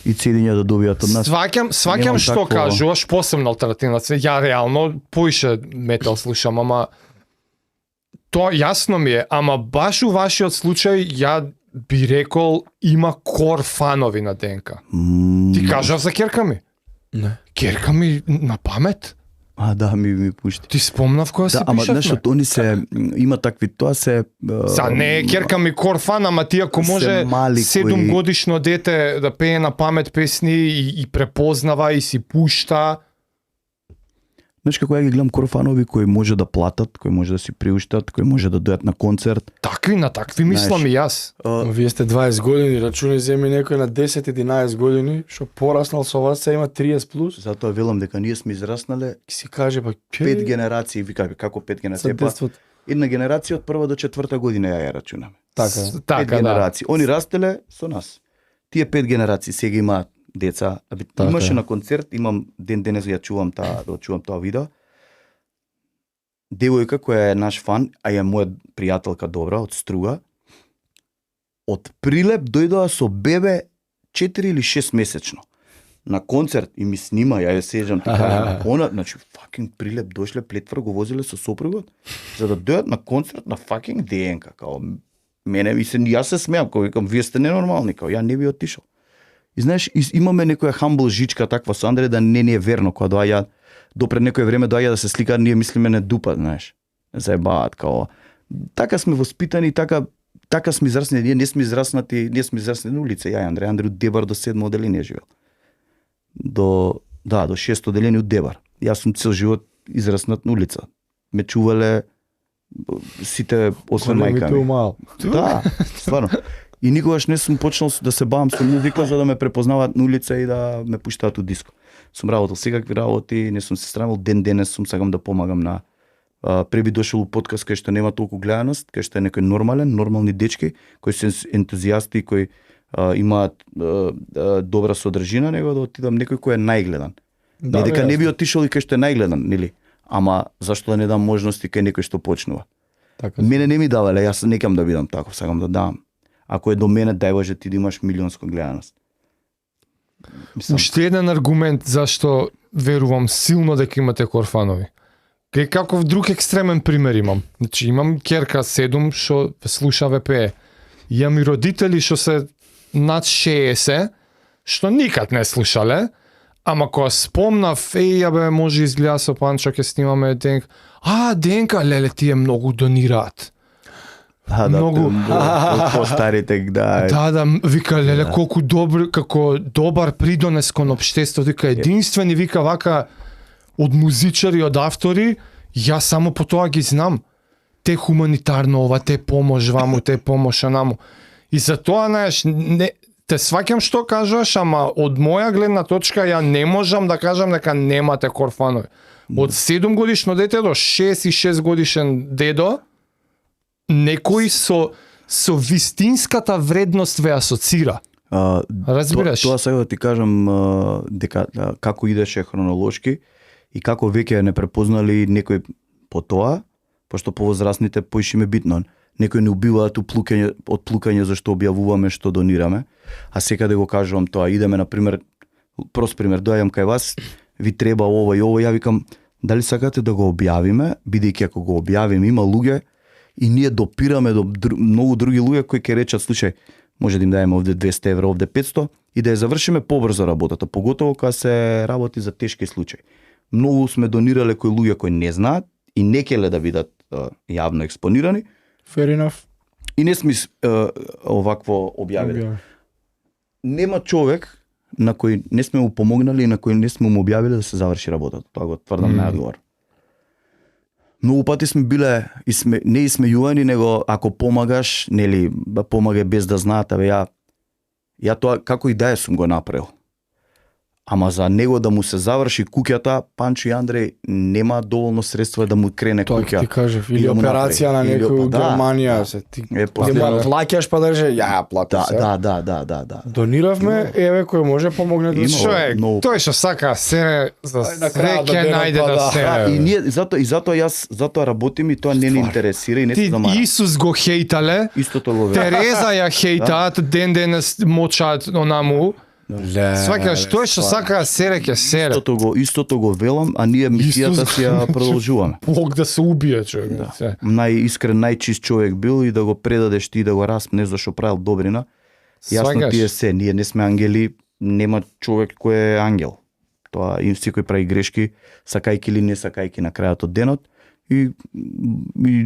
и цедиња да добијат од нас. Сваќам што кажуваш, посебно алтернативна цвет. Ја реално поише метал слушам, ама тоа јасно ми е, ама баш у вашиот случај ја би рекол има кор фанови на ДНК. Ти кажав за Керка ми? Не. Керка ми на памет? Да, ми пушти. Ти спомнав која се ама пишавме? знаеш, они се има такви, тоа се Не е Керка ми кор фан, ама ти ако може 7 годишно дете да пее на памет песни и препознава и си пушта. Знаеш како ја ги гледам корфанови кои може да платат, кои може да си приуштат, кои може да дојдат на концерт. Такви на такви мислам и јас. Вие сте 20 години, рачуни земи некој на 10-11 години, што пораснал со вас, се има 30 плюс. Затоа велам дека ние сме израснале Ки си каже, па 5 генерации, вика како 5 генерации, па една генерација од прва до четврта година ја рачунаме. Така. 5 генерации. Они растеле со нас. Тие 5 генерации сега имаат деца. Имаше на концерт, имам ден денес ја чувам тоа видео. Девојка која е наш фан, а е моја пријателка добра од Струга. Од Прилеп дојдоа со бебе 4 или 6 месечно. На концерт и ми снима, ја ја сеќам така. Она, значи, fucking Прилеп дошле, плетвар го возиле со сопругот, за да дојдат на концерт на fucking ДНК. Као, мене и јас се смеам, као викам, вие сте ненормални, као ја не би отишол. И знаеш, имаме некоја хамбл жичка таква со Андре да не е верно, кога доаѓа допред некој време доаѓа да се сликаат, ние мислиме не дупат, знаеш. Заебаат као. Така сме воспитани, така сме израснати, ние сме израснати на улица. Ја Андре од Дебар до 7 оделение живеел. До 6 оделение од Дебар. Јас сум цел живот израснат на улица. Ме чувале сите освен мајка ми. Да, стварно. И никогаш не сум почнал да се бавам со музика за да ме препознаваат на улица и да ме пуштаат у диско. Сум работел секакви работи, не сум се срамил, ден денес сум сакам да помагам на преби дошол у подкаст кај што нема толку гледаност, кај што е некој нормални дечки кои се ентузијасти, кои имаат добра содржина, него да отидам некој кој е најгледан. Не дека не би отишол и кај што е најгледан, нели? Ама зашто да не дам можности кај некој што почнува? Така. Мене не ми давале, јас не кам да бидам таков, сакам да дам. Ако е до мене, дај Боже ти да имаш милионска гледаност. Уште еден аргумент зашто верувам силно дека имате корфанови. Кај каков друг екстремен пример имам. Значи имам ќерка 7 што слуша ВП. Имам и родители што се над 60 што никад не слушале, ама кога спомнав, ја бе, може изгледа со Панчо ќе снимаме ДНК. ДНК, леле, тие многу донираат. Многу постарите, да. Да, вика, леле, колку добар, како добар придонес кон општеството, вика, единствени, вика, вака, од музичари, од автори, јас само по тоа ги знам. Те хуманитарно ова, те помош ваму, те помош анаму. И за тоа, знаеш, те сваќам што кажаш, ама од моја гледна точка ја не можам да кажам дека немате корфанови. Од 7 годишно дете до 6 и 6 годишен дедо, некој со вистинската вредност ве асоцира. Разбираш? Тоа сега да ти кажам дека како идеше хронолошки и како веќе не препознали некој по тоа, пошто повозрастните поише ме битно. Некои не убиваат од плукање зашто објавуваме што донираме, а секаде го кажувам тоа. Идеме, например, прост пример, доаѓам кај вас, ви треба ова и ова, ја викам, дали сакате да го објавиме, бидејќи ако го објавиме, има луѓе и ние допираме до многу други луѓе кои ќе речат, слушај, може да им дајме овде 200 евро, овде 500 и да ја завршиме побрзо работата, поготово кога се работи за тешки случаи. Многу сме донирале кои луѓе кои не знаат и не келе да бидат јавно експонирани. Fair enough. И не сме овакво објавили. Нема човек на кој не сме му помогнали и на кој не сме му објавили да се заврши работата. Тоа го тврдам најодговор. Многу пати сме биле не исмејувани, него ако помагаш, нели, помагај без да знаат, ја тоа како и да е сум го направил. Ама за него да му се заврши куќата, Панчо и Андреј нема доволно средства да му крене тоа куќа. Тоа ти кажав, или операција на некој у Германија, се ти плаќаш па држе, ја плати се. Да. Дониравме, еве кој може помогне да човек. Тој што сака се за среќа најде да се. И ние затоа работим и тоа не ни интересира и не се замара. Исус го хейтале. Истото го Тереза ја хейтаат, ден денес мочаат онаму. Сваќаш, тој што сака сере ќе сере. Истото го велам, а ние мисијата си ја продолжуваме. Бог да се убие човек. Да. Најискрен, најчист човек бил и да го предадеш ти да го распнеш зашто правил добрина. Јасно ти е се, ние не сме ангели, нема човек кој е ангел. Тоа и секој прави грешки, сакајки или не сакајки на крајот од денот и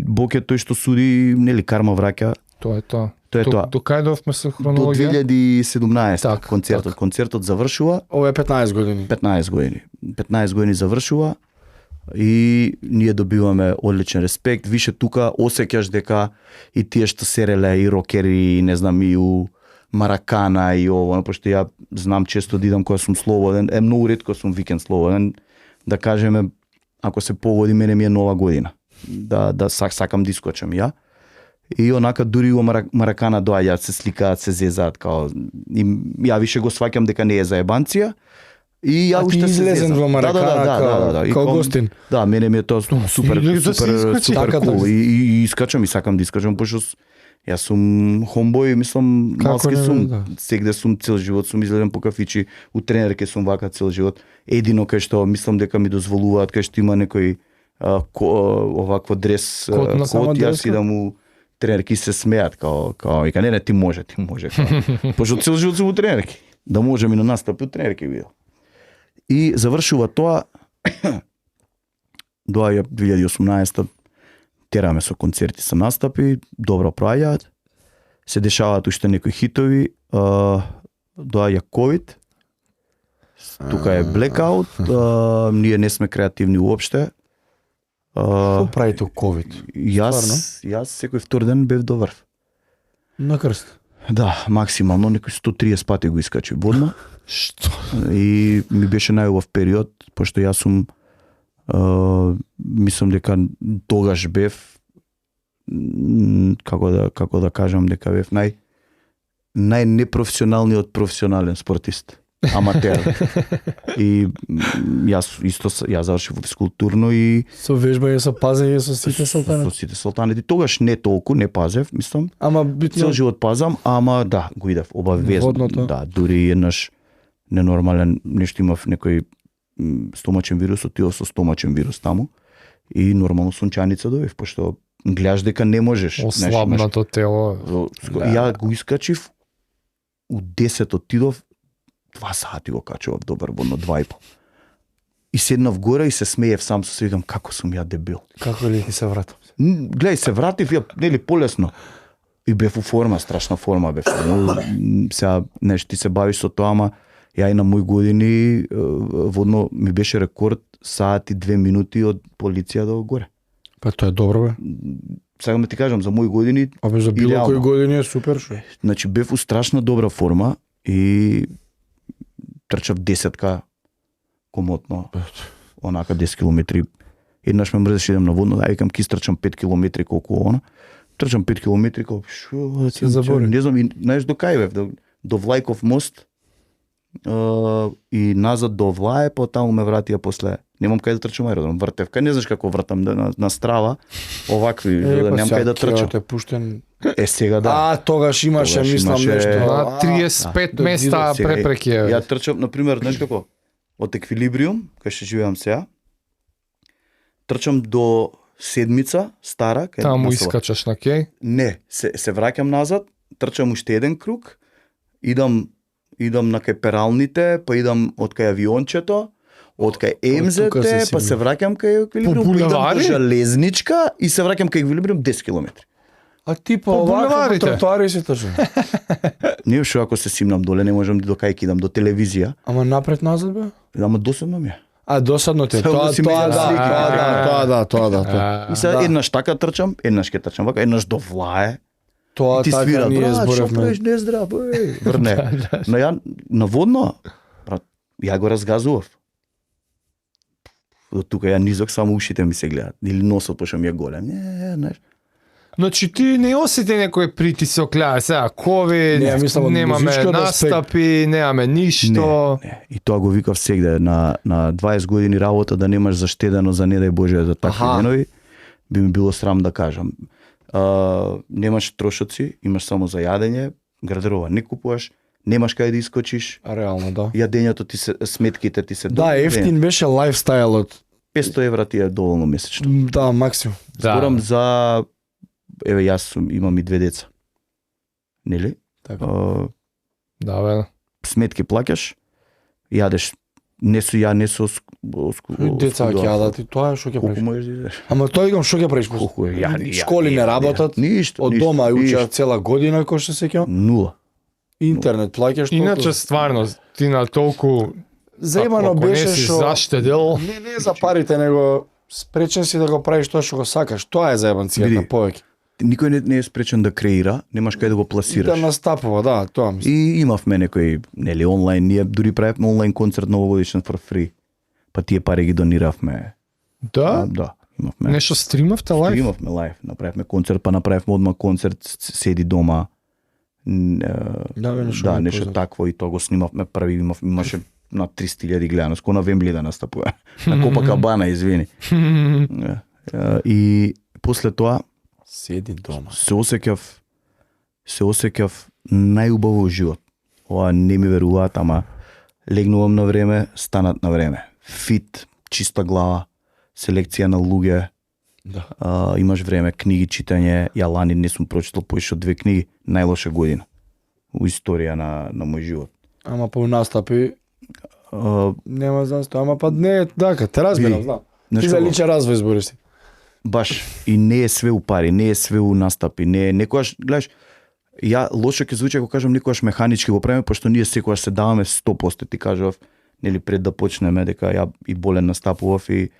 Бог е тој што суди, нели, карма враќа. Тоа е тоа. До кај довме со хронологија? До 2017 концертот завршува. Ова е 15 години. 15 години завршува. И ние добиваме одличен респект. Више тука осеќаш дека и тие што сереле и рокери, и не знам, и у Маракана и ово, пошто ја знам често да идам кога сум слободен, многу ретко сум викенд слободен, да кажеме, ако се погоди, мене ми е нова година. Да сакам да искочам ја. И онака дури во Маракана доаѓаат, се сликаат, се зезаат, као, и ја више го сваќам дека не е заебанција. И ја уште се излезен во Маракана као гостин. Да, мене ми е тоа супер кул. И искачам и сакам да искачам, пошто јас сум хомбој, мислам, малски сум, сегде сум цел живот, сум излезен по кафичи, у тренерке сум вака цел живот. Едино кај што мислам дека ми дозволуваат, кај што има некој овакво дрес код, јас идам у тренерки се смеат, као вика, не, ти може. Пошто цел живот сум у тренерки. Да можем и на настапи у тренерки видел. И завршува тоа, доаѓа 2018 тераме со концерти, со настапи, добро прајаат, се дешаваат уште некои хитови, доаѓа COVID, тука е blackout, ние не сме креативни уопште. Што правите у COVID? Јас секој втор ден бев до врв. На крст? Да, максимално, некој 130 пати го искачи водно. Што? И ми беше најубав период, пошто јас сум мислам дека тогаш бев како да кажам дека бев најнепрофесионалниот професионален спортист, аматер. И јас завршив физкултурно и со вежбање, со пазење, со сите салтани. Со сите салтани. Тогаш не толку, не пазев, мислам. Ама битно цел живот пазам, ама да, го идев обавезно. Да, дури еднаш ненормален нешто имав некој стомачен вирус, отидов со стомачен вирус таму и нормално сончаница добив, пошто гледаш дека не можеш. Ослабнато тело. Ја го искачив, у 10 отидов, 2 сати го качував до Барбоно, 2,5. И седнав горе и се смеев сам со себе, викам, како сум ја дебил. Како ли се вратам? Гледај, се вратив, нели полесно. И бев у форма, страшна форма бев. Сега, нешто ти се бавиш со тоа, ама ја и на мои години водно ми беше рекорд саат и 2 минути од полиција до горе. Па тоа е добро, бе. Сега ме ти кажам, за мои години абе за било кои години е супер шо. Значи бев у страшна добра форма и трчав 10-ка комотно. Онака 10 километри. Еднаш ме мрзеше идем на водно, да викам ки трчам 5 километри колку она. Трчам 5 километри, колку шо, се забори. Не знам, знаеш до кај бев, до Влајков мост. И назад до Влаје, па таму ме вратија после. Немам кај да трчам аеродром, вртевка, не знаеш како вртам на страва, овакви, немам кај да трчам. Е пуштен. Сега да. А, тогаш имаше, мислам нешто. На 35 места препреки. Ја трчам, например, знаеш како, од Еквилибриум, кај што живеам сега, трчам до Седмица, стара. Таму искачаш на кеј? Не, се враќам назад, трчам уште еден круг, идам на кај пералните, па идам од кај авиончето, од кај МЗТ, па се враќам кај Еквилибриум, идам до Железничка и се враќам кај Еквилибриум 10 километри. А ти по овакви тротоари се трчам. Не шо ако се симнам доле, не можам до кај идам до телевизија. Ама напред назад бе? Ама досадно ми е. А досадно те. Тоа да. И сега еднаш така трчам, еднаш ќе трчам вака, еднаш до Влаје. Тоа така ние зборевме. Не здрав, врне. Но ја на водно, ја го разгазував. До тука ја низок, само ушите ми се гледат. Или носот, пошто ми е голем. Не, знаеш. Значи ти не осети некој притисок, гледа сега COVID, немаме настапи, немаме ништо. Не. И тоа го викав сегде на 20 години работа да немаш заштедено за не дај Боже за такви денови, би ми било срам да кажам. Немаш трошоци, имаш само за јадење, гардерова не купуваш, немаш кај да искочиш. Реално, да. Јадењето ти се, сметките ти се. Да, ефтин беше лајфстајлот. 500 евра ти е доволно месечно. Да, максимум. Зборам за еве јас имам и 2 деца. Нели? Така. Да, бе. Сметки плаќаш, јадеш не со деца ќе јадат и тоа што ќе колку правиш? можеш да идеш? Ама тоа игам што ќе правиш? Школи не работат. Ништо. Од дома учат цела година кој што се ќе. Нула. Интернет плаќаш тоа. Иначе стварно ти на толку заемано ако беше не си што заштедел. Не за парите, него спречен си да го правиш тоа што го сакаш. Тоа е заебанцијата Види, повеќе. Никој не е спречен да креира, немаш кај да го И да пласираш. настапува, да, тоа мислам. И имавме некој, нели, онлайн, ние дури правевме онлайн концерт новогодишен for free. Па тие пари ги дониравме. Да? Да, имавме. Нешто стримавте лайв? Имавме лайв, направивме концерт, па направивме одма концерт, седи дома. Да, нешто такво и тоа го снимавме први, имаше на 300.000 гледаност, ко на Вембли да настапува. На Копакабана, извини. И после тоа Седи дома. се осеќав најубаво во живот. Ова не ми веруваат, ама легнувам на време, станат на време. Фит, чиста глава, селекција на луѓе, Да. имаш време, книги, читање. Ја лани не сум прочитал повеќе од 2 книги, најлоша година во историја на мој живот. Ама по настапи А, нема засто, ама па не е така, те разбирам, Види, знам. знаеш Ти за како? личен развој збориш си. Баш, и не е све у пари, не е све у настапи, не е некогаш, гледаш, ја лошо ќе звучи ако кажам некогаш механички го правиме, пошто ние секогаш се даваме 100%, ти кажав, нели пред да почнеме дека ја и болен настапував и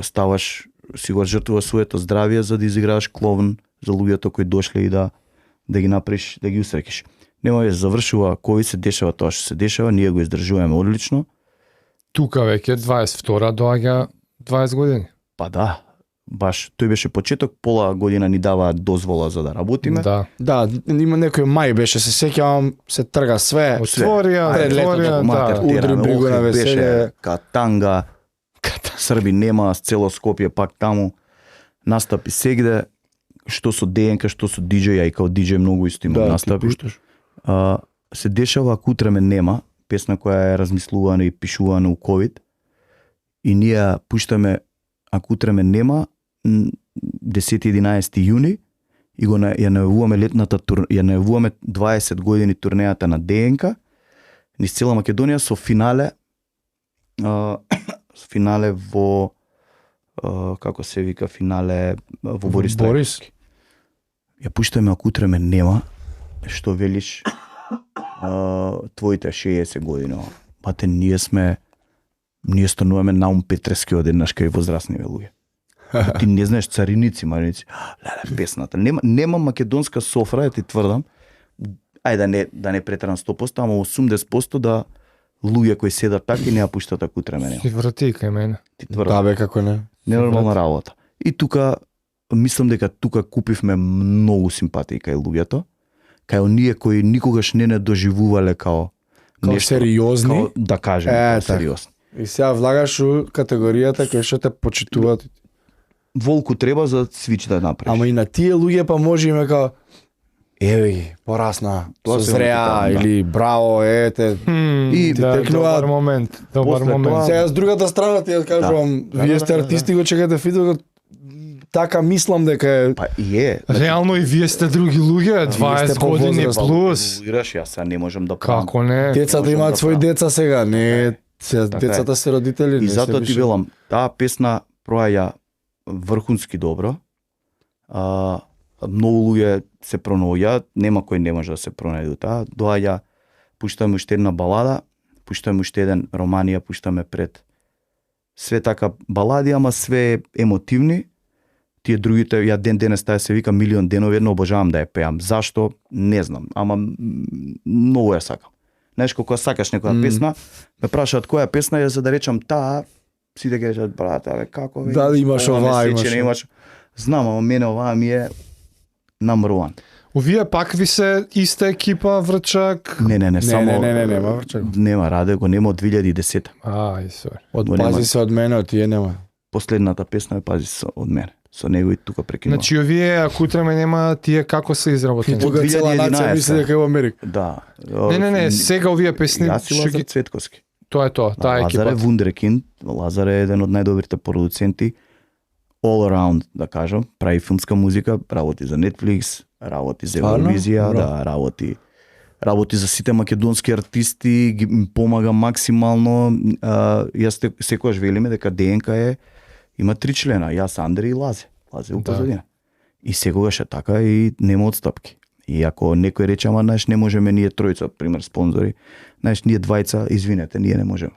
ставаш, си го жртвуваш своето здравје за да изиграваш клоун за луѓето кои дошле и да ги направиш, да ги усрекиш. Нема веќе, завршува, кој се дешава тоа што се дешава, ние го издржуваме одлично. Тука веќе 22 доаѓа 20 години. Па да, баш тој беше почеток, пола година ни дава дозвола за да работиме. Да. Да, има некој мај беше, се сеќавам, се трга све. Отворија, Пред летото, отворија, Матер, да. Удри тераме, бригу на Охрид веселе. беше, Катанга, Срби нема, цело Скопје пак таму, настапи сегде, што со ДНК, што со диџеј, а и као диџеј многу исто има настапи. Се дешава ако утре ме нема, песна која е размислувана и пишувана у ковид, и ние ја пуштаме ако утре ме нема 10-11 јуни и го ја најавуваме летната ја најавуваме 20 години турнејата на ДНК низ цела Македонија со финале во како се вика финале во Борис Трајковски. Ја пуштаме ако утре ме нема, што велиш твоите 60 години. Бате, ние стануваме Наум Петрески одеднаш кај возрастниве луѓе. Ти не знаеш цариници, мариници. Леле, песната. Нема македонска софра, ја ти тврдам. Ајде да не претерам 100%, ама 80% да луѓе кои седат така и не ја пуштат ако утре ме нема. Си врати кај мене. Ти тврдам. Да бе, како не. Ненормална работа. И тука, мислам дека тука купивме многу симпатии кај луѓето, кај оние кои никогаш не доживувале као сериозни. као, да кажеме, као така. сериозни. И сега влагаш у категоријата кој што те почитуваат. Волку треба за свич да направиш. Ама и на тие луѓе па може име као еве ги, порасна, Тоа со се зреа, да. или браво, ете. И Да, текнуваат добар момент. Добар после момент. тоа- Сега с другата страна ти ја кажувам, вие сте артисти, го чекате фидбекот, така мислам дека е. Па и е. Реално и вие сте други луѓе, 20 години повозрастни. плюс. Ираш, јас сега не можам да Како не? Децата можам имаат да своји правам. деца сега, не се Така е. децата се родители, И не се затоа ти више. велам, таа песна проаѓа врхунски добро. Многу луѓе се пронаоѓаат, нема кој не може да се пронајде у таа. Доаѓа, пуштаме уште една балада, пуштаме уште еден романија, пуштаме пред. Све така балади, ама све емотивни. Тие другите, ја ден денес таа се вика Милион денови, едно обожавам да ја пеам. Зашто? Не знам, ама многу ја сакам. Знаеш, кога сакаш некоја песна, ме прашаат која песна е за да речам таа, сите ќе речат брате, абе како бе? Да, имаш ова оваа, месече, имаш. Знам, ама мене оваа ми е number one. Овие пак ви се иста екипа Врчак? Не, само нема Врчак. Нема, Раде го нема од 2010. Ај, сори. Од Го нема. пази се од мене, од тие нема. Последната песна е пази од мене. Со него и тука прекинува. Значи овие ако утре ме нема тие како се изработени? Од Тука цела нација 2011. мисли дека е во Америка. Да. Не, сега овие песни Јас и што Лазар ги Цветковски. тоа е тоа, таа Лазар е екипа. вундеркинд. Лазар е еден од најдобрите продуценти. All around, да кажам, прави филмска музика, работи за Netflix, работи за Стварно? Евровизија, Браво. да, работи за сите македонски артисти, ги им помага максимално. Јас секогаш велиме дека ДНК има 3 члена, јас, Андре и Лазе. Лазе у Да. позадина. И секогаш е така и нема отстапки. И ако некој рече, ама знаеш, не можеме ние тројца, пример спонзори, знаеш, ние двајца, извинете, ние не можеме.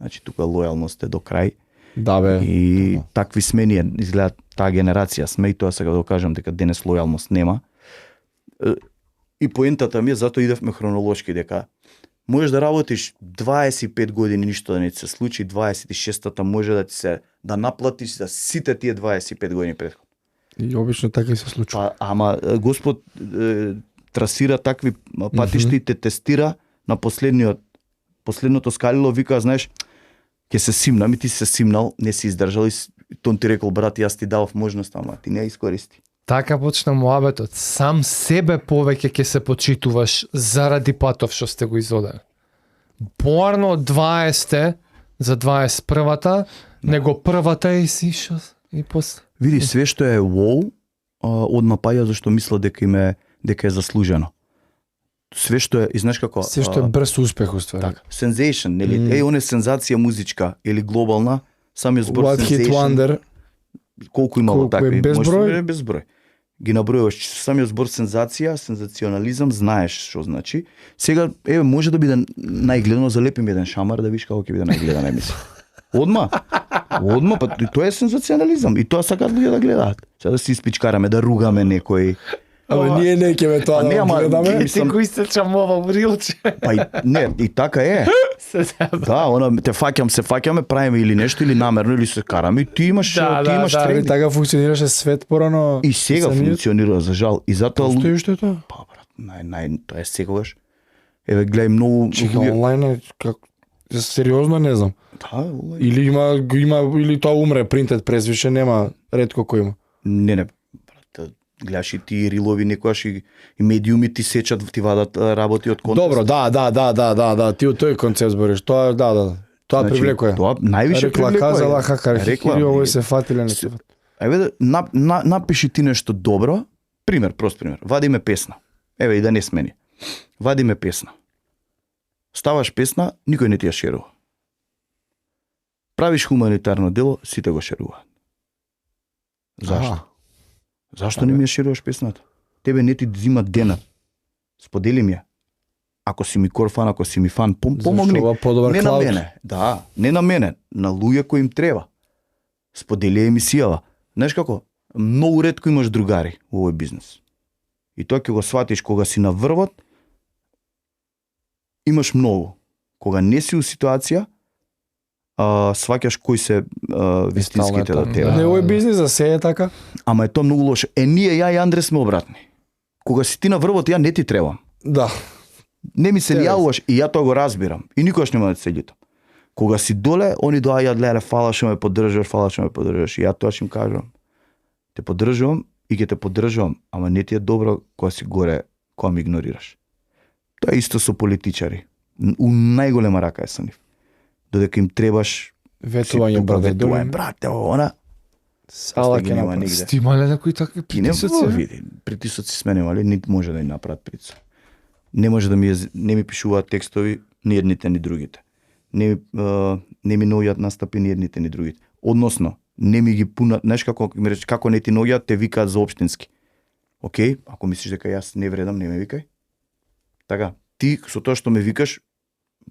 Значи тука лојалност е до крај. Да бе. И такви сме ние, изгледа таа генерација сме и тоа сега да го кажам дека денес лојалност нема. И поентата ми е, затоа идевме хронолошки, дека можеш да работиш 25 години ништо да не ти се случи, 26-та може да ти се да наплатиш за сите тие 25 години претходно. И обично така и се случува. Па, ама Господ трасира такви патишта и те тестира на последното скалило, вика, знаеш, ќе се симнам и ти се симнал, не си издржал и тон ти рекол, брат, јас ти давав можност, ама ти не ја искористи. Така почна муабетот. Сам себе повеќе ќе се почитуваш заради патов што сте го изодели. Порно од 20-те за 21-та, него првата и си шо и после. Види, све што е воу, одма паја зашто мисла дека е заслужено. Све што е, и знаеш како... Се што е брз успех, уствари. Така, sensation, нели? Он е сензација музичка или глобална, самиот збор What Hit sensation. Wonder. Колку имало Колку е такви? безброј? Безброј. Ги набројуваш самиот збор сензација, сензационализам, знаеш што значи. Сега може да биде најгледано, залепим еден шамар да видиш како ќе биде најгледана емисија. Одма, па тоа е сензационализам и тоа сакаат луѓе да гледаат. Сега да се испичкараме, да ругаме некој. Ама ние не ќе тоа не, да ама, гледаме. мислам- Ти го истечам ова в рилче. Па не, и така е. Да, се фаќаме, правиме или нешто или намерно или се караме и ти имаш Али така функционираше свет порано. И сега самиот. функционира за жал. И затоа Постои уште тоа? па брат, тоа е секогаш. Еве гледај многу Чека луѓе- онлайн е како сериозно не знам. Да, онлайн. Или има или тоа умре принтед прес, више нема, ретко кој има. Не, брат, гледаш и ти рилови некојаш и медиуми ти сечат, ти вадат работи од контекст. Добро, да, ти од тој концепт збориш. Тоа да. Тоа привлекува. Тоа највише Рекла привлекува. казала хакар, Рекла, хири овој се фатиле не се фат. Еве напиши ти нешто добро. Пример, прост пример. Вадиме песна. Еве и да не смени. Вадиме песна. Ставаш песна, никој не ти ја шерува. Правиш хуманитарно дело, сите го шеруваат. Зашто? Зашто не ми ја шеруваш песната? Тебе не ти зима денат. Сподели ми ја. Ако си ми корфан, ако си ми фан, помогни. Зашто ова подобар Не на клауд? мене, да, не на мене, на луѓе кои им треба. Сподели емисијава. Знаеш како? Многу ретко имаш другари во овој бизнес. И тоа ќе го сватиш кога си на врвот, имаш многу. Кога не си у ситуација, сваќаш кои се вистинските Стално да е тебе. тоа. Не, Да, овој да. бизнес за се е така. Ама е тоа многу лошо. Ние, ја и Андре сме обратни. Кога си ти на врвот, ја не ти требам. Да. Не ми се Тебе. јавуваш и ја тоа го разбирам. И никош нема да се љутам. Кога си доле, они доаѓаат, леле, фала што ме поддржуваш, фала што ме поддржуваш. И ја тоа што им кажам. Те поддржувам и ќе те поддржувам, ама не ти е добро кога си горе, кога ми игнорираш. Тоа е исто со политичари. У најголема рака е со нив. Додека им требаш Ветување браде. ветување, брате, она. Сала Ги ќе нема направи. нигде. Ти има ли некои такви Ти не притисоци? види. Притисоци сме немали, нити може да ни направат притисок. Не може да не ми пишуваат текстови ни едните ни другите. Не ми наоѓаат настапи ни едните ни другите. Односно, не ми ги пунат, знаеш како ми рече, како не ти наоѓаат, те викаат за општински. Океј, ако мислиш дека јас не вредам, не ме викај. Така, ти со тоа што ме викаш,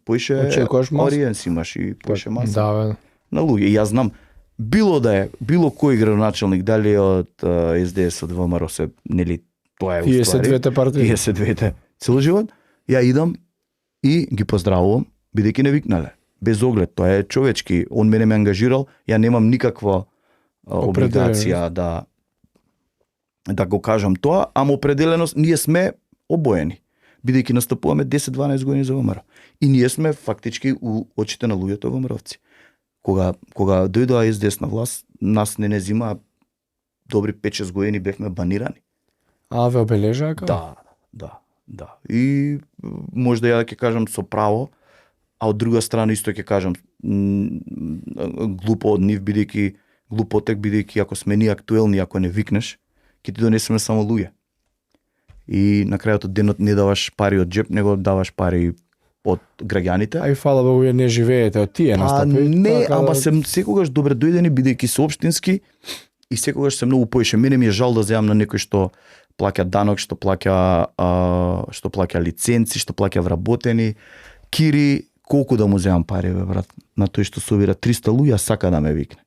поише Очекуваш маса. ориенс имаш и поише маса Да, бе. на луѓе. И јас знам, било да е, било кој градоначалник, дали е од СДС, од ВМРО, се, нели, тоа е Тие се уствари. двете партии. Тие се двете. Цел живот, ја идам и ги поздравувам, бидејќи не викнале. Без оглед, тоа е човечки. Он мене ме ангажирал, ја немам никаква облигација да го кажам тоа, ама определено ние сме обоени. Бидејќи настапуваме 10-12 години за ВМРО. И ние сме фактички у очите на луѓето ВМРО-вци. Кога дојдоа СДС на власт, нас не зима добри 5-6 години бевме банирани. Ве обележаа како? Да. И можда ја да ќе кажам со право, а од друга страна исто ќе кажам глупо од нив, бидејќи глупотек, бидејќи ако сме ние актуелни, ако не викнеш, ќе ти донесеме само луѓе. И на крајот од денот не даваш пари од джеп, него даваш пари од граѓаните. Ај фала Богу, вие не живеете од тие настапи. Не, Така ама да- се секогаш добре дојдени бидејќи се општински и секогаш се многу поише. Мене ми е жал да земам на некој што плаќа данок, што плаќа лиценци, што плаќа вработени, кири колку да му земам пари, бе, брат, на тој што собира 300 луѓе, сака да ме викне.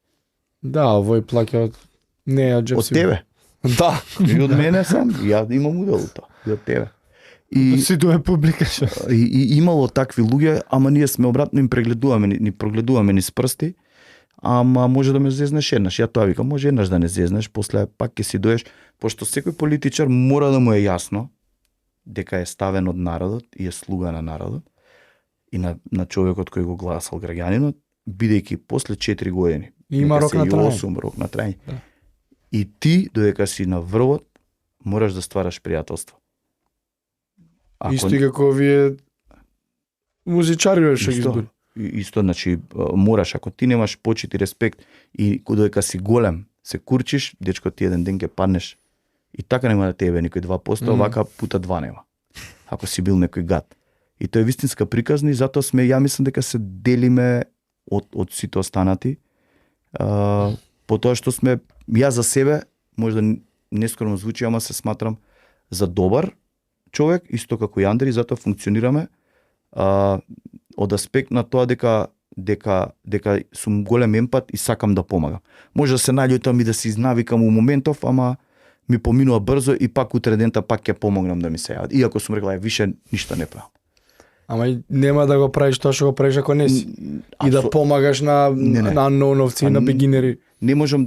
Да, овој плаќа од не од джеп Од тебе. Да. И од мене сам, ја имам удел од тоа, и од тебе. И, Си дуе публика што. и имало такви луѓе, ама ние сме обратно им прегледуваме, ни прогледуваме низ прсти, ама може да ме зезнеш еднаш. Ја тоа викам, може еднаш да не зезнеш, после пак ќе си доеш, пошто секој политичар мора да му е јасно дека е ставен од народот и е слуга на народот и на човекот кој го гласал граѓанинот, бидејќи после 4 години Има нека рок се на и траење. 8 рок на траење. Да. И ти, додека си на врвот, мораш да ствараш пријателство. Исто и како вие музичари што ги Исто. избори. Исто, значи, мораш, ако ти немаш почит и респект и додека си голем, се курчиш, дечко ти еден ден ќе паднеш. И така нема да тебе никој 2%, вака пута 2 нема. Ако си бил некој гад. И тоа е вистинска приказна и затоа сме, ја мислам дека се делиме од сите останати. По тоа што сме, ја за себе, можда нескромно звучи, ама се сматрам за добар човек, исто како и Андри, затоа функционираме од аспект на тоа дека сум голем емпат и сакам да помагам. Може да се наљутам и да се изнавикам у моментов, ама ми поминува брзо и пак утре дента пак ќе помогнам да ми се јават. Иако сум рекла, више ништо не правам. Ама и нема да го правиш тоа што го правиш ако не си. И да помагаш на Не. на ноновци, на бегинери. Не можам,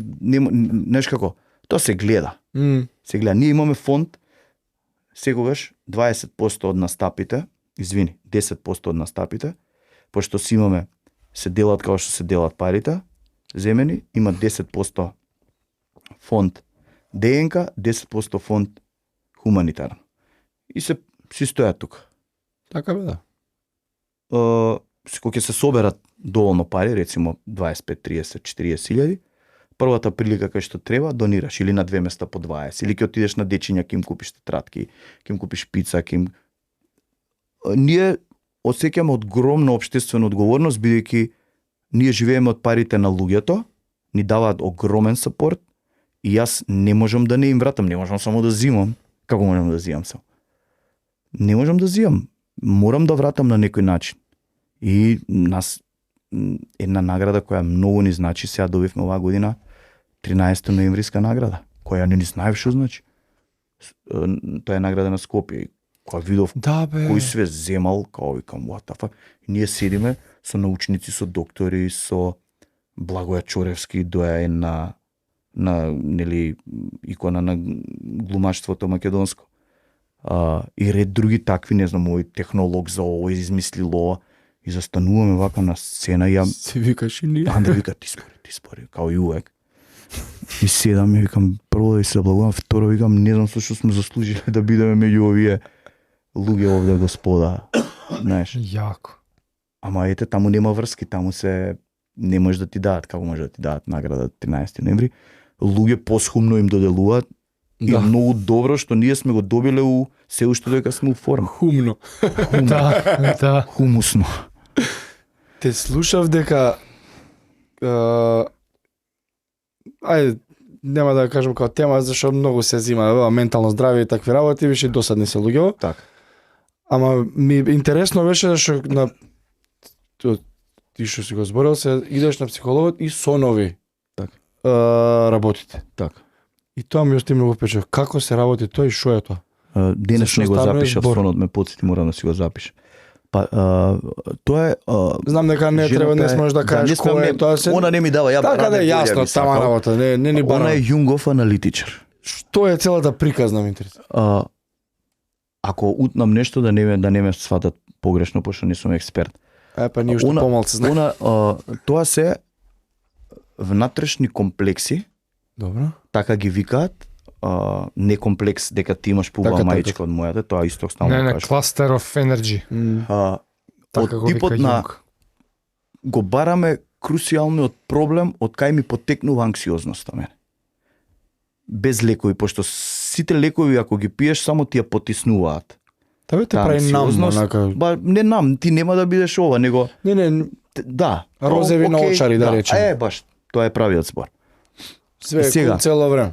знаеш како, тоа се гледа. Се гледа. Ние имаме фонд, секогаш 20% од настапите, 10% од настапите, пошто си имаме, се делат како што се делат парите, земени, има 10% фонд ДНК, 10% фонд хуманитарно. И се си стојат тука. Така бе, да. Кога ќе се соберат доволно пари, рецимо 25, 30, 40 илјади, првата прилика кај што треба, донираш или на 2 места по 20, или ќе отидеш на дечиња, ќе им купиш тетрадки, ќе им купиш пица, Ние осеќаме огромна општествена одговорност, бидејќи ние живееме од парите на луѓето, ни даваат огромен сапорт и јас не можам да не им вратам, не можам само да зимам. Како можам да зимам само? Не можам да зимам. Морам да вратам на некој начин. И нас една награда која многу ни значи, сега добивме оваа година 13 ноемвриска награда, која не ни знаев што значи. Тоа е награда на Скопје. Кога видов Да бе. кој све земал, као викам, what the fuck. И ние седиме со научници, со доктори, со Благоја Чоревски, доаен на нели икона на глумаштвото македонско. И ред други такви, не знам, овој технолог за ово измислил ова. И застануваме вака на сцена, ја Се викаш и ние. Андре вика, ти спори, као и увек. И седам и викам, прво да се благувам, второ викам, не знам со што сме заслужили да бидеме меѓу овие луѓе овде, господа. Знаеш, Јако. ама ете, таму нема врски, таму се не може да ти дадат, како може да ти дадат награда 13 ноември. Луѓе посхумно им доделуваат и Да. многу добро што ние сме го добиле у се уште дека сме у форма. Хумно. Да. Хумусно. Те слушав дека ајде, нема да кажам како тема, зашто многу се зима ментално здравје и такви работи, више досадни се луѓево. Така. Ама ми интересно беше зашто на ти што си го зборил, се идеш на психологот и сонови. Така. Работите. Така. И тоа ми остана многу впечатлен. Како се работи тоа и што е тоа? Денес Зашто не го станува запишав, збор? сонот ме потсети, морам да си го запишам. Па, тоа е... Знам дека не жената треба, не е- сможеш да кажеш не, кој е тоа се. Она не ми дава, ја Така да е раде јасно, дојде, би тама сакал. работа, не ни Она бара. е Јунгов аналитичар. Што е целата приказна, ме интересува. Ако утнам нешто да не ме сватат погрешно, пошто не сум експерт. Па ние уште помалку знаеме. Тоа се внатрешни комплекси, Добро. така ги викаат, не комплекс дека ти имаш пуба Така, мајчка од мојата, тоа исто стално Не, кажа. cluster of energy. Така Од го вика типот на Јунг. го бараме крусијалниот проблем од кај ми потекнува анксиозноста мене. Без лекови, пошто сите лекови ако ги пиеш само ти ја потиснуваат. Тоа те Таа прави нам, анксиозност, онака. не нам, ти нема да бидеш ова, него Не, да. Розови окей, наочари, да речеме. Баш, тоа е правиот збор. све И е сега. кул цело време.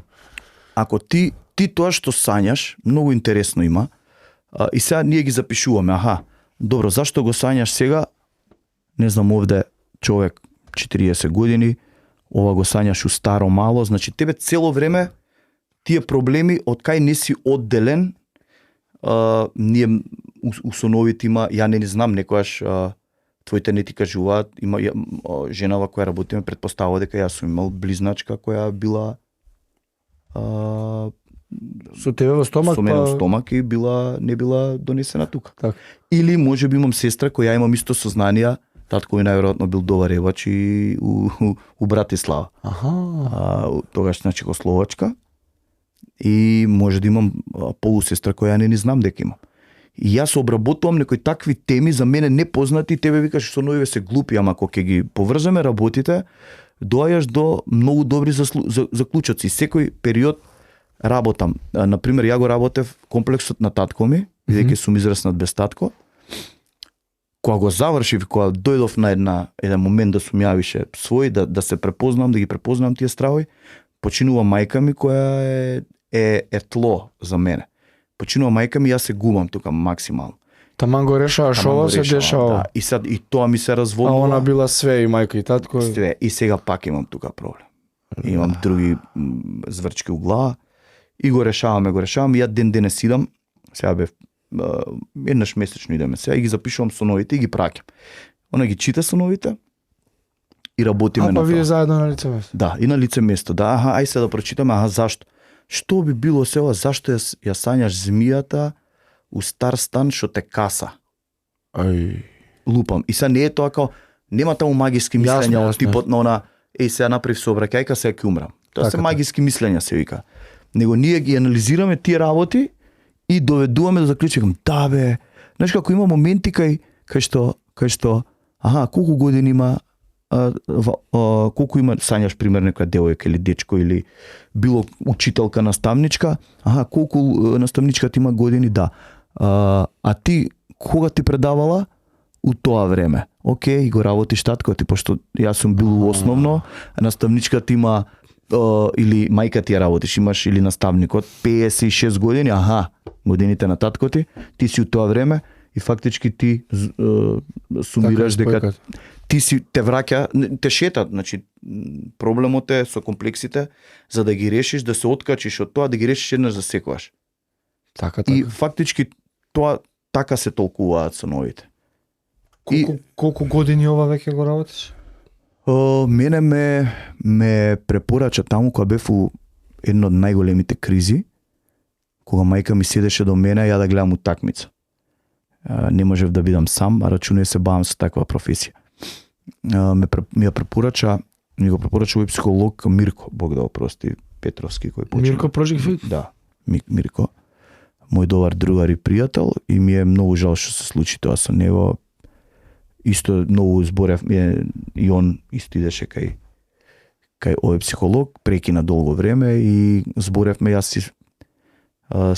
Ако ти тоа што сањаш, многу интересно има, и сега ние ги запишуваме, добро, зашто го сањаш сега, не знам овде човек 40 години, ова го сањаш у старо мало, значи тебе цело време тие проблеми од кај не си одделен, ние у соновите има, ја не знам, некојаш твоите не ти кажуваат, има женава која работиме претпоставува дека јас сум имал близначка која била Со тебе во стомак, со мене во стомак и не била донесена тука. Так. Или можеби имам сестра која имам исто сознанија, татко ми најверојатно бил добар евач и у Братислава. Тогаш на Чехословачка. И може да имам полусестра која не знам дека имам. И јас обработувам некои такви теми за мене непознати, тебе викаш со новиве се глупи, ама кога ќе ги поврземе работите, доаѓаш до многу добри заклучоци. Секој период работам. Например, ја го работев комплексот на татко ми, бидејќи сум израснат без татко. Кога го завршив, кога дојдов на еден момент да сум ја више свој, да се препознам, да ги препознам тие стравови, починува мајка ми која е тло за мене. Починува мајка ми, јас се губам тука максимално. Таман го решаваш ова, се дешава. Да. И тоа ми се А разводнува. она била све и мајка и татко. Све. И сега пак имам тука проблем. Имам други зврчки у глава и го решаваме. Ја ден денес идам, сега бев еднаш месечно идеме сега и ги запишувам соновите и ги праќам. Она ги чита соновите и работиме на тоа. вие заедно на лице место. Да, и на лице место. Да, ај се да прочитаме, зашто? Што би било сега, зашто ја сањаш змијата у стар стан што те каса? Лупам. И сега не е тоа као, нема таму магиски мислења од типот на она, сега направив сообраќајка, сега ќе умрам. Тоа се магиски мислења се вика. Него ние ги анализираме тие работи и доведуваме до заклучок. Да бе, знаеш како има моменти кај што колку години има, колку има, сањаш пример некоја девојка или дечко или било учителка, наставничка, колку наставничката има години, да. А ти кога ти предавала у тоа време? Океј, го работиш татко ти, пошто јас сум бил основно, наставничката има или мајка ти ја работиш, имаш или наставникот 56 години, годините на татко ти си у тоа време и фактички ти сумираш дека ти си те враќа, те шета, значи проблемот е со комплексите за да ги решиш, да се откачиш од тоа, да ги решиш еднаш за секогаш. Така. И фактички тоа така се толкуваат соновите. Колку години ова веќе го работиш? Мене ме препорача таму кога бев у една од најголемите кризи, кога мајка ми седеше до мене, ја да гледам утакмица. Не можев да бидам сам, а рачунуј се бавам со таква професија. Ми го препорача овој психолог Мирко, Бог да опрости, Петровски, кој почина. Мирко Project Fit? Да, Мирко. Мој добар другар и пријател и ми е многу жал што се случи тоа со него. Исто многу зборев и он исто идеше кај овој психолог, прекина долго време и зборевме, јас си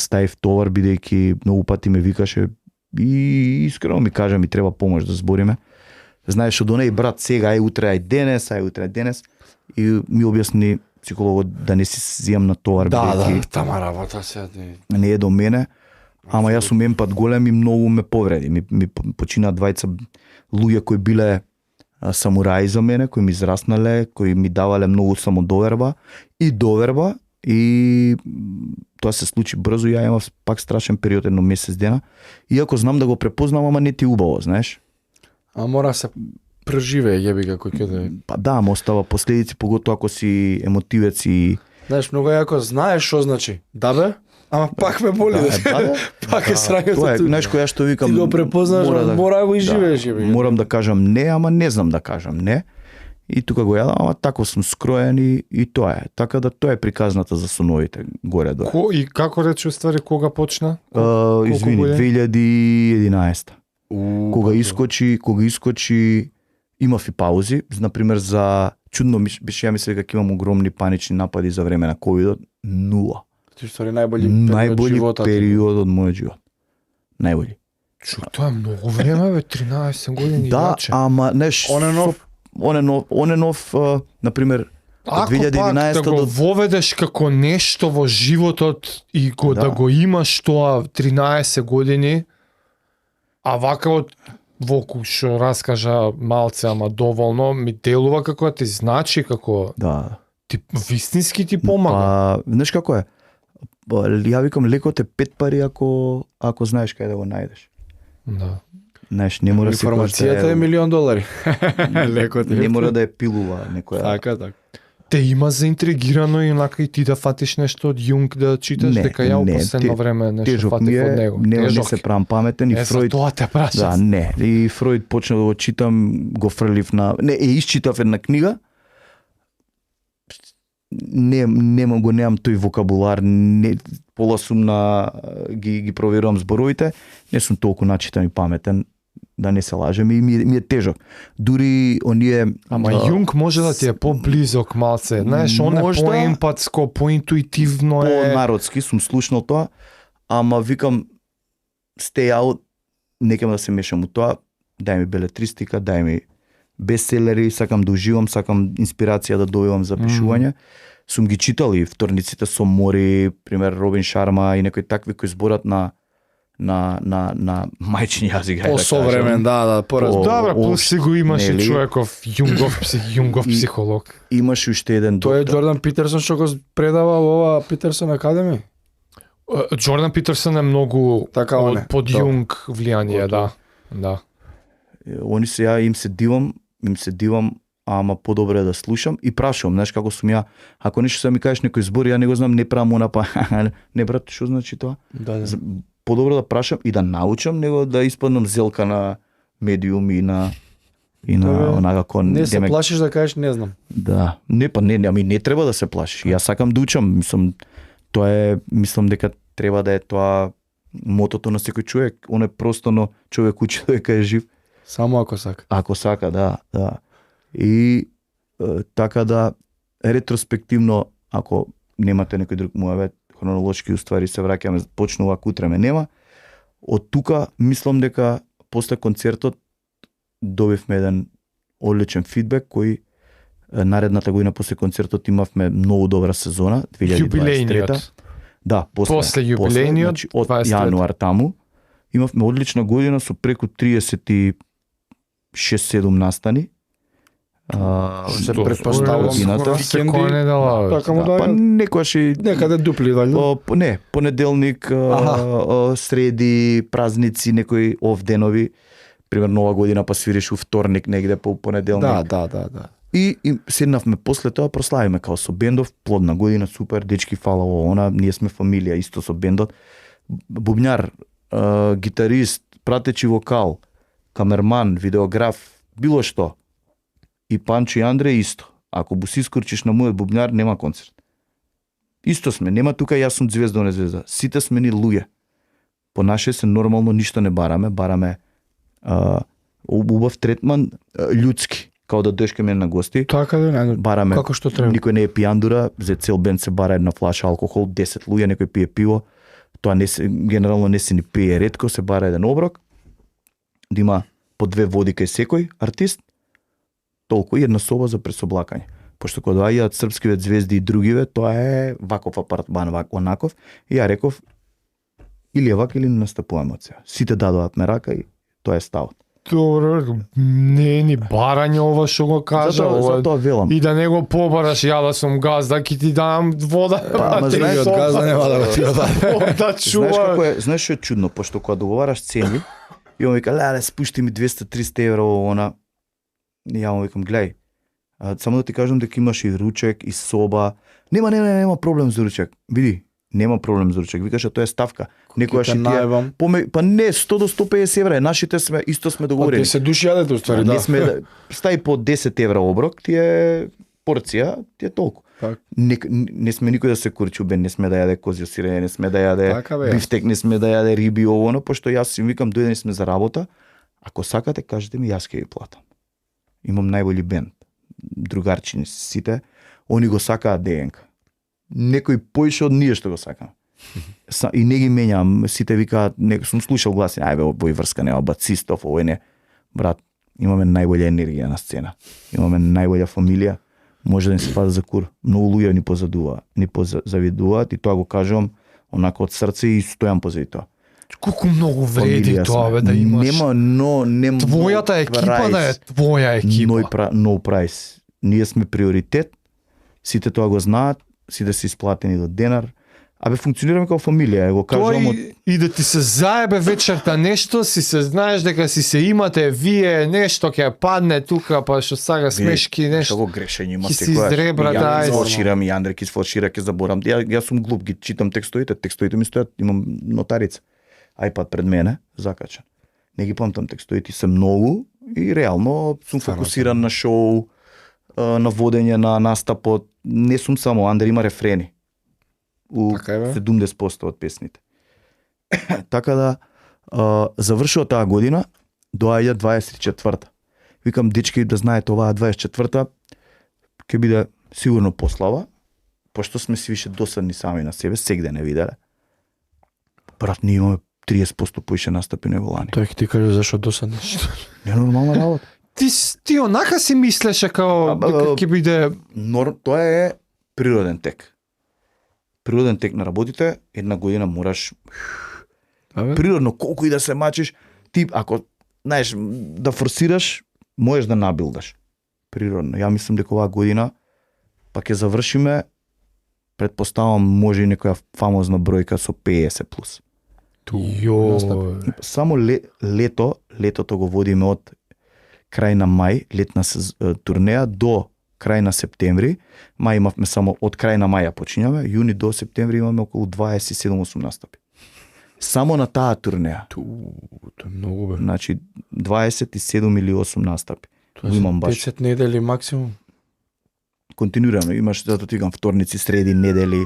ставив товар бидејќи многу пати ме викаше и искрено ми кажа ми треба помош да збориме. Знаеш од онај брат сега утре денес и ми објасни психологот да не си земам на товар бидејќи тама работа се не е до мене. Ама јас сум емпат голем и многу ме повреди. Ми почина двајца луѓе кои биле самураи за мене, кои ми израснале, кои ми давале многу самодоверба и тоа се случи брзо. Ја имав пак страшен период, едно месец дена. Иако знам да го препознам, ама не ти убаво, знаеш. А мора се преживее, јеби како ќе. Па да, ама остава последици, поготоа ако си емотивец и знаеш, многу јако знаеш што значи. Да бе, ама пак ме боли. Пак е срањето. Тоа е, знаеш која што викам. Ти го препознаш, мора да го изживееш, јеби. Морам да кажам не, ама не знам да кажам не. И тука го јадам, ама тако сум скроен и тоа е. Така да тоа е приказната за соновите горе доле. И како рече ствари кога почна? Извини, 2011. Кога искочи имав и паузи, например за чудно беше, ја мислев дека имам огромни панични напади за време на ковидот, нула. Ти ствари најбољи период од мојот живот. Најбољи. Чук, тоа е многу време, бе, 13 години. Да, ама неш Оненов, например, од 2011 да го воведеш како нешто во животот и да го имаш тоа 13 години, а вака волку што раскажа малце, ама доволно, ми делува како да ти значи, како Да. ти вистински ти помага. Па, знаеш како е? Па, ја викам леко те 5 пари ако знаеш кај да го најдеш. Да. Знаеш, не мора секој Информацијата е $1,000,000. Леко те. не мора да е пилува некоја. Така. Те има заинтригирано и онака и ти да фатиш нешто од Јунг да читаш, Не, дека ја не, последно време нешто Тежок ми фатив од е, него. не Тежок. се правам паметен и За Фройд. тоа те прашам. Да, не. И Фройд почна да го читам, го фрлив на... Не, исчитав една книга. Немам тој вокабулар, не, пола сум на ги проверувам зборовите, не сум толку начитан и паметен, да не се лажем, и ми е тежок. Дури оние... Ама Јунг може да ти е поблизок малце. Знаеш, он е Можда. поемпатско, поинтуитивно е. По-народски сум слушнал тоа, ама викам stay out, некам да се мешам у тоа, дај ми белетристика, дај ми бестселери, сакам да уживам, сакам инспирација да добивам за пишување. Сум ги читал и вторниците со Мори, пример Робин Шарма и некои такви кои зборат на мајчин јазик, ајде да По-современ, кажем. да, поразбор. Добра, плюс си го имаше нели? човеков Јунгов психолог. Имаше уште еден Тој е доктор. Џордан Питерсон што го предава во ова Питерсон Академи. Џордан Питерсон е многу Така он е. под Да. Јунг влијание, да. Да. Они се ја им се дивам, ама подобро е да слушам и прашувам, знаеш како сум ја, ако нешто се ми кажеш некој збор, ја не го знам, не правам она па, не брат, што значи тоа? Да. Подобро да прашам и да научам, него да испаднам зелка на медиум и на Добре. онака кон Не се демек, плашиш да кажеш не знам. да, ами не треба да се плашиш. Јас сакам да учам, мислам дека треба да е тоа мотото на секој човек. Он е просто, но човек учи дека е жив. Само ако сака. Ако сака, да. И така да ретроспективно, ако немате некој друг муавет, хронолошки уствари се враќаме, почнува утре ме нема. Од тука мислам дека после концертот добивме еден одличен фидбек кој наредната година после концертот имавме многу добра сезона 2023. Јубилејниот. Да, после јубилејниот, значи, од 23. јануар таму имавме одлична година со преку 36-7 настани. Се претпоставувам годината. викенди. Секоја недела. Така му Па да. некојаш и Некаде дупли валјда. не, понеделник, среди, празници, некои оф денови. Пример нова година па свириш у вторник негде по понеделник. Да. И седнавме после тоа, прославиме као со бендов, плодна година, супер, дечки фала она, ние сме фамилија исто со бендот. Бубњар, гитарист, пратечи вокал, камерман, видеограф, било што. И Панчо и Андре исто. Ако бу си искорчиш на мојот бубњар, нема концерт. Исто сме, нема тука јас сум звезда, не звезда. Сите сме ни луѓе. Понаше се нормално, ништо не бараме убав третман, људски, као да дојдеш кај мене на гости. Така да не. Бараме, Како што треба. никој не е пијандура, за цел бенд се бара една флаша алкохол, 10 луѓе, некој пие пиво. Тоа не се, генерално не се ни пие ретко, се бара еден оброк. Да има по 2 води кај секој артист. Толку и една соба за пресоблакање. Пошто кога доаѓаат српскиве звезди и другиве, тоа е ваков апартман, онаков. И ја реков, или е вак или не настапуваме од сега. Сите дадоат ме рака и тоа е ставот. Добро, не е ни барање ова што го кажа. Затоа велам. И да не го побараш, ја да сум газда, ки ти дам вода. ама брате, знаеш, од газда нема да го ти да Знаеш чува. како е, знаеш што е чудно, пошто кога договараш цени, и он вика, леле, спушти ми 200-300 евро, она. И ја му викам, гледај, само да ти кажам дека имаш и ручек, и соба. Нема проблем за ручек. Види, нема проблем за ручек. Викаше, тоа е ставка. Некојаш и тие... Па не, 100 до 150 евра, нашите исто сме договорени. 10 души јадете уствари, Не да. сме, стаи по 10 евра оброк, ти е порција, ти е толку. Так. Не сме никој да се курчубе, не сме да јаде козјо сирење, не сме да јаде Така бе. бифтек, не сме да јаде риби, оно, пошто јас им викам, дојдени сме за работа, ако сакате, кажете ми, јас ќе ви платам. Имам најбољи бенд, другарчини сите, они го сакаат ДНК. Некој поише од ние што го сакам. И не ги менјам, сите викаат, сум слушал гласи, ајбе, овој врска нема бацистов, овој не. Брат, имаме најбоља енергија на сцена. Имаме најбоља фамилија, може да ни се пада за кур. Многу луѓе ни позавидуваат и тоа го кажувам онака од срце и стојам позади тоа. Колку многу вреди фамилија тоа, сме. бе, да имаш. Нема Твојата екипа да е твоја екипа. No price. Ние сме приоритет. Сите тоа го знаат, сите се исплатени до денар. Абе функционираме како фамилија, го кажувам од И да ти се заебе вечерта нешто, си се знаеш дека си се имате вие нешто ќе падне тука, па што сага смешки Што нешто. го грешење има Ќе си секојаш. изребра, Ја да, изфалширам, и Андре ќе изфалшира, ќе заборам. Јас сум глуп, ги читам текстовите ми стојат, имам нотарица. iPad пред мене, закачан. Не ги памтам текстовите, се многу и реално сум фокусиран на шоу, на водење на настапот. Не сум само, Андре има рефрени. У Така е, бе. 70% од песните. Така да, завршува таа година, доаѓа 24-та. Викам, дечки, да знаете, оваа 24-та ќе биде сигурно послава, пошто сме си више досадни сами на себе, сегде не виделе. Брат, ние имаме 30% поише настапи него лани. Тој ќе ти каже зашо досаднеш. Не нормална работа. Ти онака си мислеше као дека ќе биде Тоа е природен тек. Природен тек на работите, една година мораш природно, колку и да се мачиш, ти ако знаеш да форсираш, можеш да набилдаш. Природно. Ја мислам дека оваа година па ќе завршиме, претпоставам може и некоја фамозна бројка со 50 плюс. Јо. Само летото го водиме од крај на мај, летна турнеја до крај на септември. Мај имавме само од крај на мај почињаме, јуни до септември имаме околу 27-8 настапи. Само на таа турнеја. Тоа е многу бе. Значи 27 или 8 настапи. Имам баш. 10 недели максимум. Континуирано имаш, затоа ти викам, вторници, среди, недели.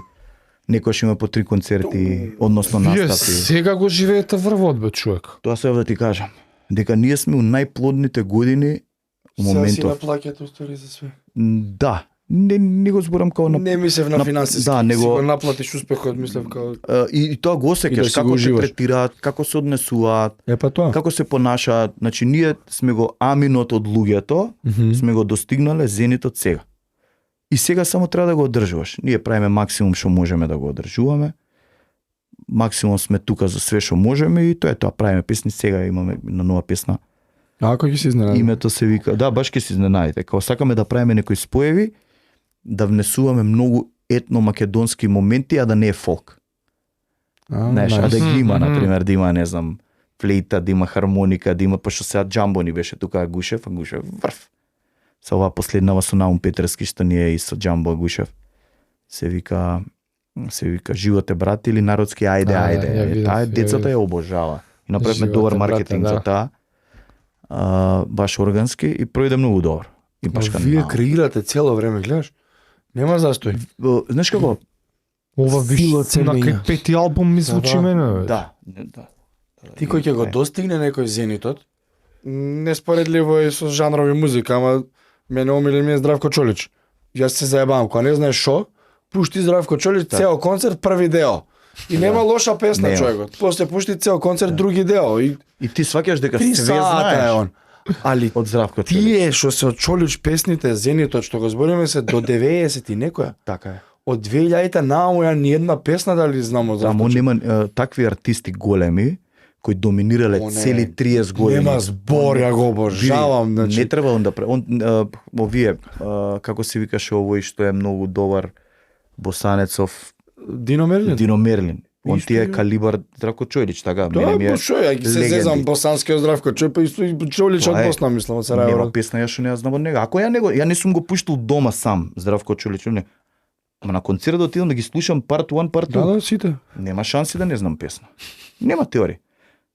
Некојаш има по 3 концерти, односно Вие настапи. сега го живеете врвот, бе, човек. Тоа се да ти кажам. Дека ние сме у најплодните години у Сега си моментов. наплаќате устори за све. Да, не го зборам као на Не мислев на финансиски. да, него- Си го наплатиш успехот, мислев као и тоа го И осеќаш, да си го како се уживаш. третираат, како се однесуваат, Е па тоа. како се понашаат. Значи ние сме го аминот од луѓето, сме го достигнале зенитот сега. И сега само треба да го одржуваш. Ние правиме максимум што можеме да го одржуваме. Максимум сме тука за све што можеме и тоа е тоа. Правиме песни, сега имаме на нова песна. Ако ќе се изненади. Името се вика, да, баш ќе се изненадите. Као сакаме да правиме некои споеви, да внесуваме многу етно-македонски моменти, а да не е фолк. Знаеш, а да ги има, например, да има, не знам, флейта, да има хармоника, да има, пошто сега Джамбо ни беше тука Гушев, а Гушев врв. Са оваа последнава со Наум Петерски, што ни е и со Джамбо Гушев. Се вика живот е брат или народски ајде, ја ајде. видов, Таа ја децата видов. ја обожава. И направивме Живот добар е, брате, маркетинг да. за таа. Баш органски и пројде многу добро. И баш Вие канал. креирате цело време, гледаш? Нема застој. Знаеш како? Ова виш Сила се на менја. кај пети албум ми звучи Да, мене. Бе. Да. Ти кој ќе го достигне некој зенитот, неспоредливо е со жанрови музика, ама мене омилен ми е Здравко Чолич. Јас се заебавам, кога не знаеш шо, пушти Здравко Чолич цел концерт први дел. И нема лоша песна Нема. човекот. После пушти цел концерт други дел и И ти сваќаш дека 3 све сата е знаеш он. Али од Здравко Чолич. тие што се од Чолич песните зенитот што го збориме се до 90 и некоја. Така е. Од 2000-та нааму ја ни една песна дали знамо за Само нема такви артисти големи кои доминирале О, не. цели 30 години. Нема збор, ја го обожавам, Значи, значи. не треба он да овие како се викаше овој што е многу добар босанецов Дино Мерлин. Дино Мерлин. Он Исто ти е е. калибар Здравко Чојлич, така. Тоа мене ми е шо ја ги се легенди. зезам босанскиот Здравко Чојпа и Чолич од Тоа е. Босна мислам од Нема Сараево. песна ја што не ја знам од него. Ако ја не сум го пуштил дома сам, Здравко Чолич, не. Ама на концерт да отидам да ги слушам part 1, part 2. Да, сите. Нема шанси да не знам песна. Нема теорија.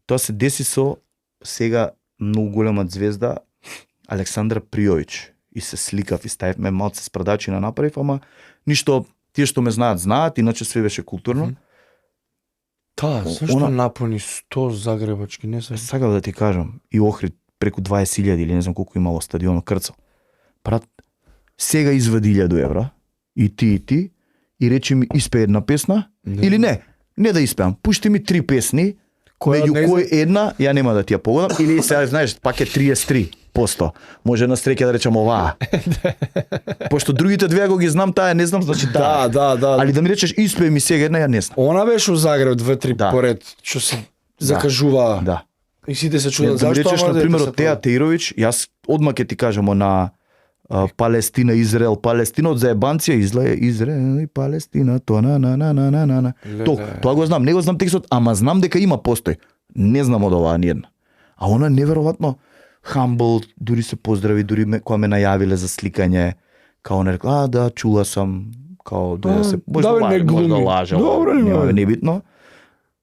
Тоа се деси со сега многу голема звезда Александра Пријовиќ. И се сликав и ставивме малце спредачи на направив, ама ништо, тие што ме знаат, иначе све беше културно. Та, зашто Она- напуни 100 загребачки, не се. Сакав да ти кажам, и Охрид преку 20.000 или не знам колку имало стадион Крцал. Брат, сега извади 1000 евра, и ти, и речи ми испе една песна, или не да испеам, пушти ми 3 песни, Која од меѓу нејзе? кој една, ја нема да ти ја погодам, или сега знаеш, пак е 33%. Може на среќа да речам оваа. Пошто другите две ако ги знам, таа ја не знам, значи Да, да, да. Али да ми речеш испеј ми сега една, ја не знам. Она беше у Загреб 2-3 Да. поред, што се закажува. Да. И сите се Не, чудат да ми зашто, речеш, ама на пример, дете од Теја се Тејровиќ, јас одма ќе ти кажам на Палестина, Израел, Палестина, од заебанција, Израел и Палестина, тоа на. Тоа го знам, не го знам текстот, ама знам дека има постои. Не знам од оваа ниедна. А она неверојатно humble, дури се поздрави, дури кога ме најавиле за сликање, као не рекла, да, чула сам, као да се, да, не глуми. можда лажала, Добро, нема. небитно.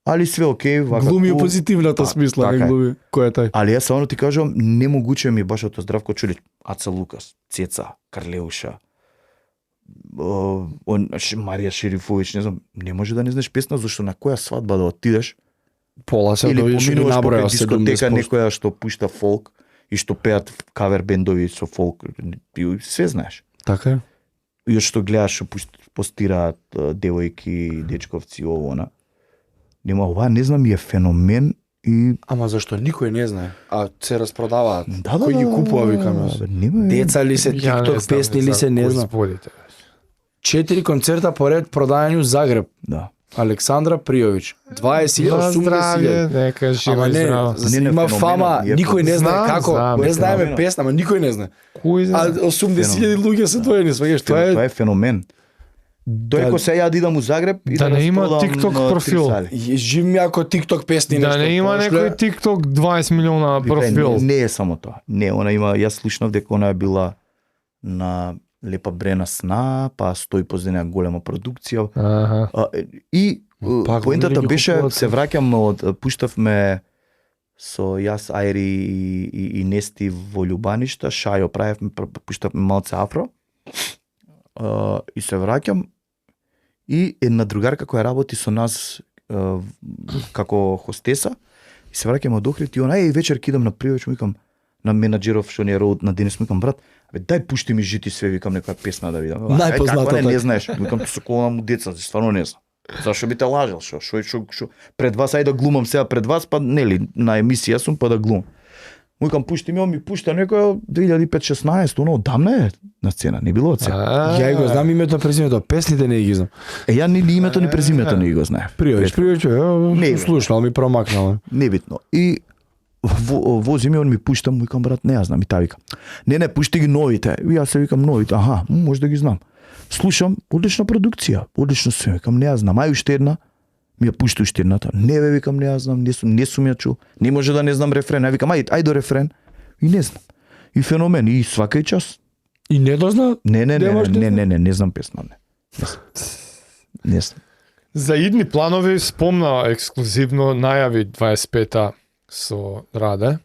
Али све окей, вака. Глуми у кул. позитивната смисла, така не е. глуми. Кој е тај? Али јас само ти кажувам, немогуче ми баш од Здравко Чулич, Аца Лукас, Цеца, Карлеуша, Марија Шерифовиќ, не знам, не може да не знаеш песна, зашто на која свадба да отидеш, Пола се или дојдеш и поминуваш наброја покрај дискотека 70%. некоја што пушта фолк и што пеат кавер бендови со фолк, и све знаеш. Така е. И што гледаш што постираат девојки, дечковци, ово, она. Нема, ова не знам, е феномен и Ама зашто никој не знае, а се распродаваат. да, Кој ги купува, викам јас? Нема. Деца ли се, Ја не TikTok знам песни ли за се, не кој знам. зборите. 4 концерта поред продајани у Загреб. Да. Александра Пријовиќ. 20.000, На 80.000. здравје, нека жива Ама и не, здрава. за Не, не, има феноменот, фама, е никој не знае Знам, како. знам, Не знаеме феноменот. песна, ама никој не знае. Кој А знае? 80.000 луѓе се доени, сваѓаш, тоа Тоа е. е феномен. Тој ако се ја да идам у Загреб и Да не има распродам TikTok на профил. 3 сали. Жив ми ако TikTok песни Да нешто не има пошле. некој TikTok 20 милиона профил. Не е само тоа. Не, она има, јас слушнав дека она е била на Лепа Брена сна, па стои после неа голема продукција. Аха. И Пак, поентата нели ги беше, купуваат се враќам од пуштавме со јас, Ајри и Нести во Љубаништа, Шајо правевме, пуштавме малце афро. И се враќам и една другарка која работи со нас како хостеса, и се враќам од Охрид и она вечер кидам на Пријовиќ, му викам на менаџеров што ни е роуд на Денис, му викам брат, дај пушти ми жити све, викам некоја песна да видам. Најпознатата. Како не знаеш, викам со кола му деца, стварно не знам. Зашо би те лажал, што пред вас ајде да глумам сега пред вас, па нели на емисија сум па да глумам. Му викам пушти ми пушта некоја 2005-16, оно одамна е на сцена, не било од сега. Ја го знам името, презимето, песните не ги знам. Ја ни името ни презимето не го знаев. Пријовиќ, Не, слушнал ми промакнал. Небитно. И вози ми, он ми пушта, му викам брат, не ја знам, и таа вика. Не, пушти ги новите. И јас се викам новите. Аха, може да ги знам. Слушам, одлична продукција, одлично се, викам, не ја знам. Ај уште една, ми ја пушти уште едната. Не бе, викам, не ја знам, не сум ја чул. Не може да не знам рефрен. Ја викам, ај до рефрен. И не знам. И феномен, и свака час. И не дозна? Не знам песна, не. Не знам. За идни планови спомна ексклузивно најави 25-та со Раде.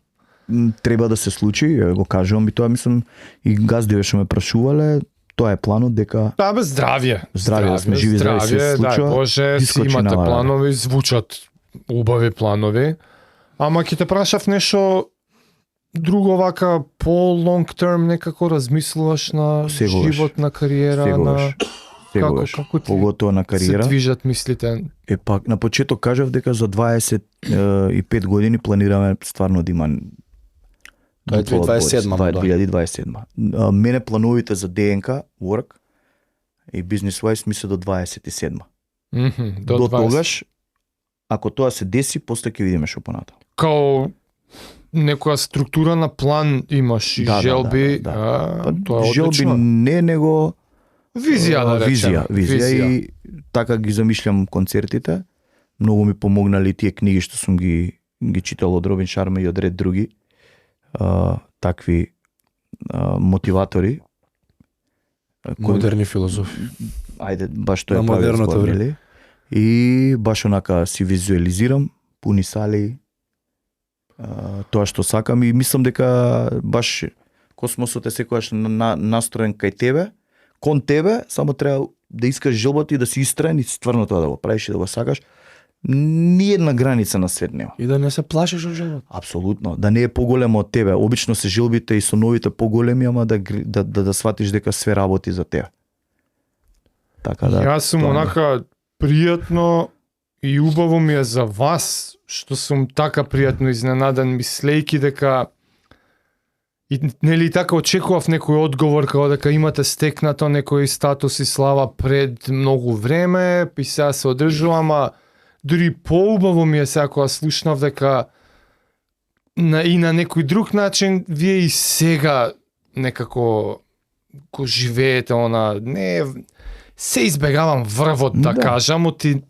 Треба да се случи, ја го кажувам и тоа мислам и gazdivе што ме прашувале, тоа е планот дека Да, бе, здравје. Да сме живи, здрави се дај случува. Боже, си Искочи имате на лара. планови, звучат убави планови. Ама ќе те прашав нешто друго вака по long term некако размислуваш на Секогаш. живот, на кариера, на Сегогаш, како ти поготоа на се кариера. движат мислите. Пак на почеток кажав дека за 25 години планираме стварно да има Тоа е дупла одборец. 2027, Тоа е да. 2027. Мене плановите за ДНК, work и business wise мисля до 27. До До 20. тогаш, ако тоа се деси, после ќе видиме што понатаму. Као некоја структура на план имаш и Да, да, желби, да. тоа е Желби одлично. не, него Визија да речеме. Визија и така ги замишлям концертите. Многу ми помогнали тие книги што сум ги читал од Робин Шарма и од ред други такви мотиватори. Модерни филозофи. Ајде, баш тоа На е правилно модерното време. нели? И баш онака си визуализирам, пуни сали, тоа што сакам и мислам дека баш космосот е секогаш настроен кај тебе, кон тебе, само треба да искаш желбата и да си истраен и стварно тоа да го правиш и да го сакаш. Ниедна граница на свет нема. И да не се плашиш од живот. Апсолутно, да не е поголемо од тебе. Обично се желбите и со новите поголеми, ама да сватиш дека све работи за тебе. Така да. Јас сум тоа ми е. онака пријатно и убаво ми е за вас што сум така пријатно изненадан мислејки дека и нели така очекував некој одговор како дека имате стекнато некој статус и слава пред многу време и сега се одржува, ама дури поубаво ми е сега кога слушнав дека и на некој друг начин вие и сега некако го живеете она, не се избегавам врвот да кажам, оти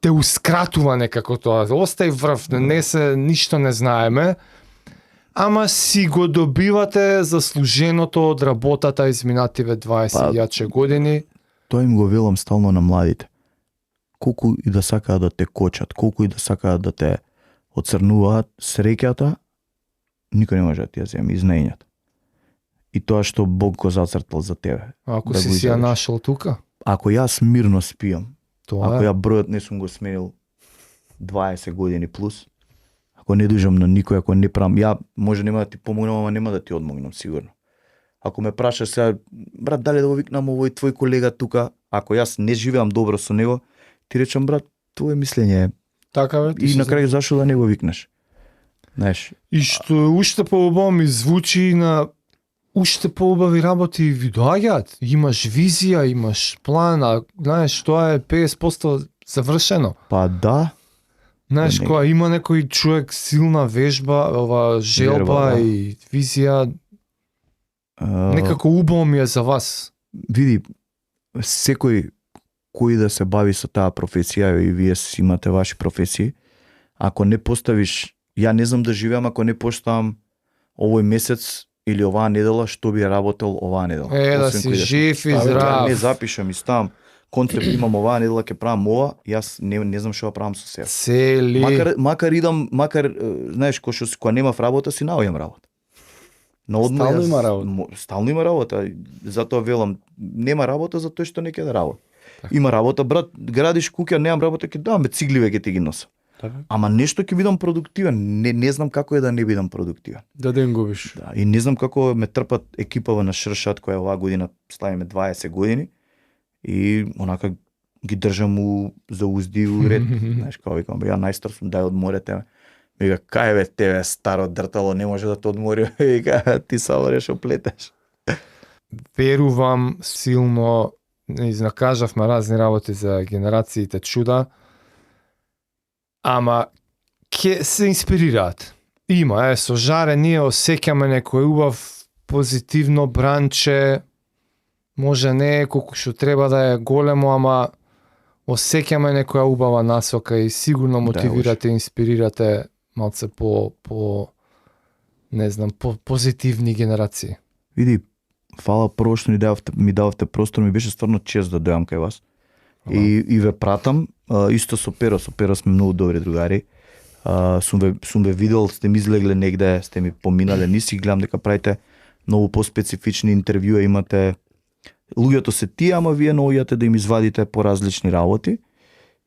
те ускратува некако тоа. Остај врв, не се ништо не знаеме. Ама си го добивате заслуженото од работата изминативе 20 години. Тоа им го велам стално на младите. Колку и да сакаат да те кочат, колку и да сакаат да те оцрнуваат, среќата никој не може да ти ја земе, изнењата. И тоа што Бог го зацртал за тебе. Ако да си го си ја изјавиш. нашол тука, Ако јас мирно спијам, тоа ако е. ја бројот не сум го сменил 20 години плюс, ако не дужам на никој, ако не правам, ја може нема да ти помогнам, ама нема да ти одмогнам сигурно. Ако ме прашаш сега, брат, дали да го викнам овој твој колега тука, ако јас не живеам добро со него, ти речам, брат, твое мислење е. Така бе. И на крај зашо да не го викнеш? Знаеш, И што е уште поубаво ми звучи на уште поубави работи ви доаѓаат. Имаш визија, имаш план, а знаеш, тоа е 50% завршено. па да, Знаеш, Не. кога има некој човек силна вежба, ова желба Верба, да. и визија, а, некако убаво ми е за вас. види, секој кој да се бави со таа професија, и вие си имате ваши професии, ако не поставиш, ја не знам да живеам ако не поставам овој месец или оваа недела што би работел оваа недела. Да Освен си кој жив и Ја здрав. не запишам и ставам концепт, имам оваа недела ќе правам ова, јас не знам што ја правам со себе. Цели. Макар идам, знаеш, кога немав работа си наоѓам работа. На одмор Стално јас- има работа. Стално има работа, затоа велам, нема работа затоа што не ќе да работа. Така. Има работа, брат, градиш куќа, немам работа, ќе давам цигливе ќе ти ги носам. Така. Ама нешто ќе бидам продуктивен, не знам како е да не бидам продуктивен. Да ден губиш. Да, и не знам како ме трпат екипава на Шршат која оваа година славиме 20 години и онака ги држам за узди и у ред. Знаеш, како викам, бе, ја најстар сум, дај одморете ме. Вика, кај бе тебе старо дртало, не може да те одмори. Вика, ти само реш оплетеш. Верувам силно, изнакажавме разни работи за генерациите чуда, ама ќе се инспирираат. Има, со Жаре ние осеќаме некој убав позитивно бранче, може не е колку што треба да е големо, ама осеќаме некоја убава насока и сигурно мотивирате, инспирирате малце по не знам, по позитивни генерации. Види, фала прво што ми дававте простор, ми беше стварно чест да дојам кај вас. И ве пратам, исто со Перо сме многу добри другари. Сум ве видел, сте ми излегле негде, сте ми поминале низ и гледам дека правите многу поспецифични интервјуа, имате луѓето се тие, ама вие наоѓате да им извадите поразлични работи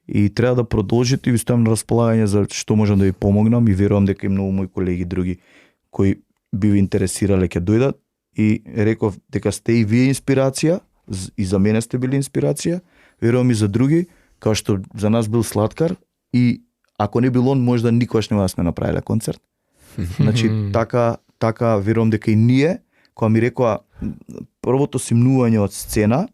и треба да продолжите и ви стојам на располагање за што можам да ви помогнам и верувам дека и многу мои колеги други кои би ви интересирале ќе дојдат и реков дека сте и вие инспирација и за мене сте били инспирација, верувам и за други, као што за нас бил Сладкар и ако не бил он, можда никогаш нема да сме направиле концерт. Значи, така верувам дека и ние, кога ми рекоа првото симнување од сцена,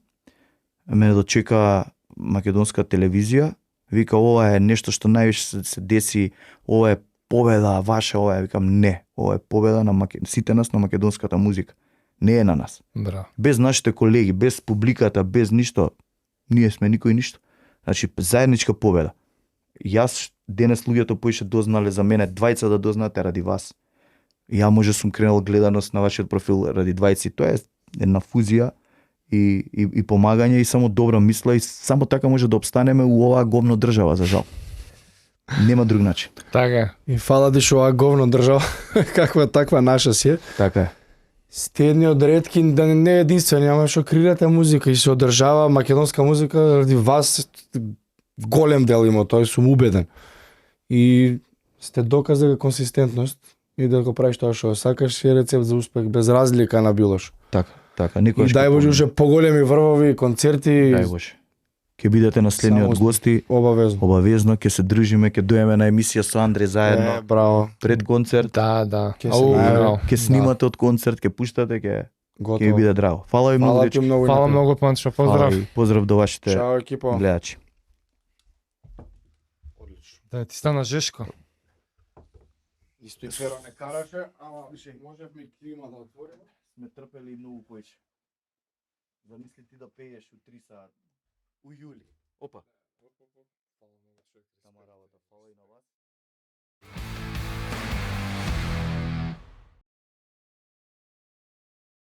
мене дочека македонска телевизија, вика ова е нешто што највише се деси, ова е победа ваша, ова е, викам не, ова е победа на сите нас на македонската музика. Не е на нас. Браво. Без нашите колеги, без публиката, без ништо, ние сме никој ништо. Значи, заедничка победа. Јас денес луѓето поише дознале за мене, двајца да дознаете ради вас. Ја може сум кренал гледаност на вашиот профил ради двајци. Тоа е една фузија и помагање и само добра мисла и само така може да обстанеме у оваа говно држава, за жал. Нема друг начин. Така. И фала ти што оваа говно држава, каква таква наша си е. Така е. Сте едни од ретки, да не е единствени, ама што креирате музика и се одржава македонска музика ради вас голем дел има, тој сум убеден. И сте доказ дека консистентност и да го правиш тоа што сакаш си е рецепт за успех без разлика на било што. Така. И Никогаш дај Боже уште поголеми врвови, концерти, Дај Боже. Ќе бидете наследниот Само гости. обавезно. Обавезно ќе се дружиме, ќе дојдеме на емисија со Андре заедно Браво. пред концерт. Да. Ќе се најаве. браво. Ќе снимате од концерт, ќе пуштате, ќе ви Готово. биде драго. Фала ви многу, Фала дечки. ти многу. Фала многу, Панчо, поздрав. Фала ви. Поздрав до вашите Чао екипо. гледачи. Да ти стана жешко. Исто и Перо не караше, ама можевме клима да отвориме. Сме трпели многу повеќе. Замисли ти да пееш у 3 саат. У јули. Опа.